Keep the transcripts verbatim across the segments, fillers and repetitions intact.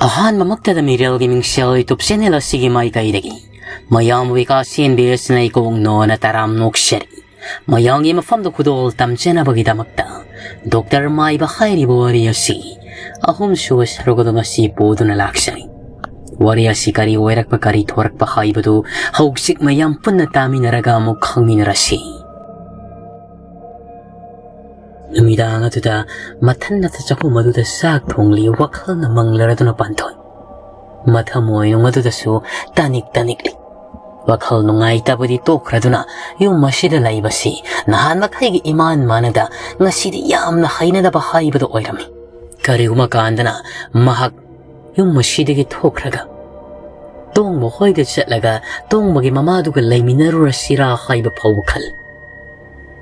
ꯑꯍꯥꯟꯕꯃꯛꯇꯗ ꯃꯤꯔꯦꯜꯒꯤ ꯃꯤꯡꯁꯦꯜ YouTube channel ꯑꯁꯤꯒꯤ ꯃꯥꯏꯀꯩꯗꯒꯤ ꯃꯌꯥꯝ ꯋꯤꯀꯥꯁ ꯑꯦꯟ ꯕꯤ ꯑꯦꯁꯅ ꯏꯀꯣꯛ ꯅꯣꯅ ꯇꯔꯥꯝ ꯅꯣꯛꯆꯔꯤ꯫ ꯃꯌꯥꯝꯒꯤ ꯃꯐꯝꯗ ꯈꯨꯗꯣꯜ ꯇꯝꯖꯅꯕꯒꯤꯗꯃꯛꯇ ꯗꯣꯛꯇꯔ ꯃꯥꯏꯕ ꯍꯥꯏꯔꯤꯕ ꯋꯥꯔꯤ ꯑꯁꯤ ꯑꯍꯨꯝꯁꯨꯕ ꯁꯔꯨꯛ ꯑꯗꯨ ꯉꯁꯤ ꯄꯨꯗꯨꯅ ꯂꯥꯛꯆꯔꯤ꯫ ꯋꯥꯔꯤ ꯑꯁꯤ ꯀꯔꯤ ꯑꯣꯏꯔꯛꯄ, ꯀꯔꯤ ꯊꯣꯔꯛꯄ ꯍꯥꯏꯕꯗꯨ ꯍꯧꯖꯤꯛ ꯃꯌꯥꯝ ꯄꯨꯟꯅ ꯇꯥꯃꯤꯟꯅꯔꯒ ꯑꯃꯨꯛ ꯈꯪꯃꯤꯟꯅꯔꯁꯤ꯫ ꯅꯨꯃꯤꯗꯥꯡ ꯑꯗꯨꯗ ꯃꯊꯟꯅꯇ ꯆꯥꯛꯈꯨꯝ ꯑꯗꯨꯗ ꯆꯥꯛ ꯊꯣꯡꯂꯤ꯫ ꯋꯥꯈꯜꯅ ꯃꯪꯂꯔꯗꯨꯅ ꯄꯥꯟꯊꯣꯏ꯫ ꯃꯊꯃꯣꯏꯅꯨꯡ ꯑꯗꯨꯗꯁꯨ ꯇꯅꯤꯛ ꯇꯅꯤꯛꯂꯤ꯫ ꯋꯥꯈꯜ ꯅꯨꯡꯉꯥꯏꯇꯕꯗꯤ ꯇꯣꯛꯈ꯭ꯔꯗꯨꯅ ꯌꯨꯝ ꯑꯁꯤꯗ ꯂꯩꯕꯁꯤ ꯅꯍꯥꯟ ꯃꯈꯩꯒꯤ ꯏꯃꯥꯟ ꯃꯥꯟꯅꯗ ꯉꯁꯤꯗꯤ ꯌꯥꯝꯅ ꯍꯩꯅꯗꯕ ꯍꯥꯏꯕꯗꯨ ꯑꯣꯏꯔꯝꯃꯤ꯫ ꯀꯔꯤꯒꯨꯝꯕ ꯀꯥꯟꯗꯅ ꯃꯍꯥꯛ ꯌꯨꯝ ꯑꯁꯤꯗꯒꯤ ꯊꯣꯛꯈ꯭ꯔꯒ ꯇꯣꯡꯕ ꯍꯣꯏꯗ ꯆꯠꯂꯒ ꯇꯣꯡꯕꯒꯤ ꯃꯃꯥꯗꯨꯒ ꯂꯩꯃꯤꯟꯅꯔꯨꯔꯁꯤꯔꯥ ꯍꯥꯏꯕ ꯐꯥꯎꯕ ꯈꯜꯂꯤ꯫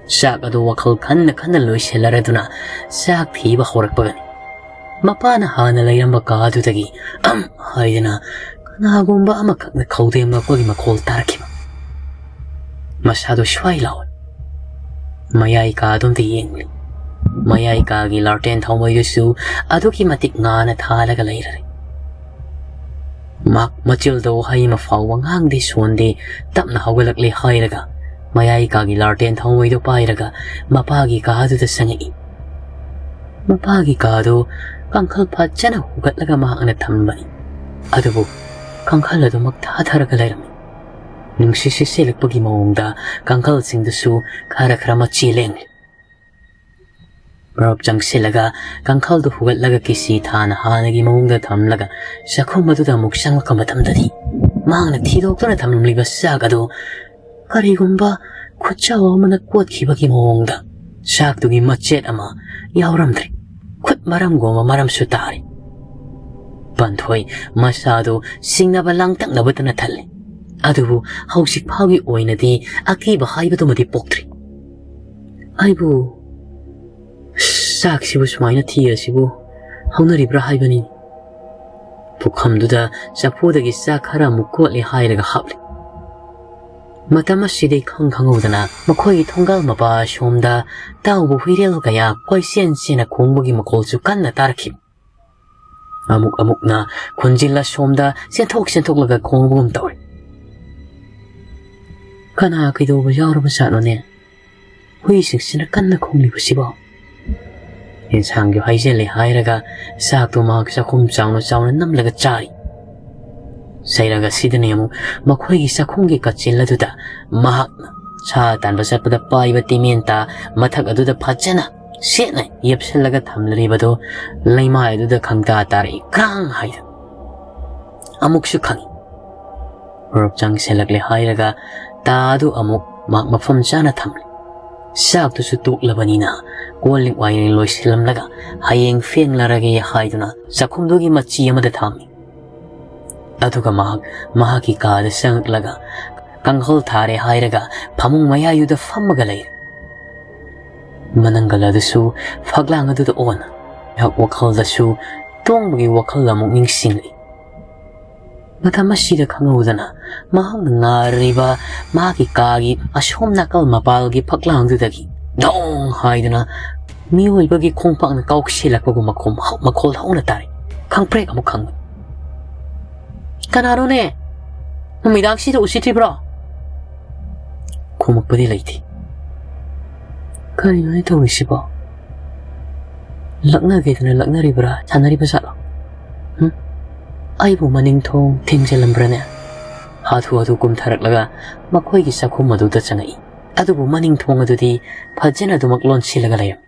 ꯆꯥꯛ ꯑꯗꯨ ꯋꯥꯈꯜ ꯈꯟꯅ ꯈꯟꯅ ꯂꯣꯏꯁꯤꯜꯂꯔꯗꯨꯅ ꯆꯥꯛ ꯊꯤꯕ ꯍꯧꯔꯛꯄꯒꯅꯤ꯫ ꯃꯄꯥꯅ ꯍꯥꯟꯅ ꯂꯩꯔꯝꯕ ꯀꯥ ꯑꯗꯨꯗꯒꯤ "ꯑꯝ" ꯍꯥꯏꯗꯅ ꯀꯅꯥꯒꯨꯝꯕ ꯑꯃꯈꯛꯅ ꯈꯧꯗꯦꯝꯂꯛꯄꯒꯤ ꯃꯈꯣꯜ ꯇꯥꯔꯛꯈꯤꯕ꯫ ꯃꯁꯥꯗꯨ ꯁ꯭ꯋꯥꯏ ꯂꯥꯎꯏ꯫ ꯃꯌꯥꯏ ꯀꯥꯗꯣꯝꯗ ꯌꯦꯡꯂꯤ꯫ ꯃꯌꯥꯏ ꯀꯥꯒꯤ ꯂꯥꯔꯇꯦꯟ ꯊꯥꯎꯃꯩꯗꯨꯁꯨ ꯑꯗꯨꯛꯀꯤ ꯃꯇꯤꯛ ꯉꯥꯅ ꯊꯥꯜꯂꯒ ꯂꯩꯔꯔꯦ꯫ ꯃꯍꯥꯛ ꯃꯆꯤꯜꯗ ꯋꯥꯍꯩ ꯑꯃ ꯐꯥꯎꯕ ꯉꯥꯡꯗꯦ ꯁꯣꯟꯗꯦ, ꯇꯞꯅ ꯍꯧꯒꯠꯂꯛꯂꯦ ꯍꯥꯏꯔꯒ ꯃꯌꯥꯏ ꯀꯥꯒꯤ ꯂꯥꯔꯇꯦꯟ ꯊꯥꯎꯃꯩꯗꯨ ꯄꯥꯏꯔꯒ ꯃꯄꯥꯒꯤ ꯀꯥꯗꯨꯗ ꯆꯪꯉꯛꯏ꯫ ꯃꯄꯥꯒꯤ ꯀꯥꯗꯨ ꯀꯥꯡꯈꯜ ꯐꯖꯅ ꯍꯨꯒꯠꯂꯒ ꯃꯍꯥꯛꯅ ꯊꯝꯕꯅꯤ꯫ ꯑꯗꯨꯕꯨ ꯀꯥꯡꯈꯜ ꯑꯗꯨꯃꯛ ꯊꯥꯊꯔꯒ ꯂꯩꯔꯝꯃꯤ꯫ ꯅꯨꯡꯁꯤꯠ ꯁꯤꯠꯆꯤꯜꯂꯛꯄꯒꯤ ꯃꯑꯣꯡꯗ ꯀꯥꯡꯈꯜꯁꯤꯡꯗꯨꯁꯨ ꯈꯔ ꯈꯔ ꯃꯆꯤ ꯂꯦꯡꯂꯤ꯫ ꯃꯔꯨꯞ ꯆꯪꯁꯤꯜꯂꯒ ꯀꯥꯡꯈꯜꯗꯨ ꯍꯨꯒꯠꯂꯒ ꯀꯤꯁꯤ ꯊꯥꯅ ꯍꯥꯟꯅꯒꯤ ꯃꯑꯣꯡꯗ ꯊꯝꯂꯒ ꯆꯥꯛꯈꯨꯝ ꯑꯗꯨꯗ ꯑꯃꯨꯛ ꯆꯪꯂꯛꯄ ꯃꯇꯝꯗꯗꯤ ꯃꯍꯥꯛꯅ ꯊꯤꯗꯣꯛꯇꯨꯅ ꯊꯝꯂꯝꯂꯤꯕ ꯆꯥꯛ ꯑꯗꯨ ꯀꯔꯤꯒꯨꯝꯕ ꯈꯨꯠꯆꯥꯎ ꯑꯃꯅ ꯀꯣꯠꯈꯤꯕꯒꯤ ꯃꯑꯣꯡꯗ ꯆꯥꯛꯇꯨꯒꯤ ꯃꯆꯦꯠ ꯑꯃ ꯌꯥꯎꯔꯝꯗ꯭ꯔꯦ꯫ ꯈꯨꯠ ꯃꯔꯝꯒꯨꯝꯕ ꯃꯔꯝꯁꯨ ꯇꯥꯔꯤ꯫ ꯄꯥꯟꯊꯣꯏ ꯃꯁꯥꯗꯨ ꯁꯤꯡꯅꯕ ꯂꯥꯡꯇꯛꯅꯕꯇꯅ ꯊꯜꯂꯤ꯫ ꯑꯗꯨꯕꯨ ꯍꯧꯖꯤꯛ ꯐꯥꯎꯒꯤ ꯑꯣꯏꯅꯗꯤ ꯑꯀꯤꯕ ꯍꯥꯏꯕꯗꯨꯃꯗꯤ ꯄꯣꯛꯇ꯭ꯔꯤ꯫ "ꯑꯩꯕꯨ ꯆꯥꯛꯁꯤꯕꯨ ꯁꯨꯃꯥꯏꯅ ꯊꯤꯔꯁꯤꯕꯨ ꯍꯧꯅꯔꯤꯕ꯭ꯔꯥ ꯍꯥꯏꯕꯅꯤ"꯫ ꯄꯨꯈꯝꯗꯨꯗ ꯆꯐꯨꯗꯒꯤ ꯆꯥꯛ ꯈꯔ ꯑꯃꯨꯛ ꯀꯣꯠꯂꯦ ꯍꯥꯏꯔꯒ ꯍꯥꯞꯂꯤ꯫ ꯃꯇꯝ ꯑꯁꯤꯗ ꯏꯈꯪ ꯈꯪꯍꯧꯗꯅ ꯃꯈꯣꯏꯒꯤ ꯊꯣꯡꯒꯥꯜ ꯃꯄꯥ ꯑꯁꯣꯝꯗ ꯇꯥꯎꯕ ꯍꯨꯏꯔꯦꯜ ꯀꯌꯥ ꯀꯣꯏꯆꯦꯟ ꯆꯦꯟꯅ ꯈꯣꯡꯕꯒꯤ ꯃꯈꯣꯜꯁꯨ ꯀꯟꯅ ꯇꯥꯔꯛꯈꯤ꯫ ꯑꯃꯨꯛ ꯑꯃꯨꯛꯅ ꯈꯣꯟꯖꯦꯜ ꯑꯁꯣꯝꯗ ꯆꯦꯟꯊꯣꯛ ꯆꯦꯟꯊꯣꯛꯂꯒ ꯈꯣꯡꯕꯒꯨꯝ ꯇꯧꯔꯦ꯫ "ꯀꯅꯥ ꯀꯩꯗꯧꯕ ꯌꯥꯎꯔꯕ ꯖꯥꯠꯅꯣꯅꯦ? ꯍꯨꯏꯁꯤꯡꯁꯤꯅ ꯀꯟꯅ ꯈꯣꯡꯂꯤꯕꯁꯤꯕꯣ?" ꯌꯦꯟꯁꯥꯡꯁꯨ ꯍꯩꯖꯤꯜꯂꯦ ꯍꯥꯏꯔꯒ ꯆꯥꯛꯇꯨ ꯃꯍꯥꯛ ꯆꯥꯛꯈꯨꯝ ꯆꯥꯎꯅ ꯆꯥꯎꯅ ꯅꯝꯂꯒ ꯆꯥꯔꯤ꯫ ꯆꯩꯔꯒ ꯁꯤꯗꯅꯤ ꯑꯃꯨꯛ ꯃꯈꯣꯏꯒꯤ ꯆꯥꯛꯈꯨꯝꯒꯤ ꯀꯥꯆꯤꯜ ꯑꯗꯨꯗ ꯃꯍꯥꯛꯅ ꯁꯥ ꯇꯥꯟꯕ ꯆꯠꯄꯗ ꯄꯥꯏꯕ ꯇꯤꯃꯦꯟꯇꯥ ꯃꯊꯛ ꯑꯗꯨꯗ ꯐꯖꯅ ꯁꯦꯠꯅ ꯌꯦꯞꯁꯤꯜꯂꯒ ꯊꯝꯂꯤꯕꯗꯣ ꯂꯩꯃꯥꯏ ꯑꯗꯨꯗ ꯈꯪꯇꯥ ꯇꯥꯔꯛꯏ, ꯀ꯭ꯔꯥꯡ ꯍꯥꯏꯗꯅ꯫ ꯑꯃꯨꯛꯁꯨ ꯈꯪꯏ꯫ ꯔꯣꯞ ꯆꯪꯁꯤꯜꯂꯛꯂꯦ ꯍꯥꯏꯔꯒ ꯇꯥ ꯑꯗꯨ ꯑꯃꯨꯛ ꯃꯍꯥꯛ ꯃꯐꯝ ꯆꯥꯅ ꯊꯝꯂꯤ꯫ ꯆꯥꯛꯇꯨꯁꯨ ꯇꯣꯛꯂꯕꯅꯤꯅ ꯀꯣꯜ ꯂꯤꯛ ꯋꯥꯏꯔꯦꯡ ꯂꯣꯏꯁꯤꯜꯂꯝꯂꯒ ꯍꯌꯦꯡ ꯐꯦꯡꯂꯔꯒꯦ ꯍꯥꯏꯗꯨꯅ ꯆꯥꯛꯈꯨꯝꯗꯨꯒꯤ ꯃꯆꯤ ꯑꯃꯗ ꯊꯝꯃꯤ꯫ ꯑꯗꯨꯒ ꯃꯍꯥꯛ ꯃꯍꯥꯛꯀꯤ ꯀꯥꯗ ꯆꯪꯂꯛꯂꯒ ꯀꯥꯡꯈꯜ ꯊꯥꯔꯦ ꯍꯥꯏꯔꯒ ꯐꯃꯨꯡ ꯃꯌꯥꯏꯗꯨꯗ ꯐꯝꯃꯒ ꯂꯩꯔꯦ꯫ ꯃꯅꯪꯒꯜ ꯑꯗꯨꯁꯨ ꯐꯛꯂꯥꯡ ꯑꯗꯨꯗ ꯑꯣꯟ, ꯑꯩꯍꯥꯛ ꯋꯥꯈꯜꯗꯁꯨ ꯇꯣꯡꯕꯒꯤ ꯋꯥꯈꯜ ꯑꯃꯨꯛ ꯅꯤꯡꯁꯤꯡꯂꯛꯏ꯫ ꯃꯇꯝ ꯑꯁꯤꯗ ꯈꯪꯍꯧꯗꯅ ꯃꯍꯥꯛꯅ ꯉꯥꯔꯤꯕ ꯃꯍꯥꯛꯀꯤ ꯀꯥꯒꯤ ꯑꯁꯣꯝ ꯅꯥꯀꯜ ꯃꯄꯥꯜꯒꯤ ꯐꯛꯂꯥꯡꯗꯨꯗꯒꯤ ꯗꯣꯡ ꯍꯥꯏꯗꯨꯅ ꯃꯤꯑꯣꯏꯕꯒꯤ ꯈꯣꯡꯄꯥꯛꯅ ꯀꯥꯎꯁꯤꯜꯂꯛꯄꯒꯨꯝꯕ ꯃꯈꯣꯜ, ꯃꯈꯣꯜ ꯍꯧꯅ ꯇꯥꯔꯦ꯫ ꯈꯪꯄ꯭ꯔꯦꯛ ꯑꯃꯨꯛ ꯈꯪꯉꯤ꯫ "ꯀꯅꯥꯅꯣꯅꯦ? ꯅꯨꯃꯤꯗꯥꯡꯁꯤꯗ ꯎꯁꯤꯠꯇ꯭ꯔꯤꯕ꯭ꯔꯣ?" ꯈꯨꯝꯃꯛꯄꯗꯤ ꯂꯩꯇꯦ꯫ "ꯀꯔꯤꯅꯣꯅꯦ ꯇꯧꯔꯤꯁꯤꯕꯣ? ꯂꯛꯅꯒꯦꯗꯅ ꯂꯛꯅꯔꯤꯕ꯭ꯔꯥ? ꯁꯥꯟꯅꯔꯤꯕ ꯖꯥꯠꯂꯣ? ꯍꯨꯝ? ꯑꯩꯕꯨ ꯃꯅꯤꯡ ꯊꯣꯡ ꯊꯤꯡꯖꯤꯜꯂꯝꯕ꯭ꯔꯅꯦ?" ꯍꯥꯊꯨ ꯍꯥꯊꯨ ꯀꯨꯝꯊꯔꯛꯂꯒ ꯃꯈꯣꯏꯒꯤ ꯆꯥꯛꯈꯨꯝ ꯑꯗꯨꯗ ꯆꯪꯉꯛꯏ꯫ ꯑꯗꯨꯕꯨ ꯃꯅꯤꯡ ꯊꯣꯡ ꯑꯗꯨꯗꯤ ꯐꯖꯅ ꯑꯗꯨꯃꯛ ꯂꯣꯟꯁꯤꯜꯂꯒ ꯂꯩꯔꯝꯃꯤ꯫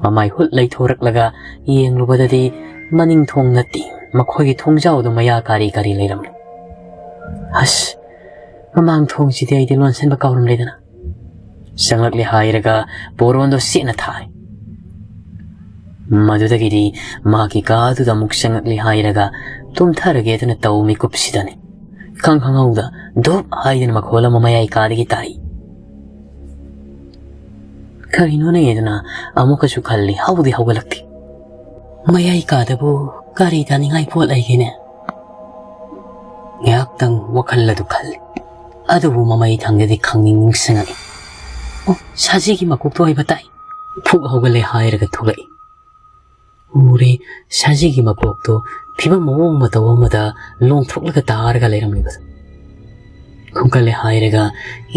ꯃꯃꯥꯏ ꯍꯨꯠ ꯂꯩꯊꯣꯔꯛꯂꯒ ꯌꯦꯡꯂꯨꯕꯗꯗꯤ ꯃꯅꯤꯡ ꯊꯣꯡ ꯅꯠꯇꯦ, ꯃꯈꯣꯏꯒꯤ ꯊꯣꯡꯖꯥꯎꯗꯨ ꯃꯌꯥ ꯀꯥꯔꯤ ꯀꯥꯔꯤ ꯂꯩꯔꯝꯂꯦ꯫ "ꯑꯁ, ꯃꯃꯥꯡ ꯊꯣꯡꯁꯤꯗꯤ ꯑꯩꯗꯤ ꯂꯣꯟꯁꯤꯟꯕ ꯀꯥꯎꯔꯝꯂꯦꯗꯅ꯫" ꯆꯪꯂꯛꯂꯦ ꯍꯥꯏꯔꯒ ꯄꯣꯔꯣꯟꯗꯣ ꯁꯦꯠꯅ ꯊꯥꯏ꯫ ꯃꯗꯨꯗꯒꯤꯗꯤ ꯃꯍꯥꯛꯀꯤ ꯀꯥꯗꯨꯗ ꯑꯃꯨꯛ ꯆꯪꯂꯛꯂꯦ ꯍꯥꯏꯔꯒ ꯇꯨꯝꯊꯔꯒꯦꯗꯅ ꯇꯧ ꯃꯤꯀꯨꯞꯁꯤꯗꯅꯤ ꯏꯈꯪ ꯈꯪꯍꯧꯗ ꯙꯨꯞ ꯍꯥꯏꯗꯅ ꯃꯈꯣꯜ ꯑꯃ ꯃꯌꯥꯏ ꯀꯥꯗꯒꯤ ꯇꯥꯏ꯫ "ꯀꯔꯤꯅꯣꯅꯦ?" ꯑꯗꯨꯅ ꯑꯃꯨꯛꯀꯁꯨ ꯈꯜꯂꯤ, ꯍꯧꯗꯤ ꯍꯧꯒꯠꯂꯛꯇꯦ꯫ "ꯃꯌꯥꯏ ꯀꯥꯗꯕꯨ ꯀꯔꯤ ꯇꯥꯅꯤꯡꯉꯥꯏ ꯄꯣꯠ ꯂꯩꯒꯦꯅꯦ?" ꯉꯥꯏꯍꯥꯛꯇꯪ ꯋꯥꯈꯜ ꯑꯗꯨ ꯈꯜꯂꯤ꯫ ꯑꯗꯨꯕꯨ ꯃꯃꯩ ꯊꯪꯗꯗꯤ ꯈꯪꯅꯤꯡ ꯅꯤꯡꯁꯤꯡꯉꯛꯏ꯫ "ꯑꯣ, ꯁꯖꯤꯒꯤ ꯃꯀꯣꯛꯇꯣ ꯑꯣꯏꯕ ꯇꯥꯏ꯫" ꯐꯨꯛ ꯍꯧꯒꯠꯂꯦ ꯍꯥꯏꯔꯒ ꯊꯣꯛꯂꯛꯏ꯫ ꯎꯔꯦ, ꯁꯖꯤꯒꯤ ꯃꯀꯣꯛꯇꯨ ꯐꯤꯕꯝ ꯃꯑꯣꯡ ꯃꯇꯧ ꯑꯃꯗ ꯂꯣꯡꯊꯣꯛꯂꯒ ꯇꯥꯔꯒ ꯂꯩꯔꯝꯂꯤꯕꯗꯨ꯫ ꯈꯣꯡꯀꯠꯂꯦ ꯍꯥꯏꯔꯒ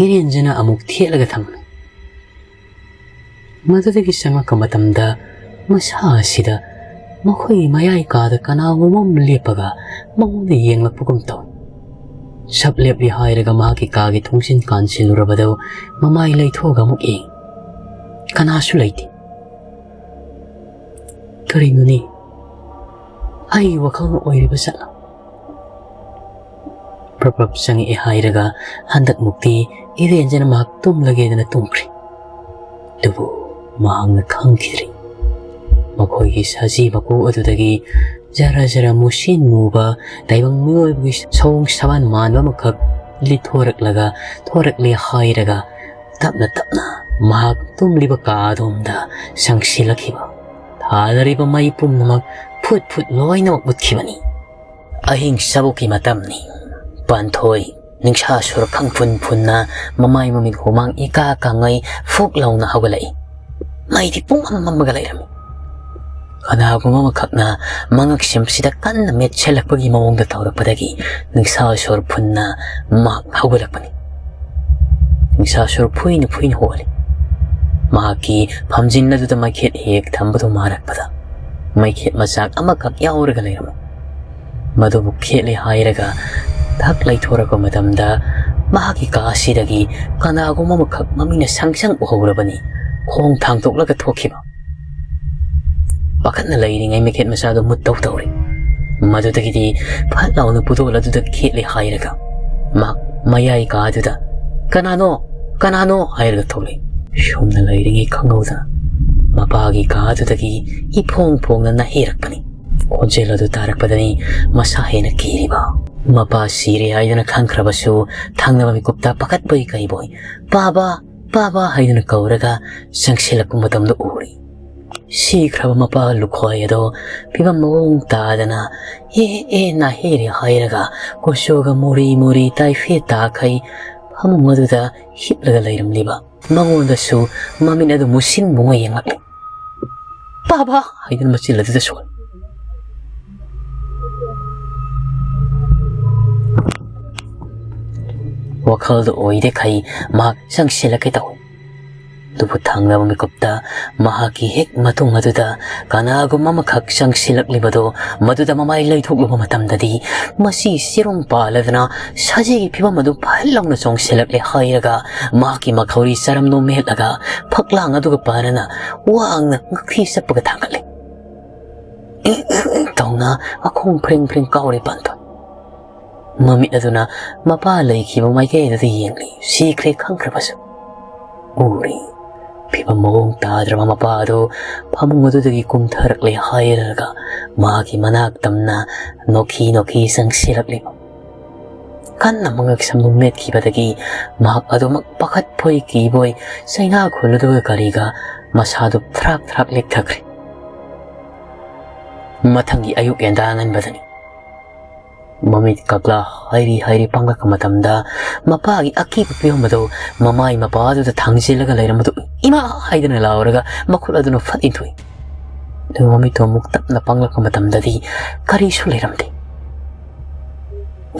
ꯏꯔꯦꯟꯖꯅ ꯑꯃꯨꯛ ꯊꯦꯠꯂꯒ ꯊꯝꯃꯤ꯫ ꯃꯗꯨꯗꯒꯤ ꯆꯪꯂꯛꯄ ꯃꯇꯝꯗ ꯃꯁꯥ ꯑꯁꯤꯗ ꯃꯈꯣꯏꯒꯤ ꯃꯌꯥꯏ ꯀꯥꯗ ꯀꯅꯥꯒꯨꯝꯕ ꯑꯃ ꯂꯦꯞꯄꯒ ꯃꯉꯣꯟꯗ ꯌꯦꯡꯂꯛꯄꯒꯨꯝ ꯇꯧꯏ꯫ ꯁꯞ ꯂꯦꯞꯂꯦ ꯍꯥꯏꯔꯒ ꯃꯍꯥꯛꯀꯤ ꯀꯥꯒꯤ ꯊꯣꯡꯖꯤꯟ ꯀꯥꯟꯁꯤꯜꯂꯨꯔꯕꯗꯨ ꯃꯃꯥꯏ ꯂꯩꯊꯣꯛꯑꯒ ꯑꯃꯨꯛ ꯌꯦꯡꯏ꯫ ꯀꯅꯥꯁꯨ ꯂꯩꯇꯦ꯫ ꯀꯔꯤꯅꯣꯅꯦ? ꯑꯩꯒꯤ ꯋꯥꯈꯜꯅ ꯑꯣꯏꯔꯤꯕ ꯖꯥꯠꯂ? ꯄ꯭ꯔꯞ ꯄ꯭ꯔꯞ ꯆꯪꯉꯛꯑꯦ ꯍꯥꯏꯔꯒ ꯍꯟꯗꯛꯃꯨꯛꯇꯤ ꯏꯔꯦꯟꯖꯅ ꯃꯍꯥꯛ ꯇꯨꯝꯂꯒꯦꯗꯅ ꯇꯨꯝꯈ꯭ꯔꯦ꯫ ꯑꯗꯨꯕꯨ ꯃꯍꯥꯛꯅ ꯈꯪꯈꯤꯗ꯭ꯔꯤ꯫ ꯃꯈꯣꯏꯒꯤ ꯁꯖꯤ ꯃꯀꯣꯛ ꯑꯗꯨꯗꯒꯤ ꯖꯔ ꯖꯔ ꯃꯨꯁꯤꯟ ꯃꯨꯕ ꯇꯥꯏꯕꯪ ꯃꯤꯑꯣꯏꯕꯒꯤ ꯁꯑꯣꯡ ꯁꯕꯥꯟ ꯃꯥꯟꯕ ꯑꯃꯈꯛ ꯂꯤꯠꯊꯣꯔꯛꯂꯒ ꯊꯣꯔꯛꯂꯦ ꯍꯥꯏꯔꯒ ꯇꯞꯅ ꯇꯞꯅ ꯃꯍꯥꯛ ꯇꯨꯝꯂꯤꯕ ꯀꯥ ꯑꯗꯣꯝꯗ ꯆꯪꯁꯤꯜꯂꯛꯈꯤꯕ꯫ ꯊꯥꯅꯔꯤꯕ ꯃꯩ ꯄꯨꯝꯅꯃꯛ ꯐꯨꯠ ꯐꯨꯠ ꯂꯣꯏꯅꯃꯛ ꯃꯨꯠꯈꯤꯕꯅꯤ꯫ ꯑꯍꯤꯡ ꯆꯕꯣꯛꯀꯤ ꯃꯇꯝꯅꯤ꯫ ꯄꯥꯟꯊꯣꯏ ꯅꯤꯡꯁꯥ ꯁꯨꯔ ꯈꯪꯐꯨꯟ ꯐꯨꯟꯅ ꯃꯃꯥꯏ ꯃꯃꯤꯠ ꯍꯨꯃꯥꯡ ꯏꯀꯥ ꯀꯥꯡꯉꯩ ꯐꯨꯛ ꯂꯥꯎꯅ ꯍꯧꯒꯠꯂꯛꯏ꯫ ꯃꯩꯗꯤ ꯄꯨꯡꯃꯝ ꯃꯝꯃꯒ ꯂꯩꯔꯝꯃꯤ꯫ ꯀꯅꯥꯒꯨꯝꯕ ꯑꯃꯈꯛꯅ ꯃꯉꯛ ꯁꯤꯝꯁꯤꯗ ꯀꯟꯅ ꯃꯦꯠꯁꯤꯜꯂꯛꯄꯒꯤ ꯃꯑꯣꯡꯗ ꯇꯧꯔꯛꯄꯗꯒꯤ ꯅꯤꯡꯁꯥ ꯁꯣꯔ ꯐꯨꯟꯅ ꯃꯍꯥꯛ ꯍꯧꯒꯠꯂꯛꯄꯅꯤ꯫ ꯅꯤꯡꯁꯥ ꯁꯣꯔ ꯐꯨꯏꯅ ꯐꯨꯏꯅ ꯍꯣꯜꯂꯤ꯫ ꯃꯍꯥꯛꯀꯤ ꯐꯝꯖꯤꯟ ꯑꯗꯨꯗ ꯃꯩꯈꯦꯠ ꯍꯦꯛ ꯊꯝꯕꯗꯨ ꯃꯥꯔꯛꯄꯗ ꯃꯩꯈꯦꯠ ꯃꯆꯥꯛ ꯑꯃꯈꯛ ꯌꯥꯎꯔꯒ ꯂꯩꯔꯝꯃꯤ꯫ ꯃꯗꯨꯕꯨ ꯈꯦꯠꯂꯦ ꯍꯥꯏꯔꯒ ꯊꯛ ꯂꯩꯊꯣꯔꯛꯄ ꯃꯇꯝꯗ ꯃꯍꯥꯛꯀꯤ ꯀꯥ ꯑꯁꯤꯗꯒꯤ ꯀꯅꯥꯒꯨꯝꯕ ꯑꯃꯈꯛ ꯃꯃꯤꯡꯅ ꯁꯪꯁꯪ ꯎꯍꯧꯔꯕꯅꯤ꯫ ꯈꯣꯡ ꯊꯥꯡꯗꯣꯛꯂꯒ ꯊꯣꯛꯈꯤꯕ꯫ ꯄꯥꯈꯠꯅ ꯂꯩꯔꯤꯉꯩ ꯃꯩꯈꯦꯠ ꯃꯆꯥꯗꯨ ꯃꯨꯠꯇꯧ ꯇꯧꯔꯦ꯫ ꯃꯗꯨꯗꯒꯤꯗꯤ ꯐꯠ ꯂꯥꯎꯅ ꯄꯨꯗꯣꯜ ꯑꯗꯨꯗ ꯈꯦꯠꯂꯦ ꯍꯥꯏꯔꯒ ꯃꯍꯥꯛ ꯃꯌꯥꯏ ꯀꯥ ꯑꯗꯨꯗ "ꯀꯅꯥꯅꯣ? ꯀꯅꯥꯅꯣ?" ꯍꯥꯏꯔꯒ ꯊꯣꯛꯂꯛꯏ꯫ ꯁꯣꯝꯅ ꯂꯩꯔꯤꯉꯩ ꯈꯪꯍꯧꯗꯅ ꯃꯄꯥꯒꯤ ꯀꯥ ꯑꯗꯨꯗꯒꯤ ꯏꯐꯣꯡ ꯐꯣꯡꯅ ꯅꯥꯍꯦꯔꯛꯄꯅꯤ꯫ ꯈꯣꯟꯖꯦꯜ ꯑꯗꯨ ꯇꯥꯔꯛꯄꯗꯅꯤ ꯃꯁꯥ ꯍꯦꯟꯅ ꯀꯤꯔꯤꯕ꯫ ꯃꯄꯥ ꯁꯤꯔꯦ ꯍꯥꯏꯗꯨꯅ ꯈꯪꯈ꯭ꯔꯕꯁꯨ ꯊꯪꯅꯕ ꯃꯤꯀꯨꯞꯇ ꯄꯥꯈꯠꯄꯣꯏ ꯀꯩꯕꯣꯏ "ꯄꯥꯕ! ꯄꯥꯕ!" ꯍꯥꯏꯗꯨꯅ ꯀꯧꯔꯒ ꯆꯪꯁꯤꯜꯂꯛꯄ ꯃꯇꯝꯗ ꯎꯔꯤ꯫ ꯁꯤꯈ꯭ꯔꯕ ꯃꯄꯥ ꯂꯨꯈꯣꯏ ꯑꯗꯣ ꯐꯤꯕꯝ ꯃꯑꯣꯡ ꯇꯥꯗꯅ "ꯑꯦ ꯑꯦ ꯅꯥꯍꯦꯔꯦ" ꯍꯥꯏꯔꯒ ꯀꯨꯆꯨꯒ ꯃꯨꯔꯤ ꯃꯨꯔꯤ ꯇꯥꯏꯐꯦꯠ ꯇꯥꯈꯩ ꯐꯃꯨꯡ ꯑꯗꯨꯗ ꯍꯤꯞꯂꯒ ꯂꯩꯔꯝꯂꯤꯕ ꯃꯉꯣꯟꯗꯁꯨ ꯃꯃꯤꯠ ꯑꯗꯨ ꯃꯨꯁꯤꯟ ꯃꯨꯉꯩ ꯌꯦꯡꯂꯛꯂꯤ꯫ "ꯕꯥꯕꯥ!" ꯍꯥꯏꯗꯨꯅ ꯃꯆꯤꯜ ꯑꯗꯨꯗ ꯁꯣꯜꯂꯤ꯫ ꯋꯥꯈꯜꯗ ꯑꯣꯏꯗꯦ ꯈꯩ ꯃꯍꯥꯛ ꯆꯪꯁꯤꯜꯂꯛꯀꯦ ꯇꯧꯏ꯫ ꯑꯗꯨꯕꯨ ꯊꯪꯅꯕ ꯃꯤꯀꯨꯞꯇ ꯃꯍꯥꯛꯀꯤ ꯍꯦꯛ ꯃꯇꯨꯡ ꯑꯗꯨꯗ ꯀꯅꯥꯒꯨꯝꯕ ꯑꯃꯈꯛ ꯆꯪꯁꯤꯜꯂꯛꯂꯤꯕꯗꯣ, ꯃꯗꯨꯗ ꯃꯃꯥꯏ ꯂꯩꯊꯣꯛꯂꯨꯕ ꯃꯇꯝꯗꯗꯤ ꯃꯁꯤ ꯆꯦꯔꯣꯡ ꯄꯥꯜꯂꯗꯅ ꯁꯖꯤꯒꯤ ꯐꯤꯕꯝ ꯑꯗꯨ ꯐꯠ ꯂꯥꯎꯅ ꯆꯣꯡꯁꯤꯜꯂꯛꯂꯦ ꯍꯥꯏꯔꯒ ꯃꯍꯥꯛꯀꯤ ꯃꯈꯧꯔꯤ ꯆꯔꯝ ꯅꯣꯝ ꯃꯦꯠꯂꯒ ꯐꯛꯂꯥꯡ ꯑꯗꯨꯒ ꯄꯥꯔꯅ ꯋꯥꯡꯅ ꯉꯛꯈꯤ ꯆꯞꯄꯒ ꯊꯥꯡꯒꯠꯂꯦ꯫ ꯇꯧꯅ ꯃꯈꯣꯡ ꯐ꯭ꯔꯤꯡ ꯐ꯭ꯔꯤꯡ ꯀꯥꯎꯔꯦ ꯄꯥꯟꯊꯣꯏ꯫ ꯃꯃꯤꯠ ꯑꯗꯨꯅ ꯃꯄꯥ ꯂꯩꯈꯤꯕ ꯃꯥꯏꯀꯩ ꯑꯗꯨꯗ ꯌꯦꯡꯂꯤ꯫ ꯁꯤꯈ꯭ꯔꯦ ꯈꯪꯈ꯭ꯔꯕꯁꯨ ꯎꯔꯤ꯫ ꯐꯤꯕꯝ ꯃꯑꯣꯡ ꯇꯥꯗ꯭ꯔꯕ ꯃꯄꯥ ꯑꯗꯨ ꯐꯃꯨꯡ ꯑꯗꯨꯗꯒꯤ ꯀꯨꯝꯊꯔꯛꯂꯦ ꯍꯥꯏꯔꯒ ꯃꯥꯒꯤ ꯃꯅꯥꯛ ꯇꯝꯅ ꯅꯣꯛꯈꯤ ꯅꯣꯛꯈꯤ ꯆꯪꯁꯤꯜꯂꯛꯂꯤꯕ꯫ ꯀꯟꯅ ꯃꯉꯛ ꯁꯝꯅꯨ ꯃꯦꯠꯈꯤꯕꯗꯒꯤ ꯃꯍꯥꯛ ꯑꯗꯨꯃꯛ ꯄꯥꯈꯠꯄꯣꯏ ꯀꯤꯕꯣꯏ ꯆꯩꯅꯥ ꯈꯨꯜꯂꯗꯨꯒ ꯀꯔꯤꯒ ꯃꯁꯥꯗꯨ ꯊ꯭ꯔꯥꯛ ꯊ꯭ꯔꯥꯛ ꯂꯦꯛꯊꯈ꯭ꯔꯦ꯫ ꯃꯊꯪꯒꯤ ꯑꯌꯨꯛ ꯌꯦꯟꯗꯥ ꯑꯉꯟꯕꯗꯅꯤ꯫ ꯃꯃꯤꯠ ꯀꯛꯂꯥ ꯍꯥꯏꯔꯤ ꯍꯥꯏꯔꯤ ꯄꯥꯡꯂꯛꯄ ꯃꯇꯝꯗ ꯃꯄꯥꯒꯤ ꯑꯀꯤꯕ ꯐꯤꯕꯝ ꯑꯗꯨ ꯃꯃꯥꯏ ꯃꯄꯥꯗꯨꯗ ꯊꯥꯡꯖꯤꯜꯂꯒ ꯂꯩꯔꯝꯕꯗꯨ "ꯏꯃꯥ!" ꯍꯥꯏꯗꯨꯅ ꯂꯥꯎꯔꯒ ꯃꯈꯨꯠ ꯑꯗꯨꯅ ꯐꯠ ꯏꯟꯊꯣꯛꯏ꯫ ꯑꯗꯨ ꯃꯃꯤꯠꯇꯨ ꯑꯃꯨꯛ ꯇꯞꯅ ꯄꯥꯡꯂꯛꯄ ꯃꯇꯝꯗꯗꯤ ꯀꯔꯤꯁꯨ ꯂꯩꯔꯝꯗꯦ꯫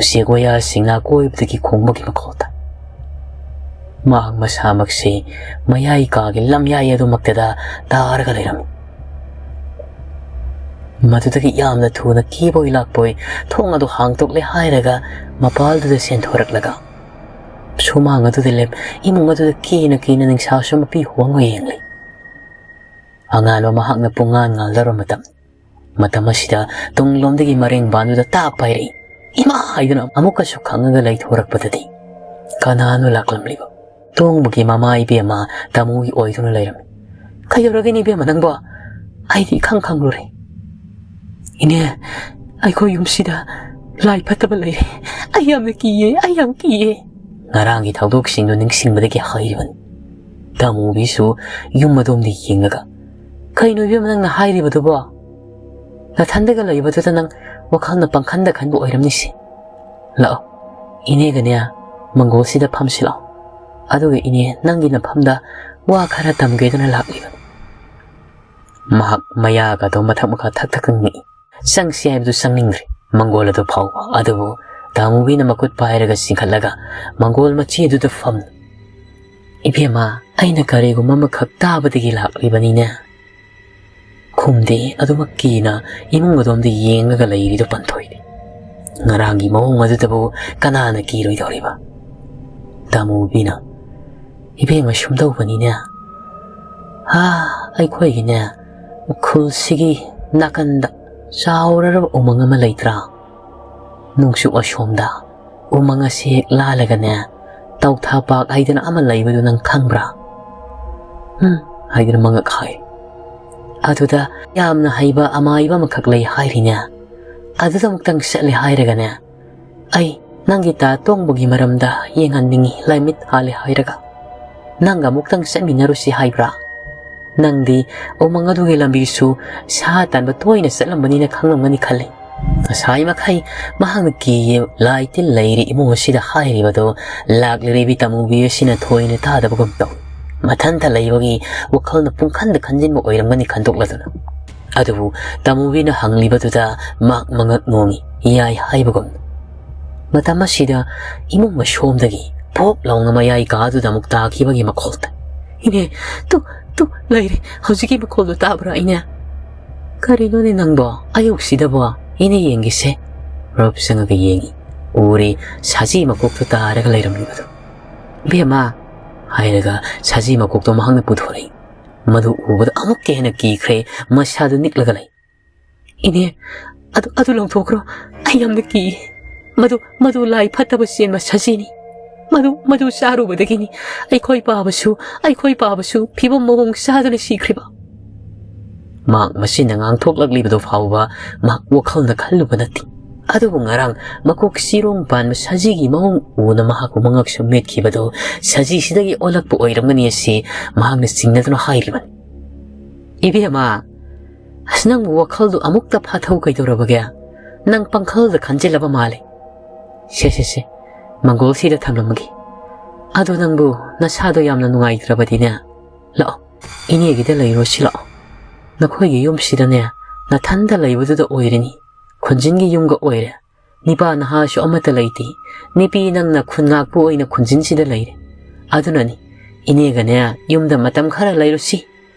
ꯎꯆꯦꯛ ꯋꯥꯌꯥꯁꯤꯡꯅ ꯑꯀꯣꯏꯕꯗꯒꯤ ꯈꯣꯡꯕꯒꯤ ꯃꯈꯣꯜꯗ ꯃꯍꯥꯛ ꯃꯁꯥꯃꯛꯁꯤ ꯃꯌꯥꯏ ꯀꯥꯒꯤ ꯂꯝꯌꯥꯏ ꯑꯗꯨꯃꯛꯇꯗ ꯇꯥꯔꯒ ꯂꯩꯔꯝꯃꯤ꯫ ꯃꯗꯨꯗꯒꯤ ꯌꯥꯝꯅ ꯊꯨꯅ ꯀꯤꯕꯣꯏ ꯂꯥꯛꯄꯣꯏ ꯊꯣꯡ ꯑꯗꯨ ꯍꯥꯡꯗꯣꯛꯂꯦ ꯍꯥꯏꯔꯒ ꯃꯄꯥꯜꯗꯨꯗ ꯆꯦꯟꯊꯣꯔꯛꯂꯒ ꯁꯨꯃꯥꯡ ꯑꯗꯨꯗ ꯂꯦꯞ ꯏꯃꯨꯡ ꯑꯗꯨꯗ ꯀꯤꯅ ꯀꯤꯅ ꯅꯤꯡꯁꯥꯁꯨ ꯃꯄꯤ ꯍꯣꯡꯉ ꯌꯦꯡꯂꯤ꯫ ꯑꯉꯥꯟꯕ ꯃꯍꯥꯛꯅ ꯄꯨꯡꯉꯥꯟ ꯉꯥꯜꯗꯧꯔ ꯃꯇꯝ, ꯃꯇꯝ ꯑꯁꯤꯗ ꯇꯨꯡꯂꯣꯝꯗꯒꯤ ꯃꯔꯦꯡꯕꯥꯟꯗꯨꯗ ꯇꯥꯞ ꯄꯥꯏꯔꯛꯏ꯫ "ꯏꯃꯥ!" ꯍꯥꯏꯗꯨꯅ ꯑꯃꯨꯛꯀꯁꯨ ꯈꯪꯉꯒ ꯂꯩꯊꯣꯔꯛꯄꯗꯗꯤ ꯀꯅꯥꯅꯣ ꯂꯥꯛꯂꯝꯂꯤꯕ? ꯇꯣꯡꯕꯒꯤ ꯃꯃꯥ ꯏꯕꯦꯝꯃ ꯇꯥꯃꯣꯒꯤ ꯑꯣꯏꯗꯨꯅ ꯂꯩꯔꯝꯃꯤ꯫ "ꯀꯩꯗꯧꯔꯒꯦꯅꯦ ꯏꯕꯦꯝꯃ ꯅꯪꯕꯣ?" "ꯑꯩꯗꯤ ꯏꯈꯪ ꯈꯪꯂꯨꯔꯦ꯫ ꯏꯅꯦ, ꯑꯩꯈꯣꯏ ꯌꯨꯝꯁꯤꯗ ꯂꯥꯏ ꯐꯠꯇꯕ ꯂꯩꯔꯦ꯫ ꯑꯩ ꯌꯥꯝꯅ ꯀꯤꯌꯦ, ꯑꯩ ꯌꯥꯝ ꯀꯤꯌꯦ꯫" ꯉꯔꯥꯡꯒꯤ ꯊꯧꯗꯣꯛꯁꯤꯡꯗꯨ ꯅꯤꯡꯁꯤꯡꯕꯗꯒꯤ ꯍꯥꯏꯔꯤꯕꯅꯤ꯫ ꯇꯥꯃꯣꯕꯤꯁꯨ ꯌꯨꯝ ꯑꯗꯣꯝꯗ ꯌꯦꯡꯂꯒ, "ꯀꯩꯅꯣ ꯏꯕꯦꯝꯃ ꯅꯪꯅ ꯍꯥꯏꯔꯤꯕꯗꯨꯕꯣ? ꯅꯊꯟꯗꯒ ꯂꯩꯕꯗꯨꯗ ꯅꯪ ꯋꯥꯈꯜꯅ ꯄꯪꯈꯟꯗ ꯈꯟꯕ ꯑꯣꯏꯔꯝꯅꯤꯁꯦ꯫ ꯂꯥꯛꯑꯣ, ꯏꯅꯦꯒꯅꯦ ꯃꯪꯒꯣꯜꯁꯤꯗ ꯐꯝꯁꯤ ꯂꯥꯛꯑꯣ꯫ ꯑꯗꯨꯒ ꯏꯅꯦ, ꯅꯪꯒꯤ ꯅꯐꯝꯗ ꯋꯥ ꯈꯔ ꯇꯝꯒꯦꯗꯅ ꯂꯥꯛꯂꯤꯕꯅꯤ꯫" ꯃꯍꯥꯛ ꯃꯌꯥꯒꯗꯣ ꯃꯊꯛ ꯃꯈꯥ ꯊꯛ ꯊꯛ ꯅꯤꯛꯏ꯫ ꯆꯪꯁꯤ ꯍꯥꯏꯕꯗꯨ ꯆꯪꯅꯤꯡꯗ꯭ꯔꯦ, ꯃꯪꯒꯣꯜ ꯑꯗꯨ ꯐꯥꯎꯕ꯫ ꯑꯗꯨꯕꯨ ꯇꯥꯃꯨꯕꯤꯅ ꯃꯈꯨꯠ ꯄꯥꯏꯔꯒ ꯆꯤꯡꯈꯠꯂꯒ ꯃꯪꯒꯣꯜ ꯃꯆꯤ ꯑꯗꯨꯗ ꯐꯝ, "ꯏꯕꯦꯝꯃ, ꯑꯩꯅ ꯀꯔꯤꯒꯨꯝꯕ ꯑꯃꯈꯛ ꯇꯥꯕꯗꯒꯤ ꯂꯥꯛꯂꯤꯕꯅꯤꯅꯦ?" ꯈꯨꯝꯗꯦ꯫ ꯑꯗꯨꯃꯛ ꯀꯤꯅ ꯏꯃꯨꯡ ꯑꯗꯣꯝꯗ ꯌꯦꯡꯂꯒ ꯂꯩꯔꯤꯗꯨ ꯄꯟꯊꯣꯏꯅꯤ꯫ ꯉꯔꯥꯡꯒꯤ ꯃꯑꯣꯡ ꯑꯗꯨꯗꯕꯨ ꯀꯅꯥꯅ ꯀꯤꯔꯣꯏꯗꯧꯔꯤꯕ? ꯇꯥꯃꯨꯕꯤꯅ, "ꯏꯕꯦꯝꯃ, ꯁꯨꯝꯗꯧꯕꯅꯤꯅꯦ꯫ ꯍꯥ, ꯑꯩꯈꯣꯏꯒꯤꯅꯦ, ꯎꯈ꯭ꯔꯨꯜꯁꯤꯒꯤ ꯅꯥꯀꯟꯗ ꯆꯥꯎꯔꯔꯕ ꯎꯃꯪ ꯑꯃ ꯂꯩꯇ꯭ꯔꯥ? ꯅꯣꯡꯆꯨꯞ ꯑꯁꯣꯝꯗ ꯎꯃꯪ ꯑꯁꯤ ꯍꯦꯛ ꯂꯥꯜꯂꯒꯅꯦ, ꯇꯧꯊꯥ ꯄꯥꯛ ꯍꯥꯏꯗꯅ ꯑꯃ ꯂꯩꯕꯗꯨ ꯅꯪ ꯈꯪꯕ꯭ꯔꯥ?" "ꯎꯝ," ꯍꯥꯏꯗꯨꯅ ꯃꯉꯛ ꯍꯥꯏ꯫ "ꯑꯗꯨꯗ ꯌꯥꯝꯅ ꯍꯩꯕ ꯑꯃꯥꯏꯕ ꯑꯃꯈꯛ ꯂꯩ ꯍꯥꯏꯔꯤꯅꯦ꯫ ꯑꯗꯨꯗ ꯑꯃꯨꯛꯇꯪ ꯆꯠꯂꯦ ꯍꯥꯏꯔꯒꯅꯦ, ꯑꯩ ꯅꯪꯒꯤ ꯇꯥ ꯇꯣꯡꯕꯒꯤ ꯃꯔꯝꯗ ꯌꯦꯡꯍꯟꯅꯤꯡꯉꯤ, ꯂꯥꯏꯃꯤꯠ ꯍꯥꯜꯂꯦ ꯍꯥꯏꯔꯒ꯫ ꯅꯪꯒ ꯑꯃꯨꯛꯇꯪ ꯆꯠꯃꯤꯟꯅꯔꯨꯁꯤ ꯍꯥꯏꯕ꯭ꯔꯥ? ꯅꯪꯗꯤ ꯎꯃꯪ ꯑꯗꯨꯒꯤ ꯂꯝꯕꯤꯁꯨ ꯁꯥ ꯇꯥꯟꯕ ꯇꯣꯏꯅ ꯆꯠꯂꯝꯕꯅꯤꯅ ꯈꯪꯂꯝꯒꯅꯤ ꯈꯜꯂꯤ꯫" ꯉꯁꯥꯏ ꯃꯈꯩ ꯃꯍꯥꯛꯅ ꯀꯤꯌꯦ ꯂꯥꯏ ꯇꯤꯟ ꯂꯩꯔꯤ ꯏꯃꯨꯡ ꯑꯁꯤꯗ ꯍꯥꯏꯔꯤꯕꯗꯨ ꯂꯥꯛꯂꯤꯕꯤ ꯇꯥꯃꯨꯕꯤ ꯑꯁꯤꯅ ꯊꯣꯏꯅ ꯇꯥꯗꯕꯒꯨꯝ ꯇꯧꯏ꯫ ꯃꯊꯟꯇ ꯂꯩꯕꯒꯤ ꯋꯥꯈꯜꯅ ꯄꯨꯡꯈꯟꯗ ꯈꯟꯖꯤꯟꯕ ꯑꯣꯏꯔꯝꯒꯅꯤ ꯈꯟꯗꯣꯛꯂꯗꯨꯅ꯫ ꯑꯗꯨꯕꯨ ꯇꯥꯃꯨꯕꯤꯅ ꯍꯪꯂꯤꯕꯗꯨꯗ ꯃꯍꯥꯛ ꯃꯉꯛ ꯅꯣꯝꯃꯤ, ꯌꯥꯏ ꯍꯥꯏꯕꯒꯨꯝ꯫ ꯃꯇꯝ ꯑꯁꯤꯗ ꯏꯃꯨꯡ ꯑꯁꯣꯝꯗꯒꯤ ꯄꯣꯞ ꯂꯥꯎꯅ ꯃꯌꯥꯏ ꯀꯥꯗꯨꯗ ꯑꯃꯨꯛ ꯇꯥꯈꯤꯕꯒꯤ ꯃꯈꯣꯜ ꯇꯥꯏ꯫ "ꯏꯅꯦ, ꯇꯨ, ꯇꯨ, ꯂꯩꯔꯦ꯫ ꯍꯧꯖꯤꯛꯀꯤ ꯃꯈꯣꯜꯗꯨ ꯇꯥꯕ꯭ꯔꯥ, ꯏꯅꯦ?" "ꯀꯔꯤꯅꯣꯅꯦ ꯅꯪꯕꯣ, ꯑꯌꯨꯛꯁꯤꯗꯕꯣ? ꯏꯅꯦ ꯌꯦꯡꯒꯦꯁꯦ꯫" ꯔꯣꯞ ꯆꯪꯉꯒ ꯌꯦꯡꯉꯤ꯫ ꯎꯔꯦ, ꯁꯖꯤ ꯃꯀꯣꯛꯇꯨ ꯇꯥꯔꯒ ꯂꯩꯔꯝꯂꯤꯕꯗꯨ꯫ "ꯕꯦꯝꯃ," ꯍꯥꯏꯔꯒ ꯁꯖꯤ ꯃꯀꯣꯛꯇꯣ ꯃꯍꯥꯛꯅ ꯄꯨꯊꯣꯔꯛꯏ꯫ ꯃꯗꯨ ꯎꯕꯗ ꯑꯃꯨꯛꯀ ꯍꯦꯟꯅ ꯀꯤꯈ꯭ꯔꯦ, ꯃꯁꯥꯗꯨ ꯅꯤꯛꯂꯒ ꯂꯩ꯫ "ꯏꯅꯦ, ꯑꯗꯨ, ꯑꯗꯨ ꯂꯧꯊꯣꯛꯈ꯭ꯔꯣ꯫ ꯑꯩ ꯌꯥꯝꯅ ꯀꯤ꯫ ꯃꯗꯨ, ꯃꯗꯨ ꯂꯥꯏ ꯐꯠꯇꯕ ꯆꯦꯟꯕ ꯁꯖꯤꯅꯤ꯫ ꯃꯗꯨ, ꯃꯗꯨ ꯆꯥꯔꯨꯕꯗꯒꯤꯅꯤ ꯑꯩꯈꯣꯏ ꯄꯥꯕꯁꯨ, ꯑꯩꯈꯣꯏ ꯄꯥꯕꯁꯨ ꯐꯤꯕꯝ ꯃꯑꯣꯡ ꯆꯥꯗꯅ ꯁꯤꯈ꯭ꯔꯤꯕ꯫" ꯃꯍꯥꯛ ꯃꯆꯤꯟꯅ ꯉꯥꯡꯊꯣꯛꯂꯛꯂꯤꯕꯗꯨ ꯐꯥꯎꯕ ꯃꯍꯥꯛ ꯋꯥꯈꯜꯅ ꯈꯜꯂꯨꯕ ꯅꯠꯇꯦ꯫ ꯑꯗꯨꯕꯨ ꯉꯔꯥꯡ ꯃꯀꯣꯛ ꯆꯤꯔꯣꯡ ꯄꯥꯟꯕ ꯁꯖꯤꯒꯤ ꯃꯑꯣꯡ ꯎꯅ ꯃꯍꯥꯛꯄꯨ ꯃꯉꯛꯁꯝ ꯃꯦꯠꯈꯤꯕꯗꯨ ꯁꯖꯤꯁꯤꯗꯒꯤ ꯑꯣꯜꯂꯛꯄ ꯑꯣꯏꯔꯝꯒꯅꯤ ꯑꯁꯤ ꯃꯍꯥꯛꯅ ꯆꯤꯡꯅꯗꯨꯅ ꯍꯥꯏꯔꯤꯕꯅꯤ꯫ "ꯏꯕꯦꯝꯃ, ꯑꯁ, ꯅꯪꯕꯨ ꯋꯥꯈꯜꯗꯨ ꯑꯃꯨꯛꯇ ꯐꯥꯊꯧ ꯀꯩꯗꯧꯔꯕꯒꯦ? ꯅꯪ ꯄꯥꯡꯈꯜꯗ ꯈꯟꯖꯤꯜꯂꯕ ꯃꯥꯜꯂꯦ꯫ ꯁꯦ, ꯁꯦ, ꯁꯦ, ꯃꯪꯒꯣꯜꯁꯤꯗ ꯊꯝꯂꯝꯃꯒꯦ꯫ ꯑꯗꯣ ꯅꯪꯕꯨ ꯅꯁꯥꯗꯣ ꯌꯥꯝꯅ ꯅꯨꯡꯉꯥꯏꯇ꯭ꯔꯕꯗꯤꯅꯦ, ꯂꯥꯛꯑꯣ, ꯏꯅꯦꯒꯤꯗ ꯂꯩꯔꯣ, ꯁꯤ ꯂꯥꯛꯑꯣ꯫" ꯅꯈꯣꯏꯒꯤ ꯌꯨꯝꯁꯤꯗꯅꯦ, ꯅꯊꯟꯗ ꯂꯩꯕꯗꯨꯗ ꯑꯣꯏꯔꯤꯅꯤ꯫ ꯈꯨꯟꯖꯤꯟꯒꯤ ꯌꯨꯝꯒ ꯑꯣꯏꯔꯦ꯫ ꯅꯤꯄꯥ ꯅꯍꯥꯁꯨ ꯑꯃꯠꯇ ꯂꯩꯇꯦ꯫ ꯅꯨꯄꯤ ꯅꯪꯅ ꯈꯨꯟ ꯉꯥꯛꯄ ꯑꯣꯏꯅ ꯈꯨꯟꯖꯤꯟꯁꯤꯗ ꯂꯩꯔꯦ꯫ ꯑꯗꯨꯅꯅꯤ, ꯏꯅꯦꯒꯅꯦ ꯌꯨꯝꯗ ꯃꯇꯝ ꯈꯔ ꯂꯩꯔꯨꯁꯤ꯫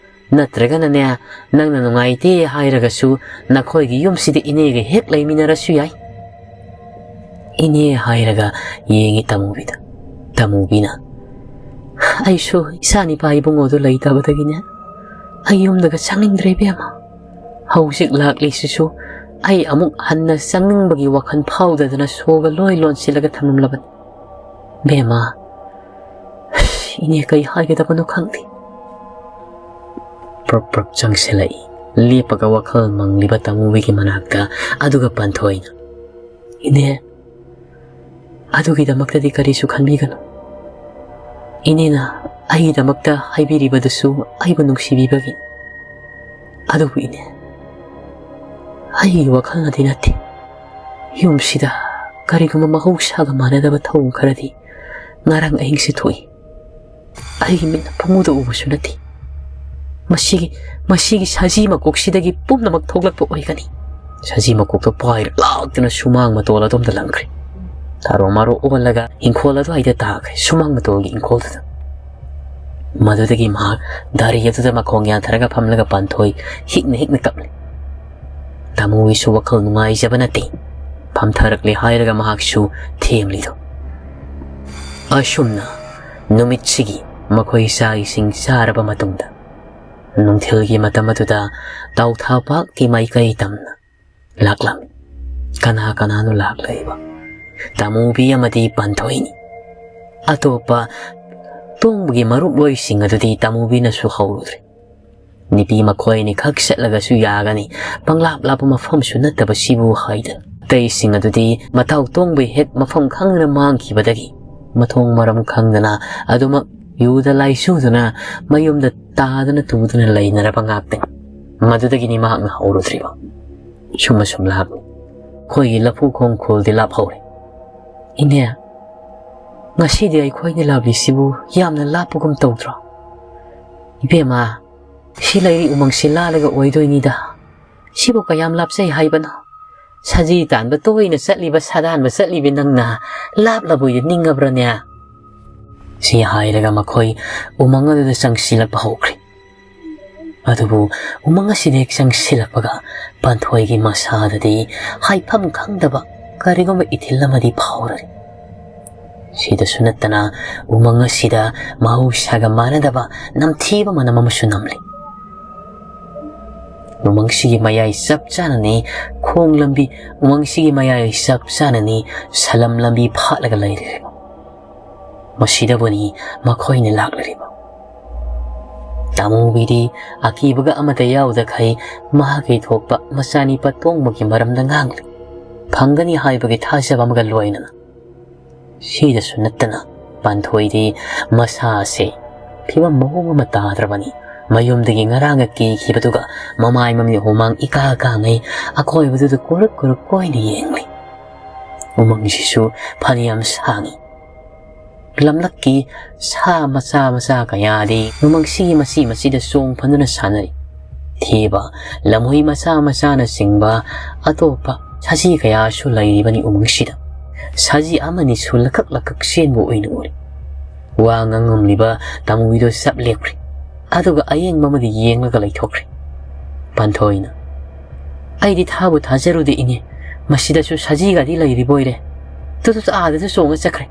ꯅꯠꯇ꯭ꯔꯒꯅꯅꯦ, ꯅꯪꯅ ꯅꯨꯡꯉꯥꯏꯇꯦ ꯍꯥꯏꯔꯒꯁꯨ ꯅꯈꯣꯏꯒꯤ ꯌꯨꯝꯁꯤꯗ ꯏꯅꯦꯒ ꯍꯦꯛ ꯂꯩꯃꯤꯟꯅꯔꯁꯨ ꯌꯥꯏ꯫ ꯏꯅꯦ ꯍꯥꯏꯔꯒ ꯌꯦꯡꯉꯤ ꯇꯃꯨꯕꯤꯗ꯫ ꯇꯃꯨꯕꯤꯅ, "ꯑꯩꯁꯨ ꯏꯆꯥ ꯅꯤꯄꯥ ꯏꯕꯨꯡꯉꯣꯗꯨ ꯂꯩꯇꯕꯗꯒꯤꯅꯦ, ꯑꯩ ꯌꯨꯝꯗꯒ ꯆꯪꯅꯤꯡꯗ꯭ꯔꯦ ꯏꯕꯦꯝꯃ꯫ ꯍꯧꯖꯤꯛ ꯂꯥꯛꯂꯤꯁꯤꯁꯨ ꯑꯩ ꯑꯃꯨꯛ ꯍꯟꯅ ꯆꯪꯅꯤꯡꯕꯒꯤ ꯋꯥꯈꯜ ꯐꯥꯎꯗꯗꯅ ꯁꯣꯒ ꯂꯣꯏ ꯂꯣꯟꯁꯤꯜꯂꯒ ꯊꯝꯂꯝꯂꯕꯅꯤ꯫ ꯏꯕꯦꯝꯃ, ꯏꯅꯦ ꯀꯩ ꯍꯥꯏꯒꯗꯕꯅꯣ ꯈꯪꯗꯦ꯫" ꯄ꯭ꯔꯞ ꯄ꯭ꯔꯞ ꯆꯪꯁꯤꯜꯂꯛꯏ꯫ ꯂꯦꯞꯄꯒ ꯋꯥꯈꯜ ꯃꯪꯂꯤꯕ ꯇꯃꯨꯕꯤꯒꯤ ꯃꯅꯥꯛꯇ꯫ ꯑꯗꯨꯒ ꯄꯟꯊꯣꯏꯅ, "ꯏꯅꯦ, ꯑꯗꯨꯒꯤꯗꯃꯛꯇꯗꯤ ꯀꯔꯤꯁꯨ ꯈꯟꯕꯤꯒꯅꯨ꯫ ꯏꯅꯦꯅ ꯑꯩꯒꯤꯗꯃꯛꯇ ꯍꯥꯏꯕꯤꯔꯤꯕꯗꯨꯁꯨ ꯑꯩꯕꯨ ꯅꯨꯡꯁꯤꯕꯤꯕꯒꯤ꯫ ꯑꯗꯨꯕꯨ ꯏꯅꯦ, ꯑꯩꯒꯤ ꯋꯥꯈꯜꯅꯗꯤ ꯅꯠꯇꯦ꯫ ꯌꯨꯝꯁꯤꯗ ꯀꯔꯤꯒꯨꯝꯕ ꯃꯍꯧꯁꯥꯒ ꯃꯥꯟꯅꯗꯕ ꯊꯧꯑꯣꯡ ꯈꯔꯗꯤ ꯉꯔꯥꯡ ꯑꯍꯤꯡꯁꯦ ꯊꯣꯛꯏ꯫ ꯑꯩꯒꯤ ꯃꯤꯠꯅ ꯄꯨꯡꯎꯗ ꯎꯕꯁꯨ ꯅꯠꯇꯦ꯫ ꯃꯁꯤꯒꯤ, ꯃꯁꯤꯒꯤ ꯁꯖꯤ ꯃꯀꯣꯛꯁꯤꯗꯒꯤ ꯄꯨꯝꯅꯃꯛ ꯊꯣꯛꯂꯛꯄ ꯑꯣꯏꯒꯅꯤ꯫" ꯁꯖꯤ ꯃꯀꯣꯛꯇꯣ ꯄꯥꯏꯔ ꯂꯥꯛꯇꯨꯅ ꯁꯨꯃꯥꯡ ꯃꯇꯣꯜ ꯑꯗꯣꯝꯗ ꯂꯪꯈ꯭ꯔꯦ꯫ ꯊꯥꯔꯣ ꯃꯥꯔꯣ ꯑꯣꯜꯂꯒ ꯏꯪꯈꯣꯜ ꯑꯗꯨꯋꯥꯏꯗ ꯇꯥꯈ꯭ꯔꯦ, ꯁꯨꯃꯥꯡ ꯃꯇꯣꯜꯒꯤ ꯏꯪꯈꯣꯜꯗꯨꯗ꯫ ꯃꯗꯨꯗꯒꯤ ꯃꯍꯥꯛ ꯗꯥꯔꯤ ꯑꯗꯨꯗ ꯃꯈꯣꯡ ꯌꯥꯟꯊꯔꯒ ꯐꯝꯂꯒ ꯄꯥꯟꯊꯣꯏ ꯍꯤꯛꯅ ꯍꯤꯛꯅ ꯀꯞꯂꯤ꯫ ꯇꯥꯃꯣꯒꯤꯁꯨ ꯋꯥꯈꯜ ꯅꯨꯡꯉꯥꯏꯖꯕ ꯅꯠꯇꯦ꯫ ꯐꯝꯊꯔꯛꯂꯦ ꯍꯥꯏꯔꯒ ꯃꯍꯥꯛꯁꯨ ꯊꯦꯝꯂꯤꯗꯣ꯫ ꯑꯁꯨꯝꯅ ꯅꯨꯃꯤꯠꯁꯤꯒꯤ ꯃꯈꯣꯏ ꯆꯥꯛ ꯏꯁꯤꯡ ꯆꯥꯔꯕ ꯃꯇꯨꯡꯗ, ꯅꯨꯡꯊꯤꯜꯒꯤ ꯃꯇꯝ ꯑꯗꯨꯗ ꯇꯥꯎꯊꯥꯄꯥꯛꯀꯤ ꯃꯥꯏꯀꯩ ꯇꯝꯅ ꯂꯥꯛꯂꯝꯃꯤ꯫ ꯀꯅꯥ ꯀꯅꯥꯅꯣ ꯂꯥꯛꯂꯛꯏꯕ? ꯇꯥꯃꯨꯕꯤ ꯑꯃꯗꯤ ꯄꯥꯟꯊꯣꯏꯅꯤ꯫ ꯑꯇꯣꯞꯄ ꯇꯣꯡꯕꯒꯤ ꯃꯔꯨꯞꯂꯣꯏꯁꯤꯡ ꯑꯗꯨꯗꯤ ꯇꯥꯃꯨꯕꯤꯅꯁꯨ ꯍꯧꯔꯨꯗ꯭ꯔꯦ꯫ ꯅꯨꯄꯤ ꯃꯈꯣꯏ ꯑꯅꯤꯈꯛ ꯆꯠꯂꯒꯁꯨ ꯌꯥꯒꯅꯤ, ꯄꯪꯂꯥꯞ ꯂꯥꯞꯄ ꯃꯐꯝꯁꯨ ꯅꯠꯇꯕꯁꯤꯕꯨ ꯍꯥꯏꯗꯅ꯫ ꯑꯇꯩꯁꯤꯡ ꯑꯗꯨꯗꯤ ꯃꯇꯥꯎ ꯇꯣꯡꯕꯩ ꯍꯦꯛ ꯃꯐꯝ ꯈꯪꯗꯅ ꯃꯥꯡꯈꯤꯕꯗꯒꯤ ꯃꯊꯣꯡ ꯃꯔꯝ ꯈꯪꯗꯅ ꯑꯗꯨꯃꯛ ꯌꯨꯗ ꯂꯥꯏꯆꯨꯗꯨꯅ ꯃꯌꯨꯝꯗ ꯇꯥꯗꯨꯅ ꯇꯨꯗꯨꯅ ꯂꯩꯅꯔꯕ ꯉꯥꯛꯇꯅꯤ꯫ ꯃꯗꯨꯗꯒꯤꯅꯤ ꯃꯍꯥꯛꯅ ꯍꯧꯔꯨꯗ꯭ꯔꯤꯕ꯫ ꯁꯨꯝ ꯑꯁꯨꯝ ꯂꯥꯛꯂꯤ꯫ ꯑꯩꯈꯣꯏꯒꯤ ꯂꯐꯨ ꯈꯣꯡ ꯈꯨꯜꯗꯤ ꯂꯥꯞꯍꯧꯔꯦ꯫ ꯏꯅꯦ, ꯉꯁꯤꯗꯤ ꯑꯩꯈꯣꯏꯅ ꯂꯥꯛꯂꯤꯁꯤꯕꯨ ꯌꯥꯝꯅ ꯂꯥꯞꯄꯒꯨꯝ ꯇꯧꯗ꯭ꯔꯣ? ꯏꯕꯦꯝꯃ, "ꯁꯤ ꯂꯩꯔꯤ ꯎꯃꯪꯁꯤ ꯂꯥꯜꯂꯒ ꯑꯣꯏꯗꯣꯏꯅꯤꯗ꯫ ꯁꯤꯕꯨ ꯀꯌꯥꯝ ꯂꯥꯞꯆꯩ ꯍꯥꯏꯕꯅꯣ? ꯁꯖꯤ ꯇꯥꯟꯕ ꯇꯣꯏꯅ ꯆꯠꯂꯤꯕ, ꯁꯥꯗꯥꯟꯕ ꯆꯠꯂꯤꯕ ꯅꯪꯅ ꯂꯥꯞꯂꯕꯣꯏꯗ ꯅꯤꯡꯉꯕ꯭ꯔꯅꯦ?" ꯁꯤ ꯍꯥꯏꯔꯒ ꯃꯈꯣꯏ ꯎꯃꯪ ꯑꯗꯨꯗ ꯆꯪꯁꯤꯜꯂꯛꯄ ꯍꯧꯈ꯭ꯔꯦ꯫ ꯑꯗꯨꯕꯨ ꯎꯃꯪ ꯑꯁꯤꯗ ꯍꯦꯛ ꯆꯪꯁꯤꯜꯂꯛꯄꯒ ꯄꯥꯟꯊꯣꯏꯒꯤ ꯃꯁꯥꯗꯗꯤ ꯍꯥꯏꯐꯝ ꯈꯪꯗꯕ ꯀꯔꯤꯒꯨꯝꯕ ꯏꯊꯤꯜ ꯑꯃꯗꯤ ꯐꯥꯎꯔꯔꯤ꯫ ꯁꯤꯗꯁꯨ ꯅꯠꯇꯅ ꯎꯃꯪ ꯑꯁꯤꯗ ꯃꯍꯧꯁꯥꯒ ꯃꯥꯟꯅꯗꯕ ꯅꯝꯊꯤꯕ ꯃꯅꯝ ꯑꯃꯁꯨ ꯅꯝꯂꯤ꯫ ꯎꯃꯪꯁꯤꯒꯤ ꯃꯌꯥꯏ ꯆꯞ ꯆꯥꯅꯅꯤ ꯈꯣꯡ ꯂꯝꯕꯤ, ꯎꯃꯪꯁꯤꯒꯤ ꯃꯌꯥꯏ ꯆꯞ ꯆꯥꯅꯅꯤ ꯁꯂꯝ ꯂꯝꯕꯤ ꯐꯥꯠꯂꯒ ꯂꯩꯔꯤꯕ꯫ ꯃꯁꯤꯗꯕꯨꯅꯤ ꯃꯈꯣꯏꯅ ꯂꯥꯛꯂꯤꯕ꯫ ꯇꯥꯃꯨꯕꯤꯗꯤ ꯑꯀꯤꯕꯒ ꯑꯃꯠꯇ ꯌꯥꯎꯗꯈꯩ ꯃꯍꯥꯛꯀꯤ ꯊꯣꯛꯄ ꯃꯆꯥꯅꯤꯄꯥ ꯇꯣꯡꯕꯒꯤ ꯃꯔꯝꯗ ꯉꯥꯡꯂꯤ꯫ ꯐꯪꯒꯅꯤ ꯍꯥꯏꯕꯒꯤ ꯊꯥꯖꯕ ꯑꯃꯒ ꯂꯣꯏꯅꯅ꯫ ꯁꯤꯗꯁꯨ ꯅꯠꯇꯅ ꯄꯥꯟꯊꯣꯏꯗꯤ ꯃꯁꯥ ꯑꯁꯦ ꯐꯤꯕꯝ ꯃꯑꯣꯡ ꯑꯃ ꯇꯥꯗ꯭ꯔꯕꯅꯤ꯫ ꯃꯌꯨꯝꯗꯒꯤ ꯉꯔꯥꯡꯒ ꯀꯤꯈꯤꯕꯗꯨꯒ ꯃꯃꯥꯏ ꯃꯃꯤꯠ ꯍꯨꯃꯥꯡ ꯏꯀꯥ ꯀꯥꯡꯉꯩ ꯑꯀꯣꯏꯕꯗꯨꯗ ꯀꯨꯔꯨꯛ ꯀꯨꯔꯨꯛ ꯀꯣꯏꯅ ꯌꯦꯡꯂꯤ꯫ ꯎꯃꯪꯁꯤꯁꯨ ꯐꯅꯌꯥꯝ ꯁꯥꯡꯏ꯫ ꯂꯝꯂꯛꯀꯤ ꯁꯥ ꯃꯆꯥ ꯃꯆꯥ ꯀꯌꯥꯗꯤ ꯎꯃꯪꯁꯤꯒꯤ ꯃꯆꯤ ꯃꯆꯤꯗ ꯆꯣꯡ ꯐꯟꯗꯨꯅ ꯁꯥꯟꯅꯔꯤ꯫ ꯊꯦꯕ, ꯂꯝꯍꯨꯏ ꯃꯆꯥ ꯃꯆꯥꯅꯆꯤꯡꯕ ꯑꯇꯣꯞꯄ ꯁꯖꯤ ꯀꯌꯥꯁꯨ ꯂꯩꯔꯤꯕꯅꯤ ꯎꯃꯪꯁꯤꯗ꯫ ꯁꯖꯤ ꯑꯃꯅꯤꯁꯨ ꯂꯀꯛ ꯂꯀꯛ ꯆꯦꯟꯕ ꯑꯣꯏꯅ ꯎꯔꯤ꯫ ꯋꯥ ꯉꯥꯡꯉꯝꯂꯤꯕ ꯇꯥꯃꯨꯕꯤꯗꯣ ꯆꯞ ꯂꯦꯞꯈ꯭ꯔꯦ꯫ ꯑꯗꯨꯒ ꯑꯌꯦꯡꯕ ꯑꯃꯗ ꯌꯦꯡꯂꯒ ꯂꯩꯊꯣꯛꯈ꯭ꯔꯦ꯫ ꯄꯥꯟꯊꯣꯏꯅ, "ꯑꯩꯗꯤ ꯊꯥꯕꯨ ꯊꯥꯖꯔꯨꯗꯦ ꯏꯅꯦ, ꯃꯁꯤꯗꯁꯨ ꯁꯖꯤꯒꯗꯤ ꯂꯩꯔꯤꯕ ꯑꯣꯏꯔꯦ꯫ ꯇꯨ, ꯇꯨ, ꯇꯨ, ꯑꯥꯗꯁꯨ ꯆꯣꯡꯉ ꯆꯠꯈ꯭ꯔꯦ꯫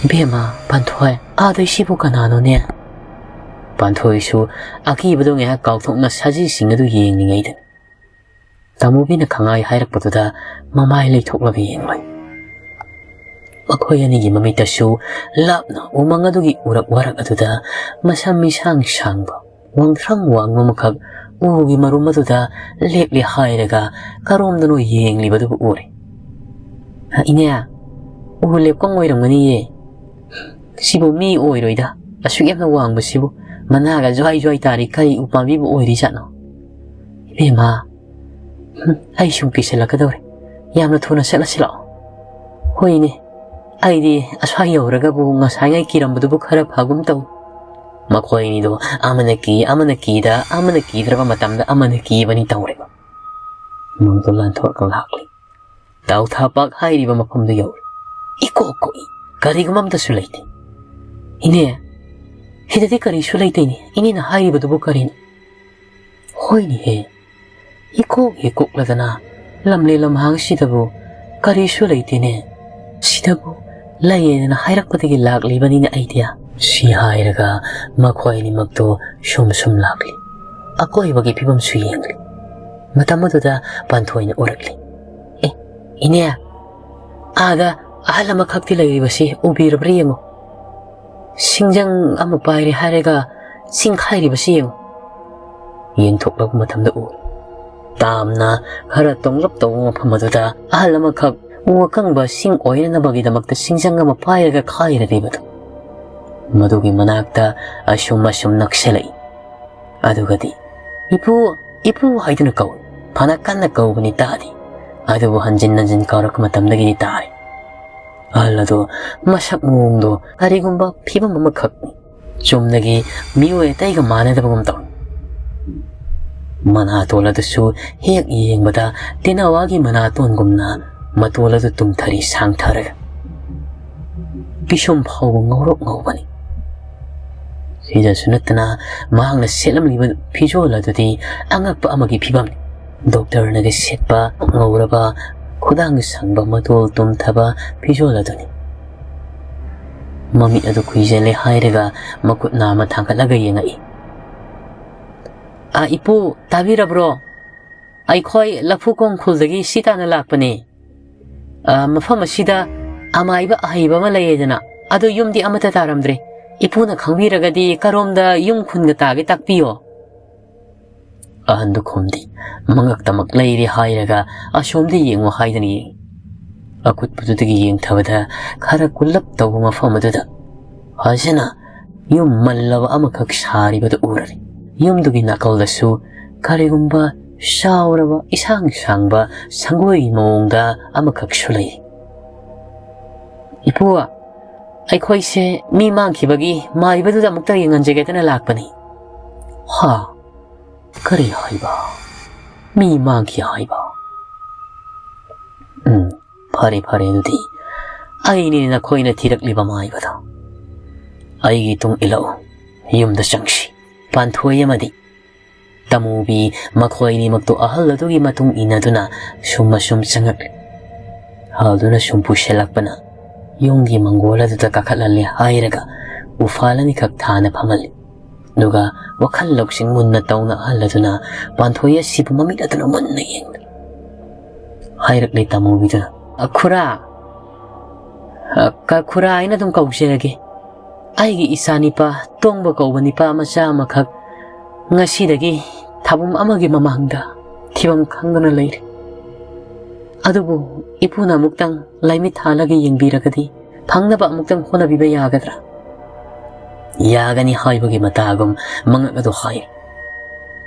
ꯏꯕꯦꯝꯃ, ꯄꯥꯟꯊꯣꯏ, ꯑꯥꯗꯩꯁꯤꯕꯨ ꯀꯅꯥꯅꯣꯅꯦ?" ꯄꯥꯟꯊꯣꯏꯁꯨ ꯑꯀꯤꯕꯗꯣ ꯉꯥꯏꯍꯥꯛ ꯀꯥꯎꯊꯣꯛꯅ ꯁꯖꯤꯁꯤꯡ ꯑꯗꯨ ꯌꯦꯡꯂꯤꯉꯩꯗ ꯇꯥꯃꯨꯕꯤꯅ ꯈꯪꯍꯥꯏ ꯍꯥꯏꯔꯛꯄꯗꯨꯗ ꯃꯃꯥꯏ ꯂꯩꯊꯣꯛꯂꯒ ꯌꯦꯡꯂꯨꯏ꯫ ꯃꯈꯣꯏ ꯑꯅꯤꯒꯤ ꯃꯃꯤꯠꯇꯁꯨ ꯂꯥꯞꯅ ꯎꯃꯪ ꯑꯗꯨꯒꯤ ꯎꯔꯛ ꯋꯥꯔꯛ ꯑꯗꯨꯗ ꯃꯁꯝ ꯃꯤꯁꯥꯡ ꯁꯥꯡꯕ, ꯋꯥꯡꯊ꯭ꯔꯪ ꯋꯥꯡꯕ ꯑꯃꯈꯛ ꯎꯒꯤ ꯃꯔꯨꯝ ꯑꯗꯨꯗ ꯂꯦꯞꯂꯦ ꯍꯥꯏꯔꯒ ꯀꯔꯣꯝꯗꯅꯣ ꯌꯦꯡꯂꯤꯕꯗꯨꯕꯨ ꯎꯔꯦ꯫ "ꯏꯅꯦ, ꯎ ꯂꯦꯞꯀꯣꯡ ꯑꯣꯏꯔꯝꯒꯅꯤꯌꯦ꯫ ꯁꯤꯕꯨ ꯃꯤ ꯑꯣꯏꯔꯣꯏꯗ, ꯑꯁꯨꯛ ꯌꯥꯝꯅ ꯋꯥꯡꯕꯁꯤꯕꯨ꯫ ꯃꯅꯥꯒ ꯖ꯭ꯋꯥꯏ ꯖ꯭ꯋꯥꯏ ꯇꯥꯔꯤ, ꯀꯔꯤ ꯎꯄꯥꯝꯕꯤꯕꯨ ꯑꯣꯏꯔꯤꯖꯥꯠꯅꯣ? ꯏꯕꯦꯝꯃ, ꯍꯨꯝ, ꯑꯩ ꯁꯨꯝ ꯀꯤꯁꯜꯂꯛꯀꯗꯧꯔꯦ꯫ ꯌꯥꯝꯅ ꯊꯨꯅ ꯆꯠꯂꯁꯤ ꯂꯥꯛꯑꯣ꯫" "ꯍꯣꯏꯅꯦ, ꯑꯩꯗꯤ ꯑꯁ꯭ꯋꯥꯏ ꯌꯧꯔꯒꯕꯨ ꯉꯁꯥꯏꯉꯩ ꯀꯤꯔꯝꯕꯗꯨꯕꯨ ꯈꯔ ꯐꯒꯨꯝ ꯇꯧ꯫ ꯃꯈꯣꯏ ꯑꯅꯤꯗꯣ ꯑꯃꯅ ꯀꯤ, ꯑꯃꯅ ꯀꯤꯗ, ꯑꯃꯅ ꯀꯤꯗ꯭ꯔꯕ ꯃꯇꯝꯗ ꯑꯃꯅ ꯀꯤꯕꯅꯤ ꯇꯧꯔꯤꯕ꯫ ꯃꯪꯗꯣ ꯂꯥꯟꯊꯣꯛꯂꯒ ꯂꯥꯛꯂꯤ꯫ ꯇꯥꯎꯊꯥ ꯄꯥꯛ ꯍꯥꯏꯔꯤꯕ ꯃꯐꯝꯗꯨ ꯌꯧꯔꯦ꯫ ꯏꯀꯣꯛ ꯀꯣꯛꯏ꯫ ꯀꯔꯤꯒꯨꯝꯕ ꯑꯝꯇꯁꯨ ꯂꯩꯇꯦ꯫ "ꯏꯅꯦ, ꯁꯤꯗꯗꯤ ꯀꯔꯤꯁꯨ ꯂꯩꯇꯦꯅꯦ꯫ ꯏꯅꯦꯅ ꯍꯥꯏꯔꯤꯕꯗꯨꯕꯨ ꯀꯔꯤꯅꯣ?" "ꯍꯣꯏꯅꯦꯍꯦ, ꯏꯀꯣꯛ ꯍꯦꯛ ꯀꯣꯛꯂꯗꯅ ꯂꯝꯂꯦ ꯂꯝꯍꯥꯡꯁꯤꯗꯕꯨ ꯀꯔꯤꯁꯨ ꯂꯩꯇꯦꯅꯦ꯫ ꯁꯤꯗꯕꯨ ꯂꯩꯌꯦꯅ ꯍꯥꯏꯔꯛꯄꯗꯒꯤ ꯂꯥꯛꯂꯤꯕꯅꯤꯅꯦ ꯑꯩꯗꯤ"꯫ ꯁꯤ ꯍꯥꯏꯔꯒ ꯃꯈꯣꯏ ꯑꯅꯤꯃꯛꯇꯨ ꯁꯨꯝ ꯁꯨꯝ ꯂꯥꯛꯂꯤ꯫ ꯑꯀꯣꯏꯕꯒꯤ ꯐꯤꯕꯝꯁꯨ ꯌꯦꯡꯂꯤ꯫ ꯃꯇꯝ ꯑꯗꯨꯗ ꯄꯥꯟꯊꯣꯏꯅ ꯎꯔꯛꯂꯤ꯫ "ꯑꯦ, ꯏꯅꯦ, ꯑꯥꯗ ꯑꯍꯜ ꯑꯃꯈꯛꯇꯤ ꯂꯩꯔꯤꯕꯁꯤ ꯎꯕꯤꯔꯕ꯭ꯔꯥ ꯌꯦꯡꯉꯨ꯫ ꯁꯤꯡꯖꯪ ꯑꯃ ꯄꯥꯏꯔꯦ ꯍꯥꯏꯔꯒ ꯆꯤꯡꯈꯥꯏꯔꯤꯕꯁꯤ ꯌꯦꯡꯉꯨ"꯫ ꯌꯦꯡꯊꯣꯛꯂꯛꯄ ꯃꯇꯝꯗ ꯎ꯫ ꯇꯥꯝꯅ ꯈꯔ ꯇꯣꯡꯂꯞ ꯇꯧꯕ ꯃꯐꯝ ꯑꯗꯨꯗ ꯑꯍꯜ ꯑꯃꯈꯛ ꯎ ꯑꯀꯪꯕ ꯁꯤꯡ ꯑꯣꯏꯅꯅꯕꯒꯤꯗꯃꯛꯇ ꯁꯤꯡꯖꯪ ꯑꯃ ꯄꯥꯏꯔꯒ ꯈꯥꯏꯔꯔꯤꯕꯗꯨ꯫ ꯃꯗꯨꯒꯤ ꯃꯅꯥꯛꯇ ꯑꯁꯨꯝ ꯑꯁꯨꯝ ꯅꯛꯁꯤꯜꯂꯛꯏ꯫ ꯑꯗꯨꯒꯗꯤ, "ꯏꯄꯨ, ꯏꯄꯨ" ꯍꯥꯏꯗꯨꯅ ꯀꯧꯏ꯫ ꯐꯅ ꯀꯟꯅ ꯀꯧꯕꯅꯤ ꯇꯥꯗꯦ꯫ ꯑꯗꯨꯕꯨ ꯍꯟꯖꯤꯟ ꯍꯟꯖꯤꯟ ꯀꯧꯔꯛꯄ ꯃꯇꯝꯗꯒꯤꯗꯤ ꯇꯥꯔꯦ꯫ ꯑꯍꯜ ꯑꯗꯨ ꯃꯁꯛ ꯃꯑꯣꯡꯗꯣ ꯀꯔꯤꯒꯨꯝꯕ ꯐꯤꯕꯝ ꯑꯃꯈꯛꯅꯤ꯫ ꯆꯨꯝꯅꯒꯤ ꯃꯤꯑꯣꯏ ꯑꯇꯩꯒ ꯃꯥꯟꯅꯗꯕꯒꯨꯝ ꯇꯧꯏ꯫ ꯃꯅꯥꯇꯣꯟ ꯑꯗꯨꯁꯨ ꯍꯦꯛ ꯌꯦꯡꯕꯗ ꯇꯦꯅꯋꯥꯒꯤ ꯃꯅꯥꯇꯣꯟꯒꯨꯝꯅ ꯃꯇꯣꯜ ꯑꯗꯨ ꯇꯨꯝꯊꯔꯤ ꯁꯥꯡꯊꯔꯒ꯫ ꯄꯤꯁꯨꯝ ꯐꯥꯎꯕ ꯉꯧꯔꯣꯛ ꯉꯧꯕꯅꯤ꯫ ꯁꯤꯗꯁꯨ ꯅꯠꯇꯅ ꯃꯍꯥꯛꯅ ꯁꯦꯠꯂꯝꯂꯤꯕ ꯐꯤꯖꯣꯜ ꯑꯗꯨꯗꯤ ꯑꯉꯛꯄ ꯑꯃꯒꯤ ꯐꯤꯕꯝꯅꯤ꯫ ꯗꯣꯛꯇꯔꯅꯒ ꯁꯦꯠꯄ ꯉꯧꯔꯕ ꯈꯨꯗꯥꯡ ꯁꯥꯡꯕ ꯃꯇꯣꯜ ꯇꯨꯝꯊꯕ ꯐꯤꯖꯣꯜ ꯑꯗꯨꯅꯤ꯫ ꯃꯃꯤꯠ ꯑꯗꯨ ꯈꯨꯏꯖꯜꯂꯦ ꯍꯥꯏꯔꯒ ꯃꯈꯨꯠ ꯅꯥꯝꯃ ꯊꯥꯡꯒꯠꯂꯒ ꯌꯦꯡꯉꯛꯏ꯫ "ꯑ, ꯏꯄꯨ, ꯇꯥꯕꯤꯔꯕ꯭ꯔꯣ? ꯑꯩꯈꯣꯏ ꯂꯐꯨꯀꯣꯡ ꯈꯨꯜꯗꯒꯤ ꯁꯤ ꯇꯥꯟꯅ ꯂꯥꯛꯄꯅꯦ꯫ ꯑ, ꯃꯐꯝ ꯑꯁꯤꯗ ꯑꯃꯥꯏꯕ ꯑꯍꯩꯕ ꯑꯃ ꯂꯩꯌꯦꯗꯅ, ꯑꯗꯨ ꯌꯨꯝꯗꯤ ꯑꯃꯠꯇ ꯇꯥꯔꯝꯗ꯭ꯔꯦ꯫ ꯏꯄꯨꯅ ꯈꯪꯕꯤꯔꯒꯗꯤ ꯀꯔꯣꯝꯗ ꯌꯨꯝ ꯈꯨꯟꯒ ꯇꯥꯒꯦ ꯇꯥꯛꯄꯤꯌꯣ"꯫ ꯑꯍꯟꯗꯨ ꯈꯨꯝꯗꯦ꯫ ꯃꯉꯛꯇꯃꯛ ꯂꯩꯔꯦ ꯍꯥꯏꯔꯒ ꯑꯁꯣꯝꯗ ꯌꯦꯡꯉꯨ ꯍꯥꯏꯗꯅ ꯌꯦꯡꯉꯤ꯫ ꯑꯀꯨꯠꯄꯗꯨꯗꯒꯤ ꯌꯦꯡꯊꯕꯗ ꯈꯔ ꯀꯨꯜꯂꯞ ꯇꯧꯕ ꯃꯐꯝ ꯑꯗꯨꯗ ꯐꯖꯅ ꯌꯨꯝ ꯃꯜꯂꯕ ꯑꯃꯈꯛ ꯁꯥꯔꯤꯕꯗꯨ ꯎꯔꯔꯦ꯫ ꯌꯨꯝꯗꯨꯒꯤ ꯅꯥꯀꯜꯗꯁꯨ ꯀꯔꯤꯒꯨꯝꯕ ꯆꯥꯎꯔꯕ ꯏꯁꯥꯡ ꯁꯥꯡꯕ ꯁꯪꯒꯣꯏꯒꯤ ꯃꯑꯣꯡꯗ ꯑꯃꯈꯛꯁꯨ ꯂꯩ꯫ "ꯏꯄꯨ, ꯑꯩꯈꯣꯏꯁꯦ ꯃꯤ ꯃꯥꯡꯈꯤꯕꯒꯤ ꯃꯥꯏꯕꯗꯨꯗ ꯑꯃꯨꯛꯇ ꯌꯦꯡꯍꯟꯖꯒꯦꯗꯅ ꯂꯥꯛꯄꯅꯤ꯫ ꯍꯥ? ꯀꯔꯤ ꯍꯥꯏꯕ? ꯃꯤ ꯃꯥꯡꯈꯤ ꯍꯥꯏꯕ? ꯎꯝ, ꯐꯔꯦ, ꯐꯔꯦ, ꯑꯗꯨꯗꯤ ꯑꯩꯅꯤ ꯅꯈꯣꯏꯅ ꯊꯤꯔꯛꯂꯤꯕ ꯃꯥꯏꯕꯗꯣ꯫ ꯑꯩꯒꯤ ꯇꯨꯡ ꯏꯜꯂꯛꯎ, ꯌꯨꯝꯗ ꯆꯪꯁꯤ꯫ ꯄꯥꯟꯊꯣꯏ ꯑꯃꯗꯤ ꯇꯃꯨꯕꯤ ꯃꯈꯣꯏ ꯑꯅꯤꯃꯛꯇꯨ ꯑꯍꯜ ꯑꯗꯨꯒꯤ ꯃꯇꯨꯡ ꯏꯟꯅꯗꯨꯅ ꯁꯨꯝ ꯑꯁꯨꯝ ꯆꯪꯉꯛꯂꯦ꯫ ꯑꯍꯜꯗꯨꯅ ꯁꯨꯝ ꯄꯨꯁꯤꯜꯂꯛꯄꯅ ꯌꯨꯝꯒꯤ ꯃꯪꯒꯣꯜ ꯑꯗꯨꯗ ꯀꯥꯈꯠꯍꯜꯂꯦ ꯍꯥꯏꯔꯒ ꯎꯐꯥꯜ ꯑꯅꯤꯈꯛ ꯊꯥꯅ ꯐꯝꯍꯜꯂꯤ꯫ ꯑꯗꯨꯒ ꯋꯥꯈꯜ ꯂꯧꯁꯤꯡ ꯃꯨꯟꯅ ꯇꯧꯅ ꯑꯍꯜ ꯑꯗꯨꯅ ꯄꯥꯟꯊꯣꯏ ꯑꯁꯤꯕꯨ ꯃꯃꯤꯠ ꯑꯗꯨꯅ ꯃꯨꯟꯅ ꯌꯦꯡꯂꯤ꯫ ꯍꯥꯏꯔꯛꯂꯦ ꯇꯃꯨꯕꯤꯗꯨꯅ, "ꯑ, ꯈꯨꯔꯥ, ꯑ, ꯀ-, ꯈꯨꯔꯥ ꯍꯥꯏꯅ ꯑꯗꯨꯝ ꯀꯧꯖꯔꯒꯦ꯫ ꯑꯩꯒꯤ ꯏꯆꯥ ꯅꯤꯄꯥ ꯇꯣꯡꯕ ꯀꯧꯕ ꯅꯤꯄꯥ ꯃꯆꯥ ꯑꯃꯈꯛ ꯉꯁꯤꯗꯒꯤ ꯊꯥꯕꯨꯝ ꯑꯃꯒꯤ ꯃꯃꯥꯡꯗ ꯊꯤꯐꯝ ꯈꯪꯗꯅ ꯂꯩꯔꯦ꯫ ꯑꯗꯨꯕꯨ ꯏꯄꯨꯅ ꯑꯃꯨꯛꯇꯪ ꯂꯥꯏꯃꯤꯠ ꯊꯥꯜꯂꯒ ꯌꯦꯡꯕꯤꯔꯒꯗꯤ ꯐꯪꯅꯕ ꯑꯃꯨꯛꯇꯪ ꯍꯣꯠꯅꯕꯤꯕ ꯌꯥꯒꯗ꯭ꯔꯥ?" "ꯌꯥꯒꯅꯤ" ꯍꯥꯏꯕꯒꯤ ꯃꯇꯥꯒꯨꯝ ꯃꯉꯛ ꯑꯗꯨ ꯍꯥꯏ꯫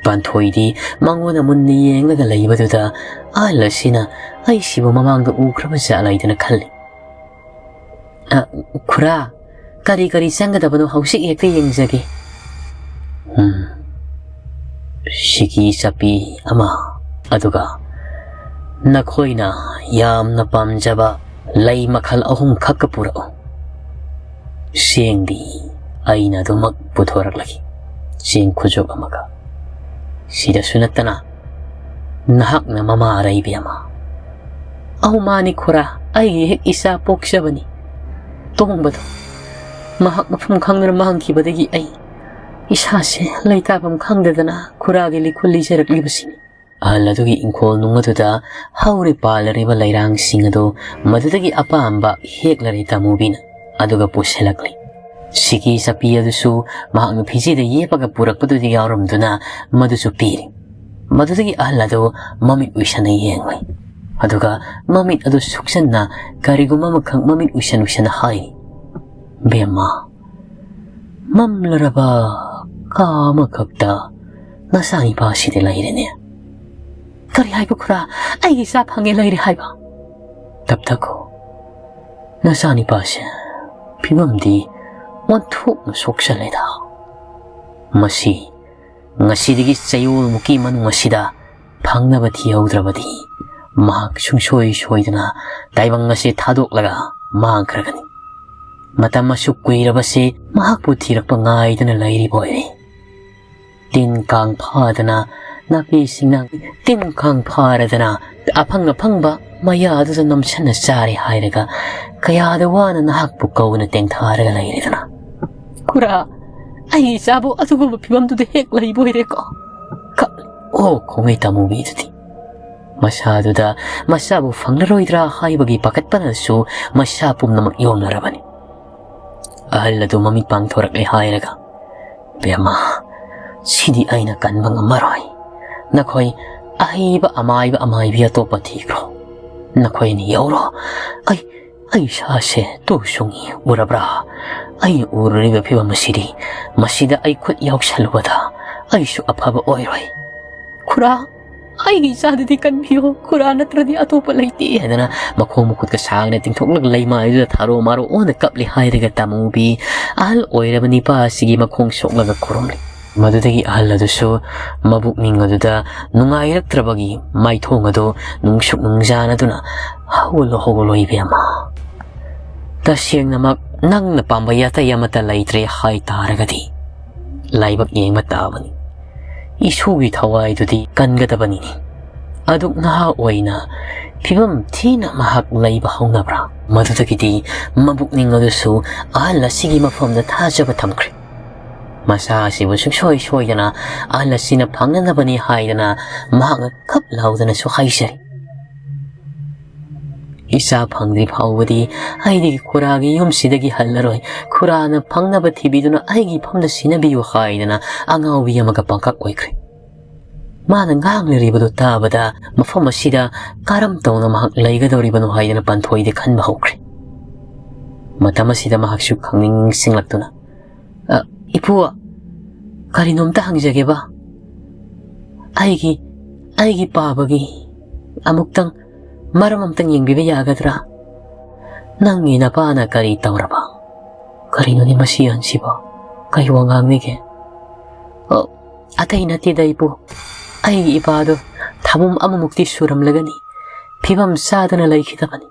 ꯄꯥꯟꯊꯣꯏꯗꯤ ꯃꯉꯣꯟꯗ ꯃꯨꯟꯅ ꯌꯦꯡꯂꯒ ꯂꯩꯕꯗꯨꯗ ꯑꯍꯜ ꯑꯁꯤꯅ ꯑꯩꯁꯤꯕꯨ ꯃꯃꯥꯡꯗ ꯎꯈ꯭ꯔꯕ ꯖꯥꯠꯂ ꯍꯥꯏꯗꯨꯅ ꯈꯜꯂꯤ꯫ "ꯑ, ꯈꯨꯔꯥ, ꯀꯔꯤ ꯀꯔꯤ ꯆꯪꯒꯗꯕꯅꯣ ꯍꯧꯖꯤꯛ ꯍꯦꯛꯇ ꯌꯦꯡꯖꯒꯦ꯫" "ꯎꯝ, ꯁꯤꯀꯤ ꯆꯞꯄꯤ ꯑꯃ, ꯑꯗꯨꯒ ꯅꯈꯣꯏꯅ ꯌꯥꯝꯅ ꯄꯥꯝꯖꯕ ꯂꯩ ꯃꯈꯜ ꯑꯍꯨꯝ ꯈꯛꯀ ꯄꯨꯔꯛꯎ꯫ ꯆꯦꯡꯗꯤ ꯑꯩꯅ ꯑꯗꯨꯃꯛ ꯄꯨꯊꯣꯔꯛꯂꯒꯦ, ꯆꯦꯡ ꯈꯨꯖꯣꯞ ꯑꯃꯒ꯫ ꯁꯤꯗꯁꯨ ꯅꯠꯇꯅ ꯅꯍꯥꯛꯅ ꯃꯃꯥ ꯑꯔꯩꯕꯤ ꯑꯃ꯫" "ꯑꯧ ꯃꯥꯅꯤ ꯈꯨꯔꯥ, ꯑꯩꯒꯤ ꯍꯦꯛ ꯏꯆꯥ ꯄꯣꯛꯆꯕꯅꯤ ꯇꯣꯡꯕꯗꯣ꯫ ꯃꯍꯥꯛ ꯃꯐꯝ ꯈꯪꯗꯅ ꯃꯥꯡꯈꯤꯕꯗꯒꯤ ꯑꯩ ꯏꯁꯥꯁꯦ ꯂꯩꯇꯥꯐꯝ ꯈꯪꯗꯗꯅ ꯈꯨꯔꯥꯒꯤ ꯂꯤꯈꯨꯜ ꯂꯤꯖꯔꯛꯂꯤꯕꯁꯤꯅꯤ꯫" ꯑꯍꯜ ꯑꯗꯨꯒꯤ ꯏꯪꯈꯣꯜ ꯅꯨꯡ ꯑꯗꯨꯗ ꯍꯧꯔꯤ ꯄꯥꯜꯂꯔꯤꯕ ꯂꯩꯔꯥꯡꯁꯤꯡ ꯑꯗꯨ ꯃꯗꯨꯗꯒꯤ ꯑꯄꯥꯝꯕ ꯍꯦꯛꯂꯔꯦ ꯇꯃꯨꯕꯤꯅ, ꯑꯗꯨꯒ ꯄꯨꯁꯤꯜꯂꯛꯂꯤ꯫ ꯁꯤꯀꯤ ꯆꯞꯄꯤ ꯑꯗꯨꯁꯨ ꯃꯍꯥꯛꯅ ꯐꯤꯖꯦꯗ ꯌꯦꯞꯄꯒ ꯄꯨꯔꯛꯄꯗꯨꯗ ꯌꯥꯎꯔꯝꯗꯨꯅ ꯃꯗꯨꯁꯨ ꯄꯤꯔꯤ꯫ ꯃꯗꯨꯗꯒꯤ ꯑꯍꯜ ꯑꯗꯨ ꯃꯃꯤꯠ ꯎꯏꯁꯟꯅ ꯌꯦꯡꯂꯤ꯫ ꯑꯗꯨꯒ ꯃꯃꯤꯠ ꯑꯗꯨ ꯁꯨꯛꯆꯟꯅ ꯀꯔꯤꯒꯨꯝꯕ ꯑꯃꯈꯛ ꯃꯃꯤꯠ ꯎꯏꯁꯟ ꯎꯏꯁꯟꯅ ꯍꯥꯏꯔꯤ, "ꯕꯦꯝꯃ, ꯃꯝꯂꯔꯕ ꯀꯥ ꯑꯃꯈꯛꯇ ꯅꯆꯥꯅꯤꯄꯥꯁꯤꯗꯤ ꯂꯩꯔꯦꯅꯦ꯫" "ꯀꯔꯤ ꯍꯥꯏꯕ ꯈꯨꯔꯥ? ꯑꯩꯒꯤ ꯏꯆꯥ ꯐꯪꯉꯦ ꯂꯩꯔꯦ ꯍꯥꯏꯕ?" "ꯇꯞꯊꯈꯣ, ꯅꯆꯥꯅꯤꯄꯥꯁꯦ ꯐꯤꯕꯝꯗꯤ ꯑꯣꯟꯊꯣꯛꯅ ꯁꯣꯛꯆꯜꯂꯦꯗ꯫ ꯃꯁꯤ ꯉꯁꯤꯗꯒꯤ ꯆꯌꯣꯜꯃꯨꯛꯀꯤ ꯃꯅꯨꯡ ꯑꯁꯤꯗ ꯐꯪꯅꯕ ꯊꯤꯍꯧꯗ꯭ꯔꯕꯗꯤ ꯃꯍꯥꯛ ꯁꯨꯡꯁꯣꯏ ꯁꯣꯏꯗꯅ ꯇꯥꯏꯕꯪ ꯑꯁꯤ ꯊꯥꯗꯣꯛꯂꯒ ꯃꯥꯡꯈ꯭ꯔꯒꯅꯤ꯫ ꯃꯇꯝ ꯑꯁꯨꯛ ꯀꯨꯏꯔꯕꯁꯤ ꯃꯍꯥꯛꯄꯨ ꯊꯤꯔꯛꯄ ꯉꯥꯏꯗꯨꯅ ꯂꯩꯔꯤꯕ ꯑꯣꯏꯔꯦ꯫ ꯇꯤꯟ ꯀꯥꯡ ꯐꯥꯗꯅ, ꯅꯥꯄꯤ ꯁꯤꯡꯅꯥꯡ ꯇꯤꯟ ꯀꯥꯡ ꯐꯥꯔꯗꯅ, ꯑꯐꯪ ꯑꯐꯪꯕ ꯃꯌꯥꯗꯨꯗ ꯅꯝꯁꯤꯟꯅ ꯆꯥꯔꯦ ꯍꯥꯏꯔꯒ ꯀꯌꯥꯗ ꯋꯥꯅ ꯅꯍꯥꯛꯄꯨ ꯀꯧꯅ ꯇꯦꯡꯊꯥꯔꯒ ꯂꯩꯔꯦꯗꯅ꯫ ꯈꯨꯔꯥ, ꯑꯩ ꯏꯆꯥꯕꯨ ꯑꯗꯨꯒꯨꯝꯕ ꯐꯤꯕꯝꯗꯨꯗ ꯍꯦꯛ ꯂꯩꯕ ꯑꯣꯏꯔꯦꯀꯣ꯫ ꯀꯞ-, ꯑꯣ, ꯈꯣꯡꯉꯩ ꯇꯥꯃꯨꯕꯤꯗꯨꯗꯤ ꯃꯁꯥꯗꯨꯗ ꯃꯆꯥꯕꯨ ꯐꯪꯂꯔꯣꯏꯗ꯭ꯔꯥ ꯍꯥꯏꯕꯒꯤ ꯄꯥꯈꯠꯄꯅꯁꯨ ꯃꯁꯥ ꯄꯨꯝꯅꯃꯛ ꯌꯣꯝꯅꯔꯕꯅꯤ꯫ ꯑꯍꯜ ꯑꯗꯨ ꯃꯃꯤꯠ ꯄꯥꯡꯊꯣꯔꯛꯂꯦ ꯍꯥꯏꯔꯒ, "ꯕꯦꯝꯃ, ꯁꯤꯗꯤ ꯑꯩꯅ ꯀꯟꯕ ꯉꯝꯃꯔꯣꯏ꯫ ꯅꯈꯣꯏ ꯑꯍꯩꯕ ꯑꯃꯥꯏꯕ ꯑꯃꯥꯏꯕꯤ ꯑꯇꯣꯞꯄ ꯊꯤꯈ꯭ꯔꯣ꯫ ꯅꯈꯣꯏ ꯑꯅꯤ ꯌꯧꯔꯣ꯫ ꯑꯩ, ꯑꯩ ꯏꯁꯥꯁꯦ ꯇꯨ ꯁꯨꯡꯉꯤ ꯎꯔꯕ꯭ꯔꯥ? ꯑꯩꯅ ꯎꯔꯨꯔꯤꯕ ꯐꯤꯕꯝ ꯑꯁꯤꯗꯤ ꯃꯁꯤꯗ ꯑꯩ ꯈꯨꯠ ꯌꯥꯎꯁꯜꯂꯨꯕꯗ ꯑꯩꯁꯨ ꯑꯐꯕ ꯑꯣꯏꯔꯣꯏ꯫ ꯈꯨꯔꯥ, ꯑꯩꯒꯤ ꯏꯆꯥꯗꯨꯗꯤ ꯀꯟꯕꯤꯌꯣ꯫ ꯈꯨꯔꯥ ꯅꯠꯇ꯭ꯔꯗꯤ ꯑꯇꯣꯞꯄ ꯂꯩꯇꯦ" ꯍꯥꯏꯗꯅ ꯃꯈꯣꯡ ꯃꯈꯨꯠꯀ ꯁꯥꯡꯅ ꯇꯤꯡꯊꯣꯛꯂꯒ ꯂꯩꯃꯥꯏꯗꯨꯗ ꯊꯥꯔꯣ ꯃꯥꯔꯣ ꯑꯣꯟꯅ ꯀꯞꯂꯤ ꯍꯥꯏꯔꯒ ꯇꯥꯃꯨꯕꯤ ꯑꯍꯜ ꯑꯣꯏꯔꯕ ꯅꯤꯄꯥ ꯑꯁꯤꯒꯤ ꯃꯈꯣꯡ ꯁꯣꯛꯂꯒ ꯈꯨꯔꯨꯝꯂꯤ꯫ ꯃꯗꯨꯗꯒꯤ ꯑꯍꯜ ꯑꯗꯨꯁꯨ ꯃꯕꯨꯛꯅꯤꯡ ꯑꯗꯨꯗ ꯅꯨꯡꯉꯥꯏꯔꯛꯇ꯭ꯔꯕꯒꯤ ꯃꯥꯏꯊꯣꯡ ꯑꯗꯨ ꯅꯨꯡꯁꯨꯛ ꯅꯨꯡꯖꯥꯅꯗꯨꯅ, "ꯍꯧꯒꯠꯂꯣ, ꯍꯧꯒꯠꯂꯣ ꯏꯕꯦꯝꯃ꯫ ꯇꯁꯦꯡꯅꯃꯛ ꯅꯪꯅ ꯄꯥꯝꯕ ꯑꯇꯩ ꯑꯃꯠꯇ ꯂꯩꯇ꯭ꯔꯦ ꯍꯥꯏ ꯇꯥꯔꯒꯗꯤ ꯂꯥꯏꯕꯛ ꯌꯦꯡꯕ ꯇꯥꯕꯅꯤ꯫ ꯏꯁꯨꯒꯤ ꯊꯋꯥꯏꯗꯨꯗꯤ ꯀꯟꯒꯗꯕꯅꯤꯅꯦ꯫ ꯑꯗꯨꯛ ꯅꯍꯥ ꯑꯣꯏꯅ ꯐꯤꯕꯝ ꯊꯤꯅ ꯃꯍꯥꯛ ꯂꯩꯕ ꯍꯧꯅꯕ꯭ꯔꯥ?" ꯃꯗꯨꯗꯒꯤꯗꯤ ꯃꯕꯨꯛꯅꯤꯡ ꯑꯗꯨꯁꯨ ꯑꯍꯜ ꯑꯁꯤꯒꯤ ꯃꯐꯝꯗ ꯊꯥꯖꯕ ꯊꯝꯈ꯭ꯔꯦ꯫ ꯃꯆꯥ ꯑꯁꯤꯕꯨ ꯁꯨꯡꯁꯣꯏ ꯁꯣꯏꯗꯅ ꯑꯍꯜ ꯑꯁꯤꯅ ꯐꯪꯅꯅꯕꯅꯤ ꯍꯥꯏꯗꯅ ꯃꯍꯥꯛꯅ ꯀꯞ ꯂꯥꯎꯗꯅꯁꯨ ꯍꯥꯏꯖꯔꯤ꯫ "ꯏꯆꯥ ꯐꯪꯗ꯭ꯔꯤ ꯐꯥꯎꯕꯗꯤ ꯑꯩꯗꯤ ꯈꯨꯔꯥꯒꯤ ꯌꯨꯝꯁꯤꯗꯒꯤ ꯍꯜꯂꯔꯣꯏ꯫ ꯈꯨꯔꯥꯅ ꯐꯪꯅꯕ ꯊꯤꯕꯤꯗꯨꯅ ꯑꯩꯒꯤ ꯐꯝꯗ ꯁꯤꯟꯅꯕꯤꯌꯨ" ꯍꯥꯏꯗꯅ ꯑꯉꯥꯎꯕꯤ ꯑꯃꯒ ꯄꯥꯡꯀꯛ ꯑꯣꯏꯈ꯭ꯔꯦ꯫ ꯃꯥꯅ ꯉꯥꯡꯂꯤꯕꯗꯨ ꯇꯥꯕꯗ ꯃꯐꯝ ꯑꯁꯤꯗ ꯀꯔꯝ ꯇꯧꯅ ꯃꯍꯥꯛ ꯂꯩꯒꯗꯧꯔꯤꯕꯅꯣ ꯍꯥꯏꯗꯅ ꯄꯟꯊꯣꯏꯗꯤ ꯈꯟꯕ ꯍꯧꯈ꯭ꯔꯦ꯫ ꯃꯇꯝ ꯑꯁꯤꯗ ꯃꯍꯥꯛꯁꯨ ꯈꯪꯅꯤꯡ ꯅꯤꯡꯁꯤꯡꯂꯛꯇꯨꯅ, "ꯑ, ꯏꯄꯨ, ꯀꯔꯤꯅꯣꯝꯇ ꯍꯪꯖꯒꯦꯕ? ꯑꯩꯒꯤ, ꯑꯩꯒꯤ ꯄꯥꯕꯒꯤ ꯑꯃꯨꯛꯇꯪ ꯃꯔꯝ ꯑꯝꯇꯪ ꯌꯦꯡꯕꯤꯕ ꯌꯥꯒꯗ꯭ꯔꯥ? ꯅꯪꯒꯤ ꯅꯄꯥꯅ ꯀꯔꯤ ꯇꯧꯔꯕ?" "ꯀꯔꯤꯅꯣꯅꯦ ꯃꯁꯤ ꯑꯍꯟꯁꯤꯕꯣ? ꯀꯩ ꯋꯥ ꯉꯥꯡꯅꯤꯒꯦ?" "ꯑꯣ, ꯑꯇꯩ ꯅꯠꯇꯦꯗ ꯏꯄꯨ, ꯑꯩꯒꯤ ꯏꯄꯥꯗꯣ ꯊꯥꯕꯨꯝ ꯑꯃꯃꯨꯛꯇꯤ ꯁꯨꯔꯝꯂꯒꯅꯤ, ꯐꯤꯕꯝ ꯆꯥꯗꯅ ꯂꯩꯈꯤꯗꯕꯅꯤ꯫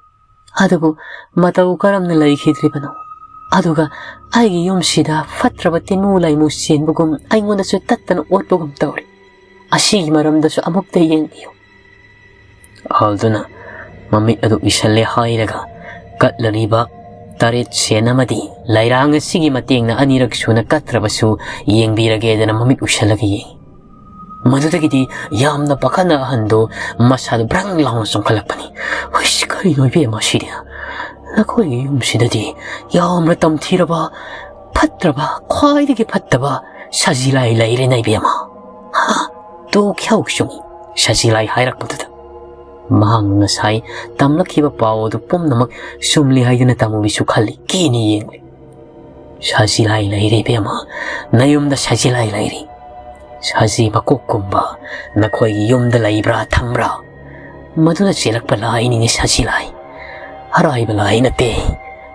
ꯑꯗꯨꯕꯨ ꯃꯇꯧ ꯀꯔꯝꯅ ꯂꯩꯈꯤꯗ꯭ꯔꯤꯕꯅꯣ? ꯑꯗꯨꯒ ꯑꯩꯒꯤ ꯌꯨꯝꯁꯤꯗ ꯐꯠꯇ꯭ꯔꯕ ꯇꯤꯟꯃꯨ ꯂꯥꯏꯃꯨ ꯆꯦꯟꯕꯒꯨꯝ ꯑꯩꯉꯣꯟꯗꯁꯨ ꯇꯠꯇꯅ ꯑꯣꯠꯄꯒꯨꯝ ꯇꯧꯔꯤ꯫ ꯑꯁꯤꯒꯤ ꯃꯔꯝꯗꯁꯨ ꯑꯃꯨꯛꯇ ꯌꯦꯡꯕꯤꯌꯨ"꯫ ꯑꯍꯜꯗꯨꯅ ꯃꯃꯤꯠ ꯑꯗꯨ ꯎꯏꯁꯜꯂꯦ ꯍꯥꯏꯔꯒ ꯀꯠꯂꯔꯤꯕ ꯇꯔꯦꯠ ꯁꯦꯟ ꯑꯃꯗꯤ ꯂꯩꯔꯥꯡ ꯑꯁꯤꯒꯤ ꯃꯇꯦꯡꯅ ꯑꯅꯤꯔꯛ ꯁꯨꯅ ꯀꯠꯇ꯭ꯔꯕꯁꯨ ꯌꯦꯡꯕꯤꯔꯒꯦꯗꯅ ꯃꯃꯤꯠ ꯎꯏꯁꯜꯂꯒ ꯌꯦꯡꯉꯤ꯫ ꯃꯗꯨꯗꯒꯤꯗꯤ ꯌꯥꯝꯅ ꯄꯥꯈꯠꯅ ꯑꯍꯟꯗꯨ ꯃꯁꯥꯗꯨ ꯕ꯭ꯔꯪ ꯂꯥꯎꯅ ꯆꯣꯡꯈꯠꯂꯛꯄꯅꯤ꯫ "ꯍꯨꯏꯁ, ꯀꯔꯤꯅꯣ ꯏꯕꯦꯝꯃ ꯁꯤꯗꯤ? ꯅꯈꯣꯏꯒꯤ ꯌꯨꯝꯁꯤꯗꯗꯤ ꯌꯥꯝꯅ ꯇꯝꯊꯤꯔꯕ, ꯐꯠꯇ꯭ꯔꯕ, ꯈ꯭ꯋꯥꯏꯗꯒꯤ ꯐꯠꯇꯕ ꯁꯖꯤ ꯂꯥꯏ ꯂꯩꯔꯦꯅ ꯏꯕꯦꯝꯃ꯫ ꯍꯥ? ꯇꯨ ꯈ꯭ꯌꯥꯎ ꯆꯨꯡꯉꯤ ꯁꯖꯤ ꯂꯥꯏ ꯍꯥꯏꯔꯛꯄꯗꯨꯗ꯫ ꯃꯍꯥꯛꯅ ꯉꯁꯥꯏ ꯇꯝꯂꯛꯈꯤꯕ ꯄꯥꯎ ꯑꯗꯨ ꯄꯨꯝꯅꯃꯛ ꯆꯨꯝꯂꯤ ꯍꯥꯏꯗꯨꯅ ꯇꯝꯃꯨꯕꯤꯁꯨ ꯈꯜꯂꯤ, ꯀꯤꯅ ꯌꯦꯡꯂꯤ꯫ ꯁꯖꯤ ꯂꯥꯏ ꯂꯩꯔꯦ ꯏꯕꯦꯝꯃ, ꯅꯌꯨꯝꯗ ꯁꯖꯤ ꯂꯥꯏ ꯂꯩꯔꯦ꯫ ꯁꯖꯤ ꯃꯀꯣꯛꯀꯨꯝꯕ ꯅꯈꯣꯏꯒꯤ ꯌꯨꯝꯗ ꯂꯩꯕ꯭ꯔꯥ ꯊꯝꯕ꯭ꯔꯥ? ꯃꯗꯨꯅ ꯆꯦꯜꯂꯛꯄ ꯂꯥꯏꯅꯤꯅꯦ ꯁꯖꯤ ꯂꯥꯏ꯫ ꯑꯔꯥꯏꯕ ꯂꯥꯏ ꯅꯠꯇꯦ꯫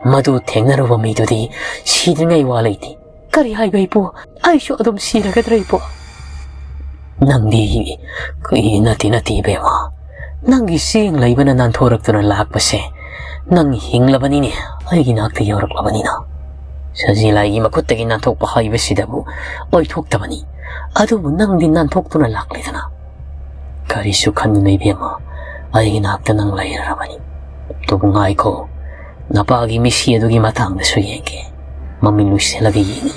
ꯃꯗꯨ ꯊꯦꯡꯅꯔꯨꯕ ꯃꯤꯗꯨꯗꯤ ꯁꯤꯗ꯭ꯔꯤꯉꯩ ꯋꯥ ꯂꯩꯇꯦ"꯫ "ꯀꯔꯤ ꯍꯥꯏꯕ ꯏꯄꯨ? ꯑꯩꯁꯨ ꯑꯗꯨꯝ ꯁꯤꯔꯒꯗ꯭ꯔꯥ ꯏꯄꯨ?" "ꯅꯪꯗꯤ ꯀꯨꯏ ꯅꯠꯇꯦ ꯅꯠꯇꯦ ꯏꯕꯦꯝꯃ꯫ ꯅꯪꯒꯤ ꯆꯦꯡ ꯂꯩꯕꯅ ꯅꯥꯟꯊꯣꯔꯛꯇꯨꯅ ꯂꯥꯛꯄꯁꯦ ꯅꯪ ꯍꯤꯡꯂꯕꯅꯤꯅꯦ, ꯑꯩꯒꯤ ꯅꯥꯛꯇ ꯌꯧꯔꯛꯂꯕꯅꯤꯅ꯫ ꯁꯖꯤ ꯂꯥꯏꯒꯤ ꯃꯈꯨꯠꯇꯒꯤ ꯅꯥꯟꯊꯣꯛꯄ ꯍꯥꯏꯕꯁꯤꯗꯕꯨ ꯑꯣꯏꯊꯣꯛꯇꯕꯅꯤ꯫ ꯑꯗꯨꯕꯨ ꯅꯪꯗꯤ ꯅꯥꯟꯊꯣꯛꯇꯨꯅ ꯂꯥꯛꯂꯦꯗꯅ꯫ ꯀꯔꯤꯁꯨ ꯈꯟꯒꯅꯨ ꯏꯕꯦꯝꯃ, ꯑꯩꯒꯤ ꯅꯥꯛꯇ ꯅꯪ ꯂꯩꯔꯔꯕꯅꯤ꯫ ꯑꯗꯨꯕꯨ ꯉꯥꯏꯈꯣ, ꯅꯄꯥꯒꯤ ꯃꯤꯁꯤ ꯑꯗꯨꯒꯤ ꯃꯇꯥꯡꯗꯁꯨ ꯌꯦꯡꯒꯦ"꯫ ꯃꯃꯤꯠ ꯂꯨꯏꯁꯜꯂꯒ ꯌꯦꯡꯉꯤ꯫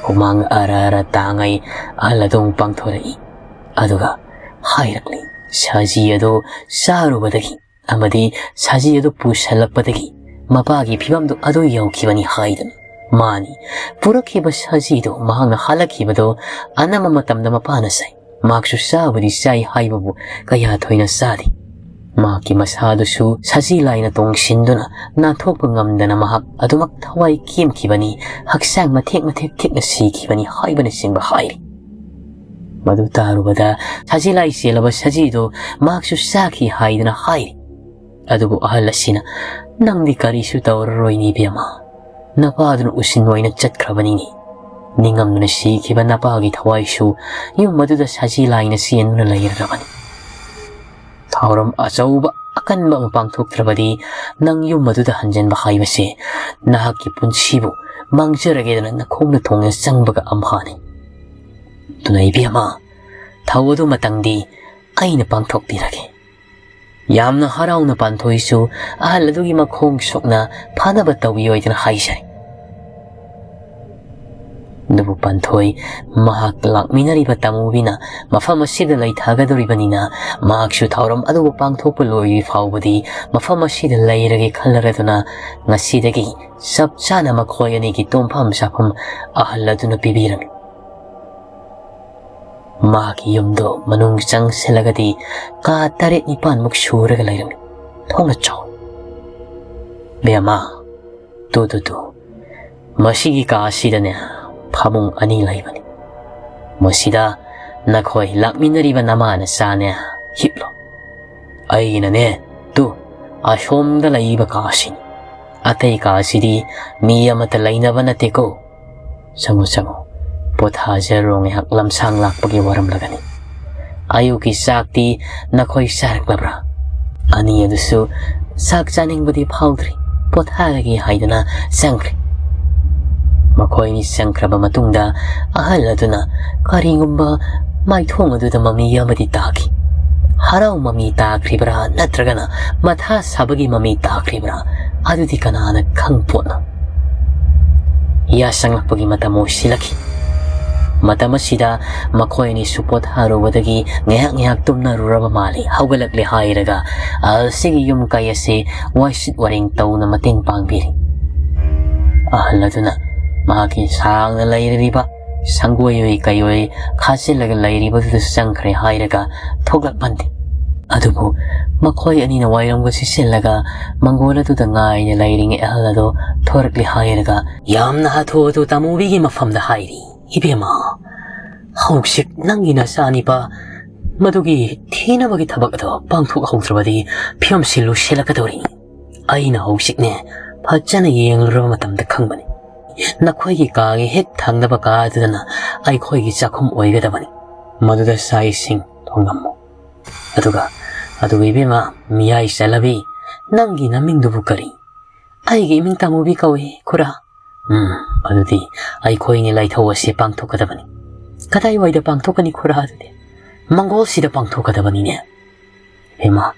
ꯍꯨꯃꯥꯡ ꯑꯔ ꯑꯔ ꯇꯥꯡꯉꯩ ꯑꯍꯜ ꯑꯗꯨ ꯑꯃꯨꯛ ꯄꯥꯡꯊꯣꯔꯛꯏ꯫ ꯑꯗꯨꯒ ꯍꯥꯏꯔꯛꯂꯤ, ꯁꯖꯤ ꯑꯗꯨ ꯆꯥꯔꯨꯕꯗꯒꯤ ꯑꯃꯗꯤ ꯁꯖꯤ ꯑꯗꯨ ꯄꯨꯁꯜꯂꯛꯄꯗꯒꯤ ꯃꯄꯥꯒꯤ ꯐꯤꯕꯝꯗꯨ ꯑꯗꯨ ꯌꯧꯈꯤꯕꯅꯤ ꯍꯥꯏꯗꯨꯅ꯫ ꯃꯥꯅꯤ, ꯄꯨꯔꯛꯈꯤꯕ ꯁꯖꯤꯗꯨ ꯃꯍꯥꯛꯅ ꯍꯜꯂꯛꯈꯤꯕꯗꯨ ꯑꯅꯝꯕ ꯃꯇꯝꯗ ꯃꯄꯥꯅ ꯆꯥꯏ꯫ ꯃꯍꯥꯛꯁꯨ ꯆꯥꯕꯨꯗꯤ ꯆꯥꯏ ꯍꯥꯏꯕꯕꯨ ꯀꯌꯥ ꯊꯣꯏꯅ ꯆꯥꯗꯦ꯫ ꯃꯍꯥꯛꯀꯤ ꯃꯁꯥꯗꯨꯁꯨ ꯁꯖꯤ ꯂꯥꯏꯅ ꯇꯣꯡꯁꯤꯟꯗꯨꯅ ꯅꯥꯟꯊꯣꯛꯄ ꯉꯝꯗꯅ ꯃꯍꯥꯛ ꯑꯗꯨꯃꯛ ꯊꯋꯥꯏ ꯀꯦꯝꯈꯤꯕꯅꯤ, ꯍꯛꯆꯥꯡ ꯃꯊꯦꯛ ꯃꯊꯦꯛ ꯊꯦꯛꯅ ꯁꯤꯈꯤꯕꯅꯤ ꯍꯥꯏꯕꯅꯆꯤꯡꯕ ꯍꯥꯏꯔꯤ꯫ ꯃꯗꯨ ꯇꯥꯔꯨꯕꯗ ꯁꯖꯤ ꯂꯥꯏ ꯆꯦꯜꯂꯕ ꯁꯖꯤꯗꯨ ꯃꯍꯥꯛꯁꯨ ꯆꯥꯈꯤ ꯍꯥꯏꯗꯨꯅ ꯍꯥꯏꯔꯤ꯫ ꯑꯗꯨꯕꯨ ꯑꯍꯜ ꯑꯁꯤꯅ, "ꯅꯪꯗꯤ ꯀꯔꯤꯁꯨ ꯇꯧꯔꯔꯣꯏꯅꯤ ꯏꯕꯦꯝꯃ꯫ ꯅꯄꯥꯗꯨꯅ ꯎꯁꯤꯟ ꯑꯣꯏꯅ ꯆꯠꯈ꯭ꯔꯕꯅꯤꯅꯦ꯫ ꯅꯤꯡꯉꯝꯗꯅ ꯁꯤꯈꯤꯕ ꯅꯄꯥꯒꯤ ꯊꯋꯥꯏꯁꯨ ꯌꯨꯝ ꯑꯗꯨꯗ ꯁꯥꯖꯤ ꯂꯥꯏꯅ ꯆꯦꯟꯗꯨꯅ ꯂꯩꯔꯔꯕꯅꯤ꯫ ꯊꯧꯔꯝ ꯑꯆꯧꯕ ꯑꯀꯟꯕ ꯑꯃ ꯄꯥꯡꯊꯣꯛꯇ꯭ꯔꯕꯗꯤ ꯅꯪ ꯌꯨꯝ ꯑꯗꯨꯗ ꯍꯟꯖꯤꯟꯕ ꯍꯥꯏꯕꯁꯦ ꯅꯍꯥꯛꯀꯤ ꯄꯨꯟꯁꯤꯕꯨ ꯃꯥꯡꯖꯔꯒꯦꯗꯅ ꯅꯈꯣꯡꯅ ꯊꯣꯡꯅ ꯆꯪꯕꯒ ꯑꯝꯍꯥꯅꯤ꯫ ꯑꯗꯨꯅ ꯏꯕꯦꯝꯃ, ꯊꯧ ꯑꯗꯨ ꯃꯇꯪꯗꯤ ꯑꯩꯅ ꯄꯥꯡꯊꯣꯛꯄꯤꯔꯒꯦ꯫ ꯌꯥꯝꯅ ꯍꯔꯥꯎꯅ ꯄꯥꯟꯊꯣꯏꯁꯨ ꯑꯍꯜ ꯑꯗꯨꯒꯤ ꯃꯈꯣꯡ ꯁꯣꯛꯅ ꯐꯅꯕ ꯇꯧꯕꯤꯌꯣ ꯍꯥꯏꯗꯅ ꯍꯥꯏꯖꯔꯤ꯫ ꯑꯗꯨꯕꯨ ꯄꯥꯟꯊꯣꯏ ꯃꯍꯥꯛ ꯂꯥꯛꯃꯤꯟꯅꯔꯤꯕ ꯇꯥꯃꯨꯕꯤꯅ ꯃꯐꯝ ꯑꯁꯤꯗ ꯂꯩꯊꯒꯗꯧꯔꯤꯕꯅꯤꯅ ꯃꯍꯥꯛꯁꯨ ꯊꯧꯔꯝ ꯑꯗꯨꯕꯨ ꯄꯥꯡꯊꯣꯛꯄ ꯂꯣꯏꯔꯤ ꯐꯥꯎꯕꯗꯤ ꯃꯐꯝ ꯑꯁꯤꯗ ꯂꯩꯔꯒꯦ ꯈꯜꯂꯔꯗꯨꯅ ꯉꯁꯤꯗꯒꯤ ꯆꯞ ꯆꯥꯅ ꯃꯈꯣꯏ ꯑꯅꯤꯒꯤ ꯇꯨꯝꯐꯝ ꯆꯥꯐꯝ ꯑꯍꯜ ꯑꯗꯨꯅ ꯄꯤꯕꯤꯔꯝꯃꯤ꯫ ꯃꯍꯥꯛꯀꯤ ꯌꯨꯝꯗꯣ ꯃꯅꯨꯡ ꯆꯪꯁꯤꯜꯂꯒꯗꯤ ꯀꯥ ꯇꯔꯦꯠ ꯅꯤꯄꯥꯟꯃꯨꯛ ꯁꯨꯔꯒ ꯂꯩꯔꯝꯃꯤ꯫ ꯊꯣꯡꯅ ꯆꯥꯎ꯫ ꯕꯦꯝꯃ, ꯇꯨ, ꯇꯨ, ꯇꯨ꯫ ꯃꯁꯤꯒꯤ ꯀꯥ ꯑꯁꯤꯗꯅꯦ, ꯐꯃꯨꯡ ꯑꯅꯤ ꯂꯩꯕꯅꯤ꯫ ꯃꯁꯤꯗ ꯅꯈꯣꯏ ꯂꯥꯛꯃꯤꯟꯅꯔꯤꯕ ꯅꯃꯥ ꯅꯆꯥꯅꯦ, ꯍꯤꯞꯂꯣ꯫ ꯑꯩꯒꯤꯅꯅꯦ, ꯇꯨ, ꯑꯁꯣꯝꯗ ꯂꯩꯕ ꯀꯥꯁꯤꯅꯤ꯫ ꯑꯇꯩ ꯀꯥꯁꯤꯗꯤ ꯃꯤ ꯑꯃꯠꯇ ꯂꯩꯅꯕ ꯅꯠꯇꯦꯀꯣ꯫ ꯆꯪꯉꯨ, ꯆꯪꯉꯨ꯫ ꯄꯣꯊꯥꯖꯔꯣ ꯉꯥꯏꯍꯥꯛ ꯂꯝꯁꯥꯡ ꯂꯥꯛꯄꯒꯤ ꯋꯥꯔꯝꯂꯒꯅꯤ꯫ ꯑꯌꯨꯛꯀꯤ ꯆꯥꯛꯇꯤ ꯅꯈꯣꯏ ꯆꯥꯔꯛꯂꯕ꯭ꯔꯥ? ꯑꯅꯤ ꯑꯗꯨꯁꯨ ꯆꯥꯛ ꯆꯥꯅꯤꯡꯕꯗꯤ ꯐꯥꯎꯗ꯭ꯔꯤ, ꯄꯣꯊꯥꯔꯒꯦ ꯍꯥꯏꯗꯨꯅ ꯆꯪꯈ꯭ꯔꯦ꯫ ꯃꯈꯣꯏꯅꯤ ꯆꯪꯈ꯭ꯔꯕ ꯃꯇꯨꯡꯗ ꯑꯍꯜ ꯑꯗꯨꯅ ꯀꯔꯤꯒꯨꯝꯕ ꯃꯥꯏꯊꯣꯡ ꯑꯗꯨꯗ ꯃꯃꯤ ꯑꯃꯗꯤ ꯇꯥꯈꯤ꯫ ꯍꯔꯥꯎ ꯃꯃꯤ ꯇꯥꯈ꯭ꯔꯤꯕ꯭ꯔꯥ ꯅꯠꯇ꯭ꯔꯒꯅ ꯃꯊꯥ ꯁꯥꯕꯒꯤ ꯃꯃꯤ ꯇꯥꯈ꯭ꯔꯤꯕ꯭ꯔꯥ ꯑꯗꯨꯗꯤ ꯀꯅꯥꯅ ꯈꯪꯄꯣꯠꯅꯣ꯫ ꯌꯥꯁꯪꯂꯛꯄꯒꯤ ꯃꯇꯝ ꯑꯣꯏꯁꯤꯜꯂꯛꯈꯤ꯫ ꯃꯇꯝ ꯑꯁꯤꯗ ꯃꯈꯣꯏ ꯑꯅꯤꯁꯨ ꯄꯣꯊꯥꯔꯨꯕꯗꯒꯤ ꯉꯥꯏꯍꯥꯛ ꯉꯥꯏꯍꯥꯛ ꯇꯨꯝꯅꯔꯨꯔꯕ ꯃꯥꯜꯂꯤ꯫ ꯍꯧꯒꯠꯂꯛꯂꯦ ꯍꯥꯏꯔꯒ ꯑꯍꯜꯁꯤꯒꯤ ꯌꯨꯝ ꯀꯩ ꯑꯁꯤ ꯋꯥꯏꯁꯤꯠ ꯋꯥꯔꯦꯡ ꯇꯧꯅ ꯃꯇꯦꯡ ꯄꯥꯡꯕꯤꯔꯤ꯫ ꯑꯍꯜ ꯑꯗꯨꯅ ꯃꯍꯥꯛꯀꯤ ꯁꯥꯡꯅ ꯂꯩꯔꯤꯕ ꯁꯪꯒꯣꯏ ꯑꯣꯏ ꯀꯩ ꯑꯣꯏ ꯈꯥꯖꯤꯜꯂꯒ ꯂꯩꯔꯤꯕꯗꯨꯗ ꯆꯪꯈ꯭ꯔꯦ ꯍꯥꯏꯔꯒ ꯊꯣꯛꯂꯛꯄꯅꯤ꯫ ꯑꯗꯨꯕꯨ ꯃꯈꯣꯏ ꯑꯅꯤꯅ ꯋꯥꯏꯔꯝꯒ ꯁꯤꯠꯆꯤꯜꯂꯒ ꯃꯪꯒꯣꯜ ꯑꯗꯨꯗ ꯉꯥꯏꯅ ꯂꯩꯔꯤꯉꯩ ꯑꯍꯜ ꯑꯗꯨ ꯊꯣꯔꯛꯂꯦ ꯍꯥꯏꯔꯒ ꯌꯥꯝꯅ ꯍꯥꯊꯨ ꯍꯥꯊꯨ ꯇꯥꯃꯨꯕꯤꯒꯤ ꯃꯐꯝꯗ ꯍꯥꯏꯔꯤ, "ꯏꯕꯦꯝꯃ, ꯍꯧꯖꯤꯛ ꯅꯪꯒꯤ ꯅꯆꯥꯅꯤꯄꯥ ꯃꯗꯨꯒꯤ ꯊꯤꯅꯕꯒꯤ ꯊꯕꯛ ꯑꯗꯨ ꯄꯥꯡꯊꯣꯛꯍꯧꯗ꯭ꯔꯕꯗꯤ ꯐꯤꯕꯝꯁꯤ ꯂꯨꯁꯤꯜꯂꯛꯀꯗꯧꯔꯤ꯫ ꯑꯩꯅ ꯍꯧꯖꯤꯛꯅꯦ ꯐꯖꯅ ꯌꯦꯡꯂꯨꯔꯕ ꯃꯇꯝꯗ ꯈꯪꯕꯅꯤ꯫ ꯅꯈꯣꯏꯒꯤ ꯀꯥꯒꯤ ꯍꯦꯛ ꯊꯪꯅꯕ ꯀꯥ ꯑꯗꯨꯗꯅ ꯑꯩꯈꯣꯏꯒꯤ ꯆꯥꯛꯈꯨꯝ ꯑꯣꯏꯒꯗꯕꯅꯤ꯫ ꯃꯗꯨꯗ ꯆꯥꯛ ꯏꯁꯤꯡ ꯊꯣꯡꯉꯝꯃꯨ꯫ ꯑꯗꯨꯒ, ꯑꯗꯨꯒ ꯏꯕꯦꯝꯃ, ꯃꯤꯌꯥꯏ ꯆꯜꯂꯕꯤ, ꯅꯪꯒꯤ ꯅꯃꯤꯡꯗꯨꯕꯨ ꯀꯔꯤ? ꯑꯩꯒꯤ ꯏꯃꯤꯡ ꯇꯥꯃꯨꯕꯤ ꯀꯧꯏ, ꯈꯨꯔꯥ꯫ ꯎꯝ, ꯑꯗꯨꯗꯤ ꯑꯩꯈꯣꯏꯅ ꯂꯥꯏꯊꯧ ꯑꯁꯤ ꯄꯥꯡꯊꯣꯛꯀꯗꯕꯅꯤ꯫ ꯀꯗꯥꯏꯋꯥꯏꯗ ꯄꯥꯡꯊꯣꯛꯀꯅꯤ, ꯈꯨꯔꯥ? ꯑꯗꯨꯗꯤ ꯃꯪꯒꯣꯜꯁꯤꯗ ꯄꯥꯡꯊꯣꯛꯀꯗꯕꯅꯤꯅꯦ꯫ ꯍꯦꯃꯥ,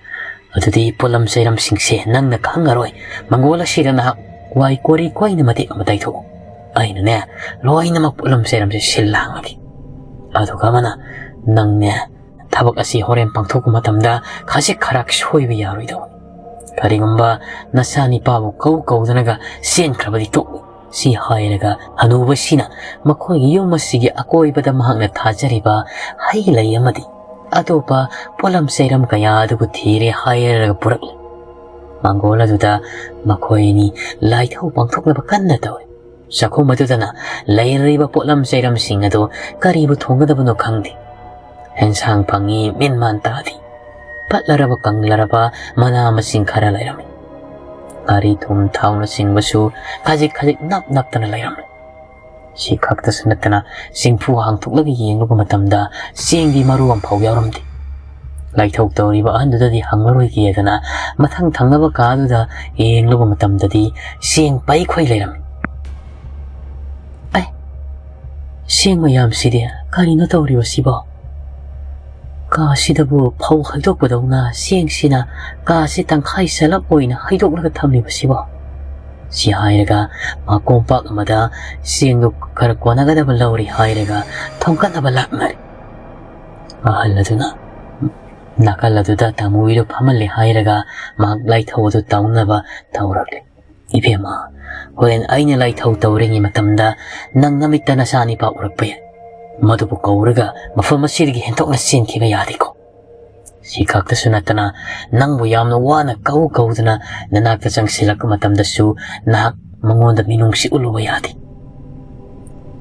ꯑꯗꯨꯗꯤ ꯄꯣꯠꯂꯝ ꯆꯩꯔꯝꯁꯤꯡꯁꯦ ꯅꯪꯅ ꯈꯪꯉꯔꯣꯏ꯫ ꯃꯪꯒꯣꯜ ꯑꯁꯤꯗ ꯅꯍꯥꯛ ꯋꯥꯏ ꯀꯣꯔꯤ ꯀꯣꯏꯅ ꯃꯇꯦꯛ ꯑꯃ ꯇꯩꯊꯣꯛꯎ꯫ ꯑꯩꯅꯅꯦ, ꯂꯣꯏꯅꯃꯛ ꯄꯣꯠꯂꯝ ꯆꯩꯔꯝꯁꯦ ꯁꯤꯜ ꯂꯥꯡꯂꯒꯦ꯫ ꯑꯗꯨꯒ ꯑꯃꯅ, ꯅꯪꯅꯦ, ꯊꯕꯛ ꯑꯁꯤ ꯍꯣꯔꯦꯟ ꯄꯥꯡꯊꯣꯛꯄ ꯃꯇꯝꯗ ꯈꯖꯤꯛ ꯈꯔꯥꯛ ꯁꯣꯏꯕ ꯌꯥꯔꯣꯏꯗꯧꯕꯅꯤ꯫ ꯀꯔꯤꯒꯨꯝꯕ ꯅꯆꯥ ꯅꯤꯄꯥꯕꯨ ꯀꯧ ꯀꯧꯗꯅꯒ ꯆꯦꯟꯈ꯭ꯔꯕꯗꯤ ꯇꯣꯛꯎ꯫ ꯁꯤ ꯍꯥꯏꯔꯒ ꯍꯅꯨꯕꯁꯤꯅ ꯃꯈꯣꯏꯒꯤ ꯌꯨꯝ ꯑꯁꯤꯒꯤ ꯑꯀꯣꯏꯕꯗ ꯃꯍꯥꯛꯅ ꯊꯥꯖꯔꯤꯕ ꯍꯩ ꯂꯩ ꯑꯃꯗꯤ ꯑꯇꯣꯞꯄ ꯄꯣꯠꯂꯝ ꯆꯩꯔꯝ ꯀꯌꯥ ꯑꯗꯨꯕꯨ ꯊꯤꯔꯦ ꯍꯥꯏꯔꯒ ꯄꯨꯔꯛꯂꯦ꯫ ꯃꯪꯒꯣꯜ ꯑꯗꯨꯗ ꯃꯈꯣꯏ ꯑꯅꯤ ꯂꯥꯏꯊꯧ ꯄꯥꯡꯊꯣꯛꯅꯕ ꯀꯟꯅ ꯇꯧꯔꯤ꯫ ꯆꯥꯛꯈꯨꯝ ꯑꯗꯨꯗꯅ ꯂꯩꯔꯤꯕ ꯄꯣꯠꯂꯝ ꯆꯩꯔꯝꯁꯤꯡ ꯑꯗꯨ ꯀꯔꯤꯕꯨ ꯊꯣꯡꯒꯗꯕꯅꯣ ꯈꯪꯗꯦ꯫ ꯍꯦꯟꯁꯥꯡ ꯐꯪꯉꯤ ꯃꯦꯟ ꯃꯥꯟ ꯇꯥꯗꯦ꯫ ꯄꯠꯂꯔꯕ ꯀꯪꯂꯔꯕ ꯃꯅꯥ ꯃꯁꯤꯡ ꯈꯔ ꯂꯩꯔꯝꯃꯤ꯫ ꯉꯥꯔꯤ ꯊꯨꯝ ꯊꯥꯎꯅꯆꯤꯡꯕꯁꯨ ꯈꯖꯤꯛ ꯈꯖꯤꯛ ꯅꯞ ꯅꯞꯇꯅ ꯂꯩꯔꯝꯃꯤ꯫ ꯁꯤ ꯈꯛꯇꯁꯨ ꯅꯠꯇꯅ ꯆꯦꯡꯐꯨ ꯍꯥꯡꯇꯣꯛꯂꯒ ꯌꯦꯡꯂꯨꯕ ꯃꯇꯝꯗ ꯆꯦꯡꯗꯤ ꯃꯔꯨ ꯑꯃꯐꯥꯎ ꯌꯥꯎꯔꯝꯗꯦ꯫ ꯂꯥꯏꯊꯧ ꯇꯧꯔꯤꯕ ꯑꯍꯟꯗꯨꯗꯗꯤ ꯍꯪꯂꯔꯣꯏꯒꯦꯗꯅ ꯃꯊꯪ ꯊꯪꯅꯕ ꯀꯥꯗꯨꯗ ꯌꯦꯡꯂꯨꯕ ꯃꯇꯝꯗꯗꯤ ꯆꯦꯡ ꯄꯩꯈꯣꯏ ꯂꯩꯔꯝꯃꯤ꯫ ꯑꯩ, ꯆꯦꯡ ꯃꯌꯥꯝꯁꯤꯗꯤ ꯀꯔꯤꯅꯣ ꯇꯧꯔꯤꯕꯁꯤꯕꯣ? ꯀꯥꯁꯤꯗꯕꯨ ꯐꯧ ꯍꯩꯗꯣꯛꯄꯗꯧꯅ ꯆꯦꯡꯁꯤꯅ ꯀꯥꯁꯤ ꯇꯪꯈꯥꯏ ꯆꯜꯂꯞ ꯑꯣꯏꯅ ꯍꯩꯗꯣꯛꯂꯒ ꯊꯝꯂꯤꯕꯁꯤꯕꯣ? ꯁꯤ ꯍꯥꯏꯔꯒ ꯃꯥ ꯀꯣꯝꯄꯥꯛ ꯑꯃꯗ ꯆꯦꯡꯗꯨ ꯈꯔ ꯀꯣꯟꯅꯒꯗꯕ ꯂꯧꯔꯤ ꯍꯥꯏꯔꯒ ꯊꯣꯡꯀꯠꯅꯕ ꯂꯥꯛꯅꯔꯦ꯫ ꯑꯍꯜ ꯑꯗꯨꯅ ꯅꯥꯀꯜ ꯑꯗꯨꯗ ꯇꯥꯃꯨꯕꯤꯗꯨ ꯐꯝꯍꯜꯂꯦ ꯍꯥꯏꯔꯒ ꯃꯍꯥꯛ ꯂꯥꯏꯊꯧ ꯑꯗꯨ ꯇꯧꯅꯕ ꯇꯧꯔꯛꯂꯦ꯫ ꯏꯕꯦꯝꯃ, ꯍꯣꯔꯦꯟ ꯑꯩꯅ ꯂꯥꯏꯊꯧ ꯇꯧꯔꯤꯉꯩ ꯃꯇꯝꯗ ꯅꯪ ꯅꯃꯤꯠꯇ ꯅꯆꯥ ꯅꯤꯄꯥ ꯎꯔꯛꯄ ꯌꯥꯏ꯫ ꯃꯗꯨꯕꯨ ꯀꯧꯔꯒ ꯃꯐꯝ ꯑꯁꯤꯗꯒꯤ ꯍꯦꯟꯗꯣꯛꯅ ꯆꯦꯟꯈꯤꯕ ꯌꯥꯗꯦꯀꯣ꯫ ꯁꯤ ꯈꯛꯇꯁꯨ ꯅꯠꯇꯅ ꯅꯪꯕꯨ ꯌꯥꯝꯅ ꯋꯥꯅ ꯀꯧ ꯀꯧꯗꯨꯅ ꯅꯅꯥꯛꯇ ꯆꯪꯁꯤꯜꯂꯛꯄ ꯃꯇꯝꯗꯁꯨ ꯅꯍꯥꯛ ꯃꯉꯣꯟꯗ ꯃꯤꯅꯨꯡꯁꯤ ꯎꯠꯂꯨꯕ ꯌꯥꯗꯦ꯫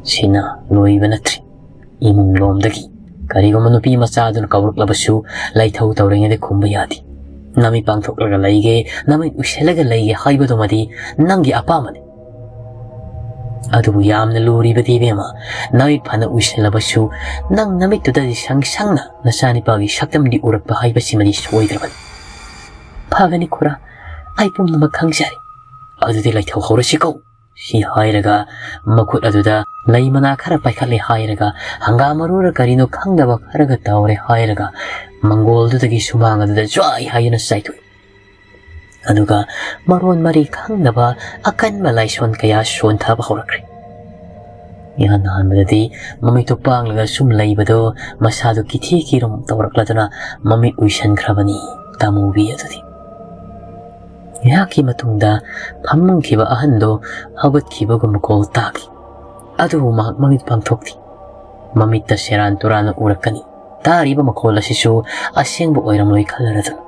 ꯁꯤꯅ ꯂꯣꯏꯕ ꯅꯠꯇ꯭ꯔꯤ꯫ ꯏꯃꯨꯡ ꯂꯣꯝꯗꯒꯤ ꯀꯔꯤꯒꯨꯝꯕ ꯅꯨꯄꯤ ꯃꯆꯥ ꯑꯗꯨꯅ ꯀꯧꯔꯛꯂꯕꯁꯨ ꯂꯥꯏꯊꯧ ꯇꯧꯔꯤꯉꯩꯗ ꯈꯨꯝꯕ ꯌꯥꯗꯦ꯫ ꯅꯃꯤꯠ ꯄꯥꯡꯊꯣꯛꯂꯒ ꯂꯩꯒꯦ, ꯅꯃꯤꯠ ꯎꯏꯁꯤꯜꯂꯒ ꯂꯩꯒꯦ ꯍꯥꯏꯕꯗꯨꯃꯗꯤ ꯅꯪꯒꯤ ꯑꯄꯥꯝꯕꯅꯤ꯫ ꯑꯗꯨꯕꯨ ꯌꯥꯝꯅ ꯂꯨꯔꯤꯕꯗꯤ, ꯏꯕꯦꯝꯃ, ꯅꯃꯤꯠ ꯐꯅ ꯎꯏꯁꯤꯜꯂꯕꯁꯨ ꯅꯪ ꯅꯃꯤꯠꯇꯨꯗꯗꯤ ꯁꯪ ꯁꯪꯅ ꯅꯆꯥꯅꯤꯄꯥꯒꯤ ꯁꯛꯇꯝꯗꯤ ꯎꯔꯛꯄ ꯍꯥꯏꯕꯁꯤꯃꯗꯤ ꯁꯣꯏꯗ꯭ꯔꯕꯅꯤ꯫ "ꯐꯒꯅꯤ ꯈꯨꯔꯥ, ꯑꯩ ꯄꯨꯝꯅꯃꯛ ꯈꯪꯖꯔꯦ꯫ ꯑꯗꯨꯗꯤ ꯂꯩꯊꯣꯛꯍꯧꯔꯁꯤꯀꯣ?" ꯁꯤ ꯍꯥꯏꯔꯒ ꯃꯈꯨꯠ ꯑꯗꯨꯗ ꯂꯩ ꯃꯅꯥ ꯈꯔ ꯄꯥꯏꯈꯠꯂꯦ ꯍꯥꯏꯔꯒ, ꯍꯪꯒꯥꯝ ꯃꯔꯨꯔ ꯀꯔꯤꯅꯣ ꯈꯪꯗꯕ ꯈꯔꯒ ꯇꯧꯔꯦ ꯍꯥꯏꯔꯒ, ꯃꯪꯒꯣꯜꯗꯨꯗꯒꯤ ꯁꯨꯃꯥꯡ ꯑꯗꯨꯗ ꯖ꯭ꯋꯥꯏ ꯍꯥꯏꯗꯨꯅ ꯆꯥꯏꯊꯣꯛꯏ꯫ ꯑꯗꯨꯒ ꯃꯔꯣꯟ ꯃꯔꯤ ꯈꯪꯗꯕ ꯑꯀꯟꯕ ꯂꯥꯏꯁꯣꯟ ꯀꯌꯥ ꯁꯣꯟꯊꯕ ꯍꯧꯔꯛꯈ꯭ꯔꯦ꯫ ꯏꯍꯥꯟ ꯍꯥꯟꯕꯗꯗꯤ ꯃꯃꯤꯠꯇꯨ ꯄꯥꯡꯂꯒ ꯁꯨꯝ ꯂꯩꯕꯗꯣ ꯃꯁꯥꯗꯨ ꯀꯤꯊꯤ ꯀꯤꯔꯨꯝ ꯇꯧꯔꯛꯂꯗꯨꯅ ꯃꯃꯤꯠ ꯎꯏꯁꯟꯈ꯭ꯔꯕꯅꯤ ꯇꯥꯃꯨꯕꯤ ꯑꯗꯨꯗꯤ꯫ ꯉꯥꯏꯍꯥꯛꯀꯤ ꯃꯇꯨꯡꯗ ꯐꯝꯃꯝꯈꯤꯕ ꯑꯍꯟꯗꯣ ꯍꯧꯒꯠꯈꯤꯕꯒꯨꯝ ꯃꯈꯣꯜ ꯇꯥꯈꯤ꯫ ꯑꯗꯨꯕꯨ ꯃꯍꯥꯛ ꯃꯃꯤꯠ ꯄꯥꯡꯊꯣꯛꯇꯦ꯫ ꯃꯃꯤꯠꯇ ꯁꯦꯔꯥꯟ ꯇꯨꯔꯥꯟꯅ ꯎꯔꯛꯀꯅꯤ꯫ ꯇꯥꯔꯤꯕ ꯃꯈꯣꯜ ꯑꯁꯤꯁꯨ ꯑꯁꯦꯡꯕ ꯑꯣꯏꯔꯝꯂꯣꯏ ꯈꯜꯂꯔꯗꯨꯅ꯫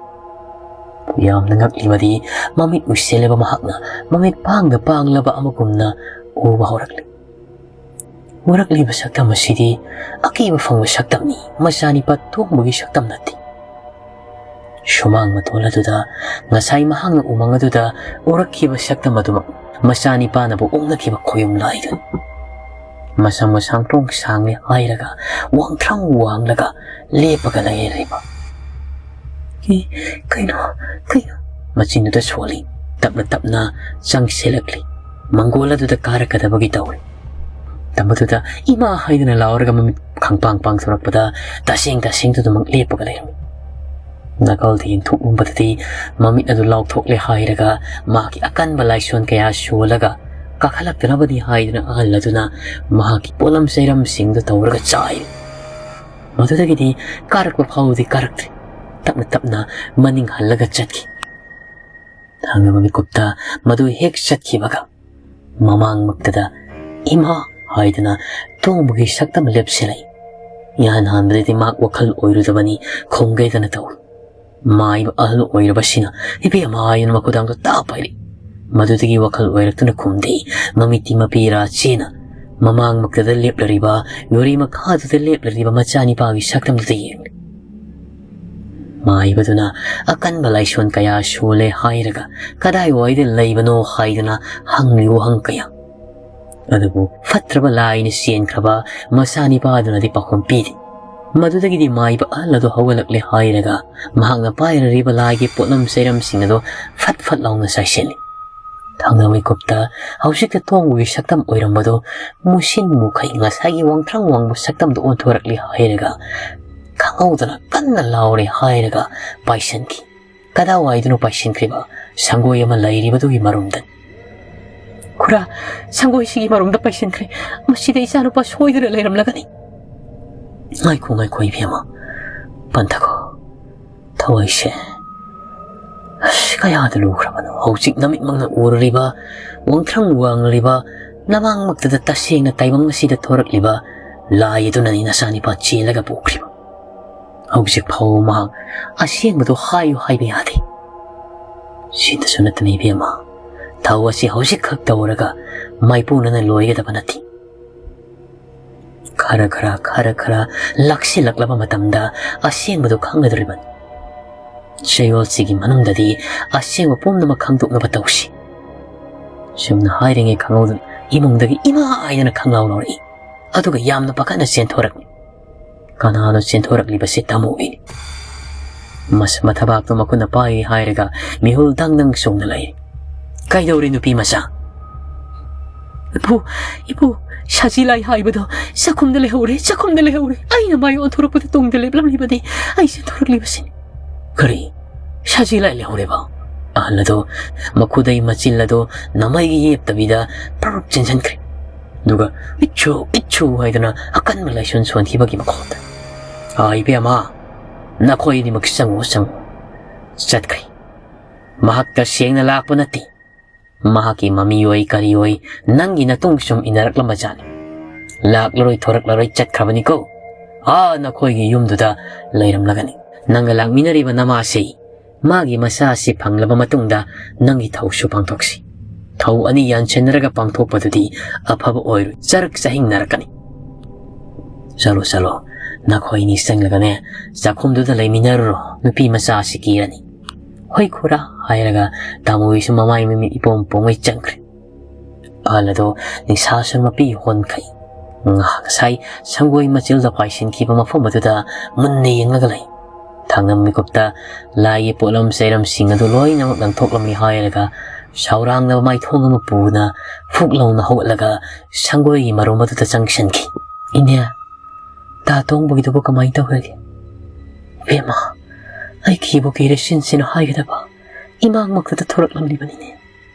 ꯌꯥꯝꯅ ꯉꯛꯂꯤꯕꯗꯤ, ꯃꯃꯤꯠ ꯎꯏꯁꯤꯜꯂꯕ ꯃꯍꯥꯛꯅ ꯃꯃꯤꯠ ꯄꯥꯡꯗ ꯄꯥꯡꯂꯕ ꯑꯃꯒꯨꯝꯅ ꯎꯕ ꯍꯧꯔꯛꯂꯤ꯫ ꯎꯔꯛꯂꯤꯕ ꯁꯛꯇꯝ ꯑꯁꯤꯗꯤ ꯑꯀꯤꯕ ꯐꯪꯕ ꯁꯛꯇꯝꯅꯤ, ꯃꯆꯥꯅꯤꯄꯥ ꯇꯣꯡꯕꯒꯤ ꯁꯛꯇꯝ ꯅꯠꯇꯦ꯫ ꯁꯨꯃꯥꯡ ꯃꯇꯣꯜ ꯑꯗꯨꯗ ꯉꯁꯥꯏ ꯃꯍꯥꯛꯅ ꯎꯃꯪ ꯑꯗꯨꯗ ꯎꯔꯛꯈꯤꯕ ꯁꯛꯇꯝ ꯑꯗꯨꯃꯛ ꯃꯆꯥꯅꯤꯄꯥꯅꯕꯨ ꯑꯣꯛꯅꯈꯤꯕ ꯈꯣꯌꯨꯝ ꯂꯥꯏꯗꯨꯅꯤ꯫ ꯃꯁꯝ ꯃꯁꯥꯡ ꯇ꯭ꯔꯣꯡ ꯁꯥꯡꯂꯦ ꯍꯥꯏꯔꯒ ꯋꯥꯡꯊ꯭ꯔꯪ ꯋꯥꯡꯂꯒ ꯂꯦꯞꯄꯒ ꯂꯩꯔꯤꯕ꯫ "ꯑꯦ, ꯀꯩꯅꯣ, ꯀꯩꯅꯣ?" ꯃꯆꯤꯟꯗꯨꯗ ꯁꯣꯜꯂꯤ꯫ ꯇꯞꯅ ꯇꯞꯅ ꯆꯪꯁꯤꯜꯂꯛꯂꯤ꯫ ꯃꯪꯒꯣꯜ ꯑꯗꯨꯗ ꯀꯥꯔꯛꯀꯗꯕꯒꯤ ꯇꯧꯔꯤ꯫ ꯇꯝꯕꯗꯨꯗ "ꯏꯃꯥ" ꯍꯥꯏꯗꯨꯅ ꯂꯥꯎꯔꯒ ꯃꯃꯤꯠ ꯈꯪꯄꯥꯡ ꯄꯥꯡꯊꯣꯔꯛꯄꯗ ꯇꯁꯦꯡ ꯇꯁꯦꯡꯗꯨꯗꯃꯛ ꯂꯦꯞꯄꯒ ꯂꯩꯔꯝꯃꯤ꯫ ꯅꯥꯀꯜꯗ ꯌꯦꯡꯊꯣꯛꯂꯨꯕꯗꯗꯤ ꯃꯃꯤꯠ ꯑꯗꯨ ꯂꯥꯎꯊꯣꯛꯂꯦ ꯍꯥꯏꯔꯒ ꯃꯍꯥꯛꯀꯤ ꯑꯀꯟꯕ ꯂꯥꯏꯁꯣꯟ ꯀꯌꯥ ꯁꯣꯜꯂꯒ ꯀꯥꯈꯠꯂꯛꯇꯅꯕꯅꯤ ꯍꯥꯏꯗꯨꯅ ꯑꯍꯜ ꯑꯗꯨꯅ ꯃꯍꯥꯛꯀꯤ ꯄꯣꯠꯂꯝ ꯆꯩꯔꯝꯁꯤꯡꯗꯨ ꯇꯧꯔꯒ ꯆꯥꯏ꯫ ꯃꯗꯨꯗꯒꯤꯗꯤ ꯀꯥꯔꯛꯄ ꯐꯥꯎꯕꯗꯤ ꯀꯥꯔꯛꯇ꯭ꯔꯦ꯫ ꯇꯞꯅ ꯇꯞꯅ ꯃꯅꯤꯡ ꯍꯜꯂꯒ ꯆꯠꯈꯤ꯫ ꯊꯪꯅꯕ ꯃꯤꯀꯨꯞꯇ ꯃꯗꯨ ꯍꯦꯛ ꯆꯠꯈꯤꯕꯒ ꯃꯃꯥꯡꯃꯛꯇꯗ "ꯏꯃꯥ" ꯍꯥꯏꯗꯨꯅ ꯇꯣꯡꯕꯒꯤ ꯁꯛꯇꯝ ꯂꯦꯞꯁꯤꯜꯂꯛꯏ꯫ ꯏꯍꯥꯟ ꯍꯥꯟꯕꯗꯗꯤ ꯃꯍꯥꯛ ꯋꯥꯈꯜ ꯑꯣꯏꯔꯨꯗꯕꯅꯤ, ꯈꯣꯡꯒꯩꯗꯅ ꯇꯧꯏ꯫ ꯃꯥꯏꯕ ꯑꯍꯜ ꯑꯣꯏꯔꯕꯁꯤꯅ "ꯏꯕꯦꯝꯃ" ꯍꯥꯏꯗꯨꯅ ꯃꯈꯨꯗꯥꯡꯗ ꯇꯥꯞ ꯄꯥꯏꯔꯛꯏ꯫ ꯃꯗꯨꯗꯒꯤ ꯋꯥꯈꯜ ꯑꯣꯏꯔꯛꯇꯨꯅ ꯈꯨꯝꯗꯦ꯫ ꯃꯃꯤꯠꯇꯤ ꯃꯄꯤꯔꯥ ꯆꯦꯅ ꯃꯃꯥꯡꯃꯛꯇꯗ ꯂꯦꯞꯂꯔꯤꯕ, ꯌꯨꯔꯤ ꯃꯈꯥꯗꯨꯗ ꯂꯦꯞꯂꯔꯤꯕ ꯃꯆꯥꯅꯤꯄꯥꯒꯤ ꯁꯛꯇꯝꯗꯨꯗ ꯌꯦꯡꯂꯤ꯫ ꯃꯥꯏꯕꯗꯨꯅ ꯑꯀꯟꯕ ꯂꯥꯏꯁꯣꯟ ꯀꯌꯥ ꯁꯣꯜꯂꯦ ꯍꯥꯏꯔꯒ ꯀꯗꯥꯏꯋꯥꯏꯗ ꯂꯩꯕꯅꯣ ꯍꯥꯏꯗꯨꯅ ꯍꯪꯂꯤ ꯋꯥꯍꯪ ꯀꯌꯥ꯫ ꯑꯗꯨꯕꯨ ꯐꯠꯇ꯭ꯔꯕ ꯂꯥꯏꯅ ꯆꯦꯟꯈ꯭ꯔꯕ ꯃꯆꯥꯅꯤꯄꯥꯗꯨꯅꯗꯤ ꯄꯥꯎꯈꯨꯝ ꯄꯤꯔꯤ꯫ ꯃꯗꯨꯗꯒꯤꯗꯤ ꯃꯥꯏꯕ ꯑꯍꯜ ꯑꯗꯨ ꯍꯧꯒꯠꯂꯛꯂꯦ ꯍꯥꯏꯔꯒ ꯃꯍꯥꯛꯅ ꯄꯥꯏꯔꯔꯤꯕ ꯂꯥꯏꯒꯤ ꯄꯣꯠꯂꯝ ꯆꯩꯔꯝꯁꯤꯡ ꯑꯗꯨ ꯐꯠ ꯐꯠ ꯂꯥꯎꯅ ꯆꯥꯏꯁꯤꯜꯂꯤ꯫ ꯊꯪꯅ ꯃꯤꯀꯨꯞꯇ ꯍꯧꯖꯤꯛꯇ ꯊꯣꯡꯕꯒꯤ ꯁꯛꯇꯝ ꯑꯣꯏꯔꯝꯕꯗꯨ ꯃꯨꯁꯤꯟ ꯃꯨꯈꯩ ꯉꯁꯥꯏꯒꯤ ꯋꯥꯡꯊ꯭ꯔꯪ ꯋꯥꯡꯕ ꯁꯛꯇꯝꯗꯨ ꯑꯣꯟꯊꯣꯔꯛꯂꯦ ꯍꯥꯏꯔꯒ ꯈꯪꯍꯧꯗꯅ ꯀꯟꯅ ꯂꯥꯎꯔꯦ ꯍꯥꯏꯔꯒ ꯄꯥꯏꯁꯤꯟꯈꯤ꯫ ꯀꯗꯥꯏꯋꯥꯏꯗꯅꯣ ꯄꯥꯏꯁꯤꯟꯈ꯭ꯔꯤꯕ? ꯁꯪꯒꯣꯏ ꯑꯃ ꯂꯩꯔꯤꯕꯗꯨꯒꯤ ꯃꯔꯨꯝꯗ꯫ "ꯈꯨꯔꯥ, ꯁꯪꯒꯣꯏꯁꯤꯒꯤ ꯃꯔꯨꯝꯗ ꯄꯥꯏꯁꯤꯟꯈ꯭ꯔꯦ꯫ ꯃꯁꯤꯗ ꯏꯆꯥꯅꯨꯄꯥ ꯁꯣꯏꯗꯅ ꯂꯩꯔꯝꯂꯒꯅꯤ꯫" "ꯉꯥꯏꯈꯣ, ꯉꯥꯏꯈꯣ ꯏꯕꯦꯝꯃ, ꯄꯟꯊꯈꯣ꯫ ꯊꯋꯥꯏꯁꯦ ꯑꯁ ꯀꯌꯥꯗ ꯂꯨꯈ꯭ꯔꯕꯅꯣ? ꯍꯧꯖꯤꯛ ꯅꯃꯤꯠꯃꯛꯅ ꯎꯔꯨꯔꯤꯕ, ꯋꯥꯡꯊ꯭ꯔꯪ ꯋꯥꯡꯂꯤꯕ, ꯅꯃꯥꯡꯃꯛꯇꯗ ꯇꯁꯦꯡꯅ ꯇꯥꯏꯕꯪ ꯑꯁꯤꯗ ꯊꯣꯔꯛꯂꯤꯕ ꯂꯥꯏ ꯑꯗꯨꯅꯅꯤ ꯅꯆꯥꯅꯤꯄꯥ ꯆꯦꯜꯂꯒ ꯄꯨꯈ꯭ꯔꯤꯕ꯫ ꯍꯧꯖꯤꯛ ꯐꯥꯎꯕ ꯃꯍꯥꯛ ꯑꯁꯦꯡꯕꯗꯨ ꯍꯥꯏꯌꯨ ꯍꯥꯏꯕ ꯌꯥꯗꯦ꯫ ꯁꯤꯗꯁꯨ ꯅꯠꯇꯅ ꯏꯕꯦꯝꯃ, ꯊꯧ ꯑꯁꯤ ꯍꯧꯖꯤꯛꯈꯛ ꯇꯧꯔꯒ ꯃꯥꯏꯄꯨꯅꯅ ꯂꯣꯏꯒꯗꯕ ꯅꯠꯇꯦ꯫ ꯈꯔ ꯈꯔ, ꯈꯔ ꯈꯔ ꯂꯥꯛꯁꯤꯜꯂꯛꯂꯕ ꯃꯇꯝꯗ ꯑꯁꯦꯡꯕꯗꯨ ꯈꯪꯒꯗꯧꯔꯤꯕꯅꯤ꯫ ꯆꯌꯣꯜꯁꯤꯒꯤ ꯃꯅꯨꯡꯗꯗꯤ ꯑꯁꯦꯡꯕ ꯄꯨꯝꯅꯃꯛ ꯈꯪꯗꯣꯛꯅꯕ ꯇꯧꯁꯤ꯫" ꯁꯨꯝꯅ ꯍꯥꯏꯔꯤꯉꯩ ꯈꯪꯍꯧꯗꯅ ꯏꯃꯨꯡꯗꯒꯤ ꯏꯃꯥ ꯍꯥꯏꯗꯅ ꯈꯪꯂꯥꯎ ꯂꯥꯎꯔꯛꯏ꯫ ꯑꯗꯨꯒ ꯌꯥꯝꯅ ꯄꯥꯈꯠꯅ ꯆꯦꯟꯊꯣꯔꯛꯂꯤ꯫ ꯀꯅꯥꯅꯣ ꯆꯦꯟꯊꯣꯔꯛꯂꯤꯕꯁꯤ? ꯇꯥꯃꯣ ꯏꯅꯤ꯫ ꯃꯁ-, ꯃꯊꯕꯥꯛꯇꯣ ꯃꯈꯨꯠꯅ ꯄꯥꯏꯔꯤ ꯍꯥꯏꯔꯒ ꯃꯤꯍꯨꯜ ꯗꯪ ꯗꯪ ꯆꯣꯡꯅ ꯂꯩꯔꯤ꯫ "ꯀꯩꯗꯧꯔꯦ ꯅꯨꯄꯤ ꯃꯆꯥ?" "ꯏꯄꯨ, ꯏꯄꯨ, ꯁꯖꯤ ꯂꯥꯏ ꯍꯥꯏꯕꯗꯣ ꯆꯥꯛꯈꯨꯝꯗ ꯂꯩꯍꯧꯔꯦ, ꯆꯥꯛꯈꯨꯝꯗ ꯂꯩꯍꯧꯔꯦ꯫ ꯑꯩꯅ ꯃꯥꯏ ꯑꯣꯟꯊꯣꯔꯛꯄꯗ ꯇꯨꯡꯗ ꯂꯦꯞꯂꯝꯂꯤꯕꯅꯤ꯫ ꯑꯩ ꯆꯦꯟꯊꯣꯔꯛꯂꯤꯕꯁꯤꯅꯤ꯫" "ꯀꯔꯤ? ꯁꯖꯤ ꯂꯥꯏ ꯂꯩꯍꯧꯔꯦꯕ?" ꯑꯍꯜ ꯑꯗꯣ ꯃꯈꯨꯗꯩ ꯃꯆꯤꯜ ꯑꯗꯣ ꯅꯃꯩꯒꯤ ꯌꯦꯞꯇꯕꯤꯗ ꯄ꯭ꯔꯞ ꯆꯦꯟꯁꯤꯟꯈ꯭ꯔꯦ꯫ ꯑꯗꯨꯒ "ꯏꯠꯁꯨ, ꯏꯠꯁꯨ" ꯍꯥꯏꯗꯨꯅ ꯑꯀꯟꯕ ꯂꯥꯏꯁꯣꯟ ꯁꯣꯟꯈꯤꯕꯒꯤ ꯃꯈꯣꯜꯗ꯫ "ꯑꯥ, ꯏꯕꯦꯝꯃ, ꯅꯈꯣꯏ ꯑꯅꯤꯃꯛ ꯆꯪꯉꯨ, ꯆꯪꯉꯨ꯫" ꯆꯠꯈ꯭ꯔꯦ꯫ ꯃꯍꯥꯛ ꯇꯁꯦꯡꯅ ꯂꯥꯛꯄ ꯅꯠꯇꯦ꯫ ꯃꯍꯥꯛꯀꯤ ꯃꯃꯤ ꯑꯣꯏ ꯀꯔꯤ ꯑꯣꯏ ꯅꯪꯒꯤ ꯅꯇꯨꯡ ꯁꯨꯝ ꯏꯟꯅꯔꯛꯂꯝꯕ ꯖꯥꯠꯅꯤ꯫ ꯂꯥꯛꯂꯔꯣꯏ ꯊꯣꯔꯛꯂꯔꯣꯏ ꯆꯠꯈ꯭ꯔꯕꯅꯤꯀꯣ꯫ ꯑꯥ ꯅꯈꯣꯏꯒꯤ ꯌꯨꯝꯗꯨꯗ ꯂꯩꯔꯝꯂꯒꯅꯤ꯫ ꯅꯪꯒ ꯂꯥꯛꯃꯤꯟꯅꯔꯤꯕ ꯅꯃꯥꯁꯤ ꯃꯥꯒꯤ ꯃꯆꯥꯁꯤ ꯐꯪꯂꯕ ꯃꯇꯨꯡꯗ ꯅꯪꯒꯤ ꯊꯧꯁꯨ ꯄꯥꯡꯊꯣꯛꯁꯤ꯫ ꯊꯧ ꯑꯅꯤ ꯌꯥꯟꯁꯤꯟꯅꯔꯒ ꯄꯥꯡꯊꯣꯛꯄꯗꯨꯗꯤ ꯑꯐꯕ ꯑꯣꯏꯔꯣꯏ, ꯆꯔꯛ ꯆꯍꯤꯡꯅꯔꯛꯀꯅꯤ꯫ ꯆꯠꯂꯣ, ꯆꯠꯂꯣ, "ꯅꯈꯣꯏꯅꯤ ꯆꯪꯂꯒꯅꯦ, ꯆꯥꯛꯈꯨꯝꯗꯨꯗ ꯂꯩꯃꯤꯟꯅꯔꯨꯔꯣ, ꯅꯨꯄꯤ ꯃꯆꯥꯁꯤ ꯀꯤꯔꯅꯤ꯫" "ꯍꯣꯏ ꯈꯨꯔꯥ" ꯍꯥꯏꯔꯒ ꯇꯥꯃꯣꯒꯤꯁꯨ ꯃꯃꯥꯏ ꯃꯃꯤꯠ ꯏꯄꯣꯝ ꯄꯣꯝꯉꯩ ꯆꯪꯈ꯭ꯔꯦ꯫ ꯑꯍꯜ ꯑꯗꯣ ꯅꯤꯡꯁꯥꯁꯨ ꯃꯄꯤ ꯍꯣꯟꯈꯩ ꯉꯥꯏꯍꯥꯛ ꯉꯁꯥꯏ ꯁꯪꯒꯣꯏ ꯃꯆꯤꯜꯗ ꯄꯥꯏꯁꯤꯟꯈꯤꯕ ꯃꯐꯝ ꯑꯗꯨꯗ ꯃꯨꯟꯅ ꯌꯦꯡꯂꯒ ꯂꯩ꯫ ꯊꯥꯡꯅꯝ ꯃꯤꯀꯨꯞꯇ ꯂꯥꯏꯒꯤ ꯄꯣꯠꯂꯝ ꯆꯩꯔꯝꯁꯤꯡ ꯑꯗꯨ ꯂꯣꯏꯅꯃꯛ ꯂꯪꯊꯣꯛꯂꯝꯃꯤ ꯍꯥꯏꯔꯒ ꯁꯥꯎꯔꯥꯡꯅꯕ ꯃꯥꯏꯊꯣꯡ ꯑꯃ ꯄꯨꯅ ꯐꯨꯛ ꯂꯥꯎꯅ ꯍꯧꯒꯠꯂꯒ ꯁꯪꯒꯣꯏꯒꯤ ꯃꯔꯨꯝ ꯑꯗꯨꯗ ꯆꯪꯁꯤꯟꯈꯤ꯫ "ꯏꯅꯦ, ꯗꯥ ꯇꯣꯡꯕꯒꯤꯗꯨꯕꯨ ꯀꯃꯥꯏꯅ ꯇꯧꯈ꯭ꯔꯒꯦ?" "ꯏꯕꯦꯝꯃ, ꯑꯩ ꯀꯤꯕꯨ ꯀꯤꯔꯦ ꯁꯤꯟꯁꯤꯅ ꯍꯥꯏꯒꯗꯕ꯫ ꯏꯃꯥꯡꯃꯛꯇꯗ ꯊꯣꯔꯛꯂꯝꯂꯤꯕꯅꯤꯅꯦ꯫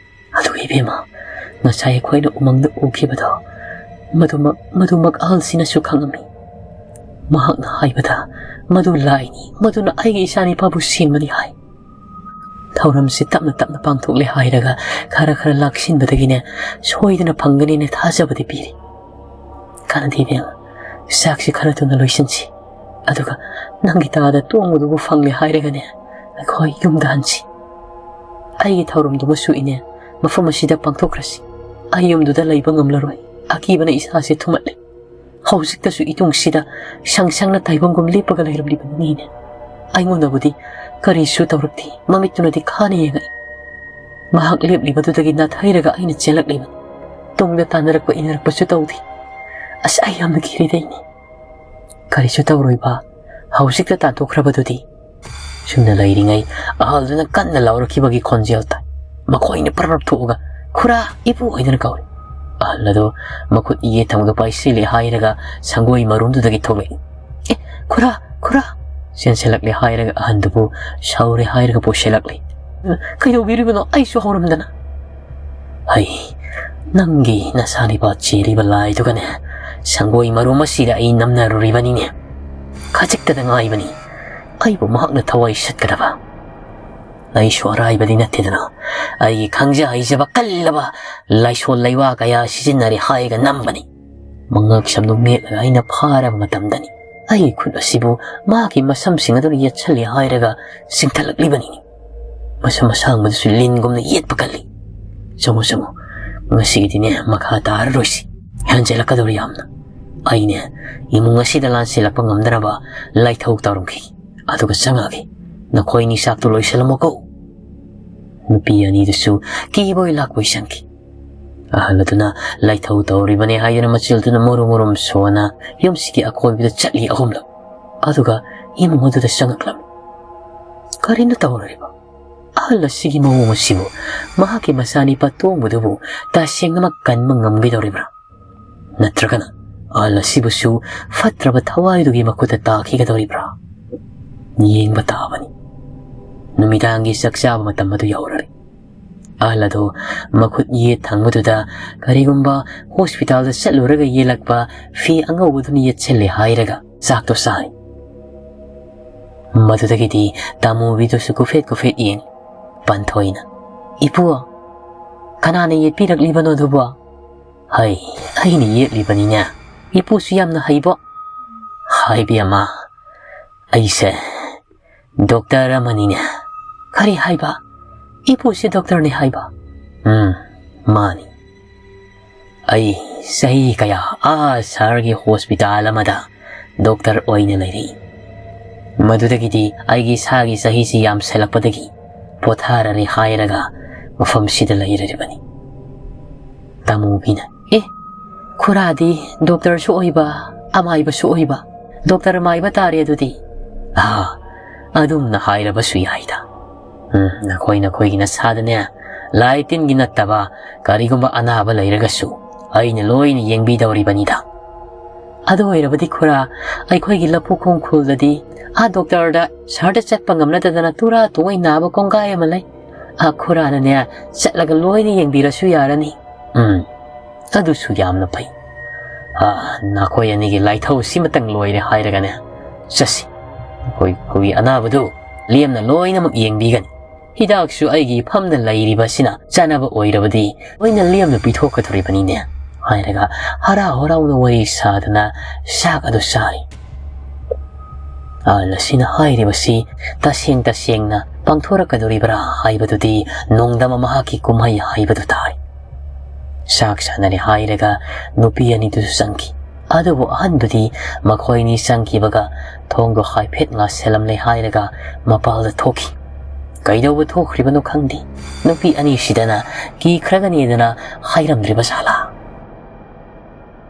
ꯑꯗꯨꯒ ꯏꯕꯦꯝꯃ, ꯉꯁꯥꯏ ꯑꯩꯈꯣꯏꯅ ꯎꯃꯪꯗ ꯎꯈꯤꯕꯗꯣ, ꯃꯗꯨꯃꯛ, ꯃꯗꯨꯃꯛ ꯑꯍꯜꯁꯤꯅꯁꯨ ꯈꯪꯉꯝꯃꯤ꯫ ꯃꯍꯥꯛꯅ ꯍꯥꯏꯕꯗ ꯃꯗꯨ ꯂꯥꯏꯅꯤ, ꯃꯗꯨꯅ ꯑꯩꯒꯤ ꯏꯆꯥꯅꯤꯄꯥꯕꯨ ꯁꯦꯝꯕꯅꯤ ꯍꯥꯏ꯫ ꯊꯧꯔꯝꯁꯤ ꯇꯞꯅ ꯇꯞꯅ ꯄꯥꯡꯊꯣꯛꯂꯦ ꯍꯥꯏꯔꯒ ꯈꯔ ꯈꯔ ꯂꯥꯛꯁꯤꯟꯕꯗꯒꯤꯅꯦ, ꯁꯣꯏꯗꯅ ꯐꯪꯒꯅꯤꯅ ꯊꯥꯖꯕꯗꯤ ꯄꯤꯔꯤ꯫ ꯀꯥꯟꯅꯗꯦ ꯏꯕꯦꯝꯃ, ꯆꯥꯛꯁꯤ ꯈꯔ ꯊꯨꯅ ꯂꯣꯏꯁꯤꯟꯁꯤ꯫ ꯑꯗꯨꯒ ꯅꯪꯒꯤ ꯇꯥꯗ ꯇꯣꯡꯕꯗꯨꯕꯨ ꯐꯪꯂꯦ ꯍꯥꯏꯔꯒꯅꯦ, ꯑꯩꯈꯣꯏ ꯌꯨꯝꯗ ꯍꯟꯁꯤ꯫ ꯑꯩꯒꯤ ꯊꯧꯔꯝꯗꯨꯃꯁꯨ ꯏꯅꯦ, ꯃꯐꯝ ꯑꯁꯤꯗ ꯄꯥꯡꯊꯣꯛꯈ꯭ꯔꯁꯤ꯫ ꯑꯩ ꯌꯨꯝꯗꯨꯗ ꯂꯩꯕ ꯉꯝꯂꯔꯣꯏ꯫ ꯑꯀꯤꯕꯅ ꯏꯁꯥꯁꯦ ꯊꯨꯝꯍꯠꯂꯦ꯫ ꯍꯧꯖꯤꯛꯇꯁꯨ ꯏꯇꯨꯡꯁꯤꯗ ꯁꯪ ꯁꯪꯅ ꯇꯥꯏꯕꯪꯒꯨꯝ ꯂꯦꯞꯄꯒ ꯂꯩꯔꯝꯂꯤꯕꯅꯤꯅꯦ꯫ ꯑꯩꯉꯣꯟꯗꯕꯨꯗꯤ ꯀꯔꯤꯁꯨ ꯇꯧꯔꯛꯇꯦ, ꯃꯃꯤꯠꯇꯨꯅꯗꯤ ꯈꯥꯅ ꯌꯦꯡꯉꯛꯏ꯫ ꯃꯍꯥꯛ ꯂꯦꯞꯂꯤꯕꯗꯨꯗꯒꯤ ꯅꯥꯊꯩꯔꯒ ꯑꯩꯅ ꯆꯦꯜꯂꯛꯂꯤꯕꯅꯤ꯫ ꯇꯨꯡꯗ ꯇꯥꯟꯅꯔꯛꯄ ꯏꯟꯅꯔꯛꯄꯁꯨ ꯇꯧꯗꯦ꯫ ꯑꯁ, ꯑꯩ ꯌꯥꯝꯅ ꯀꯤꯔꯤꯗ ꯏꯅꯦ꯫ ꯀꯔꯤꯁꯨ ꯇꯧꯔꯣꯏꯕ, ꯍꯧꯖꯤꯛꯇ ꯇꯥꯟꯊꯣꯛꯈ꯭ꯔꯕꯗꯨꯗꯤ꯫ ꯁꯨꯝꯅ ꯂꯩꯔꯤꯉꯩ ꯑꯍꯜꯗꯨꯅ ꯀꯟꯅ ꯂꯥꯎꯔꯛꯈꯤꯕꯒꯤ ꯈꯣꯟꯖꯦꯜ ꯇꯥꯏ꯫ ꯃꯈꯣꯏꯅ ꯄꯔꯞ ꯊꯣꯛꯑꯒ "ꯈꯨꯔꯥ, ꯏꯄꯨ" ꯍꯥꯏꯗꯨꯅ ꯀꯧꯏ꯫ ꯑꯍꯜ ꯑꯗꯨ ꯃꯈꯨꯠ ꯌꯦꯠ ꯊꯪꯕꯗ ꯄꯥꯏꯁꯤꯜꯂꯦ ꯍꯥꯏꯔꯒ ꯁꯪꯒꯣꯏ ꯃꯔꯨꯝꯗꯨꯗꯒꯤ ꯊꯣꯛꯂꯛꯏ꯫ "ꯑꯦ, ꯈꯨꯔꯥ, ꯈꯨꯔꯥ!" ꯆꯦꯟꯁꯤꯜꯂꯛꯂꯦ ꯍꯥꯏꯔꯒ ꯑꯍꯟꯗꯨꯕꯨ ꯁꯥꯎꯔꯦ ꯍꯥꯏꯔꯒ ꯄꯨꯁꯤꯜꯂꯛꯂꯦ꯫ "ꯀꯩꯗꯧꯕꯤꯔꯤꯕꯅꯣ? ꯑꯩꯁꯨ ꯍꯧꯔꯝꯗꯅ꯫" "ꯍꯩ, ꯅꯪꯒꯤ ꯅꯁꯥꯅꯤꯄꯥ ꯆꯦꯜꯂꯤꯕ ꯂꯥꯏꯗꯨꯒꯅꯦ, ꯁꯪꯒꯣꯏ ꯃꯔꯨꯝ ꯑꯁꯤꯗ ꯑꯩ ꯅꯝꯅꯔꯨꯔꯤꯕꯅꯤꯅꯦ꯫ ꯈꯖꯤꯛꯇꯗ ꯉꯥꯏꯕꯅꯤ ꯑꯩꯕꯨ ꯃꯍꯥꯛꯅ ꯊꯋꯥꯏ ꯁꯠꯀꯗꯕ꯫ ꯑꯩꯁꯨ ꯑꯔꯥꯏꯕꯗꯤ ꯅꯠꯇꯦꯗꯅ, ꯑꯩꯒꯤ ꯈꯪꯖ ꯍꯩꯖꯕ ꯀꯜꯂꯕ ꯂꯥꯏꯁꯣꯜ ꯂꯩꯋꯥ ꯀꯌꯥ ꯁꯤꯖꯤꯟꯅꯔꯦ ꯍꯥꯏꯔꯒ ꯅꯝꯕꯅꯤ꯫ ꯃꯉꯛ ꯁꯝꯗꯣꯡ ꯃꯦꯠꯂꯒ ꯑꯩꯅ ꯐꯥꯔꯕ ꯃꯇꯝꯗꯅꯤ ꯑꯩꯒꯤ ꯈꯨꯠ ꯑꯁꯤꯕꯨ ꯃꯥꯒꯤ ꯃꯁꯝꯁꯤꯡ ꯑꯗꯨꯅ ꯌꯦꯠꯁꯜꯂꯤ ꯍꯥꯏꯔꯒ ꯆꯤꯡꯊꯠꯂꯛꯂꯤꯕꯅꯤꯅꯦ꯫ ꯃꯁꯝ ꯑꯁꯥꯡꯕꯗꯨꯁꯨ ꯂꯤꯟꯒꯨꯝꯅ ꯌꯦꯠꯄ ꯀꯜꯂꯤ꯫ ꯆꯪꯉꯨ, ꯆꯪꯉꯨ, ꯉꯁꯤꯒꯤꯗꯤꯅꯦ ꯃꯈꯥ ꯇꯥꯔꯔꯣꯏꯁꯤ, ꯍꯦꯟꯖꯜꯂꯛꯀꯗꯧꯔꯤ ꯌꯥꯝꯅ꯫ ꯑꯩꯅꯦ ꯏꯃꯨꯡ ꯑꯁꯤꯗ ꯂꯥꯟꯁꯤꯜꯂꯛꯄ ꯉꯝꯗꯅꯕ ꯂꯥꯏꯊꯧ ꯇꯧꯔꯝꯈꯤ꯫ ꯑꯗꯨꯒ ꯆꯪꯉꯛꯑꯒꯦ꯫ ꯅꯈꯣꯏꯅꯤ ꯆꯥꯛꯇꯨ ꯂꯣꯏꯁꯤꯜꯂꯝꯃꯣꯀꯣ꯫ ꯅꯨꯄꯤ ꯑꯅꯤꯗꯨꯁꯨ ꯀꯤꯕꯣꯏ ꯂꯥꯛꯄꯣꯏ ꯆꯪꯈꯤ꯫ ꯑꯍꯜ ꯑꯗꯨꯅ ꯂꯥꯏꯊꯧ ꯇꯧꯔꯤꯕꯅꯦ ꯍꯥꯏꯗꯨꯅ ꯃꯆꯤꯜꯗꯨꯅ ꯃꯔꯨꯝ ꯃꯔꯨꯝ ꯁꯣꯟꯅ ꯌꯨꯝꯁꯤꯒꯤ ꯑꯀꯣꯏꯕꯗ ꯆꯠꯂꯤ ꯑꯍꯨꯝꯂꯛ꯫ ꯑꯗꯨꯒ ꯏꯃꯨꯡ ꯑꯗꯨꯗ ꯆꯪꯉꯛꯂꯝꯃꯤ꯫ ꯀꯔꯤꯅꯣ ꯇꯧꯔꯤꯕ? ꯑꯍꯜ ꯑꯁꯤꯒꯤ ꯃꯑꯣꯡ ꯑꯁꯤꯕꯨ ꯃꯍꯥꯛꯀꯤ ꯃꯆꯥꯅꯤꯄꯥ ꯇꯣꯡꯕꯗꯨꯕꯨ ꯇꯁꯦꯡꯅꯃꯛ ꯀꯟꯕ ꯉꯝꯒꯗꯧꯔꯤꯕ꯭ꯔꯥ? ꯅꯠꯇ꯭ꯔꯒꯅ ꯑꯍꯜ ꯑꯁꯤꯕꯨꯁꯨ ꯐꯠꯇ꯭ꯔꯕ ꯊꯋꯥꯏꯗꯨꯒꯤ ꯃꯈꯨꯠꯇ ꯇꯥꯈꯤꯒꯗꯧꯔꯤꯕ꯭ꯔꯥ? ꯌꯦꯡꯕ ꯇꯥꯕꯅꯤ꯫ ꯅꯨꯃꯤꯗꯥꯡꯒꯤ ꯆꯥꯛ ꯆꯥꯕ ꯃꯇꯝ ꯑꯗꯨ ꯌꯧꯔꯔꯦ꯫ ꯑꯍꯜ ꯑꯗꯨ ꯃꯈꯨꯠ ꯌꯦꯠ ꯊꯪꯕꯗꯨꯗ ꯀꯔꯤꯒꯨꯝꯕ ꯍꯣꯁꯄꯤꯇꯥꯜꯗ ꯆꯠꯂꯨꯔꯒ ꯌꯦꯜꯂꯛꯄ ꯐꯤ ꯑꯉꯧꯕꯗꯨꯅ ꯌꯦꯠꯁꯤꯜꯂꯦ ꯍꯥꯏꯔꯒ ꯆꯥꯛꯇꯣ ꯆꯥꯏ꯫ ꯃꯗꯨꯗꯒꯤꯗꯤ ꯇꯥꯃꯨꯕꯤꯗꯨꯁꯨ ꯀꯨꯐꯦꯠ ꯀꯨꯐꯦꯠ ꯌꯦꯡ ꯄꯟꯊꯣꯏꯅ, "ꯏꯄꯨ, ꯀꯅꯥꯅ ꯌꯦꯠꯄꯤꯔꯛꯂꯤꯕꯅꯣ ꯑꯗꯨꯕꯣ?" "ꯍꯩ, ꯑꯩꯅ ꯌꯦꯠꯂꯤꯕꯅꯤꯅꯦ꯫ ꯏꯄꯨꯁꯨ ꯌꯥꯝꯅ ꯍꯩꯕꯣ꯫" "ꯍꯥꯏꯕꯤ ꯑꯃ, ꯑꯩꯁꯦ ꯗꯣꯛꯇꯔ ꯑꯃꯅꯤꯅꯦ꯫" "ꯀꯔꯤ ꯍꯥꯏꯕ? ꯏꯄꯨꯁꯦ ꯗꯣꯛꯇꯔꯅꯤ ꯍꯥꯏꯕ?" "ꯎꯝ, ꯃꯥꯅꯤ꯫ ꯑꯩ ꯆꯍꯤ ꯀꯌꯥ ꯑꯥ ꯁꯍꯔꯒꯤ ꯍꯣꯁꯄꯤꯇꯥꯜ ꯑꯃꯗ ꯗꯣꯛꯇꯔ ꯑꯣꯏꯅ ꯂꯩꯔꯛꯏ꯫ ꯃꯗꯨꯗꯒꯤꯗꯤ ꯑꯩꯒꯤ ꯏꯁꯥꯒꯤ ꯆꯍꯤꯁꯤ ꯌꯥꯝꯁꯜꯂꯛꯄꯗꯒꯤ ꯄꯣꯊꯥꯔꯔꯦ ꯍꯥꯏꯔꯒ ꯃꯐꯝꯁꯤꯗ ꯂꯩꯔꯔꯤꯕꯅꯤ꯫" ꯇꯥꯃꯨꯕꯤꯅ, "ꯑꯦ, ꯈꯨꯔꯥꯗꯤ ꯗꯣꯛꯇꯔꯁꯨ ꯑꯣꯏꯕ, ꯑꯃꯥꯏꯕꯁꯨ ꯑꯣꯏꯕ, ꯗꯣꯛꯇꯔ ꯃꯥꯏꯕ ꯇꯥꯔꯦ ꯑꯗꯨꯗꯤ꯫" "ꯑꯥ, ꯑꯗꯨꯝꯅ ꯍꯥꯏꯔꯕꯁꯨ ꯌꯥꯏꯗ꯫ ꯎꯝ, ꯅꯈꯣꯏ ꯅꯈꯣꯏꯒꯤ ꯅꯁꯥꯗꯅꯦ, ꯂꯥꯏ ꯇꯤꯟꯒꯤ ꯅꯠꯇꯕ ꯀꯔꯤꯒꯨꯝꯕ ꯑꯅꯥꯕ ꯂꯩꯔꯒꯁꯨ ꯑꯩꯅ ꯂꯣꯏꯅ ꯌꯦꯡꯕꯤꯗꯧꯔꯤꯕꯅꯤꯗ꯫" "ꯑꯗꯨ ꯑꯣꯏꯔꯕꯗꯤ ꯈꯨꯔꯥ, ꯑꯩꯈꯣꯏꯒꯤ ꯂꯐꯨꯈꯣꯡ ꯈꯨꯜꯗꯗꯤ ꯑꯥ ꯗꯣꯛꯇꯔꯗ ꯁꯍꯔꯗ ꯆꯠꯄ ꯉꯝꯅꯗꯗꯅ ꯇꯨꯔꯥ ꯇꯨꯉꯩ ꯅꯥꯕ ꯀꯣꯡꯒꯥꯏ ꯑꯃ ꯂꯩ꯫ ꯑꯥ ꯈꯨꯔꯥꯅꯅꯦ ꯆꯠꯂꯒ ꯂꯣꯏꯅ ꯌꯦꯡꯕꯤꯔꯁꯨ ꯌꯥꯔꯅꯤ꯫" "ꯎꯝ, ꯑꯗꯨꯁꯨ ꯌꯥꯝꯅ ꯐꯩ꯫ ꯑꯥ, ꯅꯈꯣꯏ ꯑꯅꯤꯒꯤ ꯂꯥꯏꯊꯧ ꯁꯤꯃꯇꯪ ꯂꯣꯏꯔꯦ ꯍꯥꯏꯔꯒꯅꯦ, ꯆꯠꯁꯤ꯫ ꯑꯩꯈꯣꯏ, ꯑꯩꯈꯣꯏꯒꯤ ꯑꯅꯥꯕꯗꯨ ꯂꯦꯝꯅ ꯂꯣꯏꯅꯃꯛ ꯌꯦꯡꯕꯤꯒꯅꯤ꯫ ꯍꯤꯗꯥꯛꯁꯨ ꯑꯩꯒꯤ ꯏꯐꯝꯗ ꯂꯩꯔꯤꯕꯁꯤꯅ ꯆꯥꯅꯕ ꯑꯣꯏꯔꯕꯗꯤ ꯂꯣꯏꯅ ꯂꯦꯝꯅ ꯄꯤꯊꯣꯛꯀꯗꯧꯔꯤꯕꯅꯤꯅꯦ" ꯍꯥꯏꯔꯒ ꯍꯔꯥꯎ ꯍꯔꯥꯎꯅ ꯋꯥꯔꯤ ꯁꯥꯗꯅ ꯆꯥꯛ ꯑꯗꯨ ꯆꯥꯔꯤ꯫ ꯑꯍꯜ ꯑꯁꯤꯅ ꯍꯥꯏꯔꯤꯕꯁꯤ ꯇꯁꯦꯡ ꯇꯁꯦꯡꯅ ꯄꯥꯡꯊꯣꯔꯛꯀꯗꯧꯔꯤꯕ꯭ꯔꯥ ꯍꯥꯏꯕꯗꯨꯗꯤ ꯅꯣꯡꯗꯝꯕ ꯃꯍꯥꯛꯀꯤ ꯀꯨꯝꯍꯩ ꯍꯥꯏꯕꯗꯨ ꯇꯥꯔꯦ꯫ ꯆꯥꯛ ꯆꯥꯅꯔꯦ ꯍꯥꯏꯔꯒ ꯅꯨꯄꯤ ꯑꯅꯤꯗꯨꯁꯨ ꯆꯪꯈꯤ꯫ ꯑꯗꯨꯕꯨ ꯑꯍꯟꯗꯨꯗꯤ ꯃꯈꯣꯏꯅꯤ ꯆꯪꯈꯤꯕꯒ ꯊꯣꯡꯗꯣ ꯍꯥꯏꯐꯦꯠ ꯉꯥꯁꯤꯜꯂꯝꯂꯦ ꯍꯥꯏꯔꯒ ꯃꯄꯥꯜꯗ ꯊꯣꯛꯈꯤ꯫ ꯀꯩꯗꯧꯕ ꯊꯣꯛꯈ꯭ꯔꯤꯕꯅꯣ ꯈꯪꯗꯦ꯫ ꯅꯨꯄꯤ ꯑꯅꯤꯁꯤꯗꯅ ꯀꯤꯈ꯭ꯔꯒꯅꯤꯗꯅ ꯍꯥꯏꯔꯝꯗ꯭ꯔꯤꯕ ꯖꯥꯠꯂꯥ?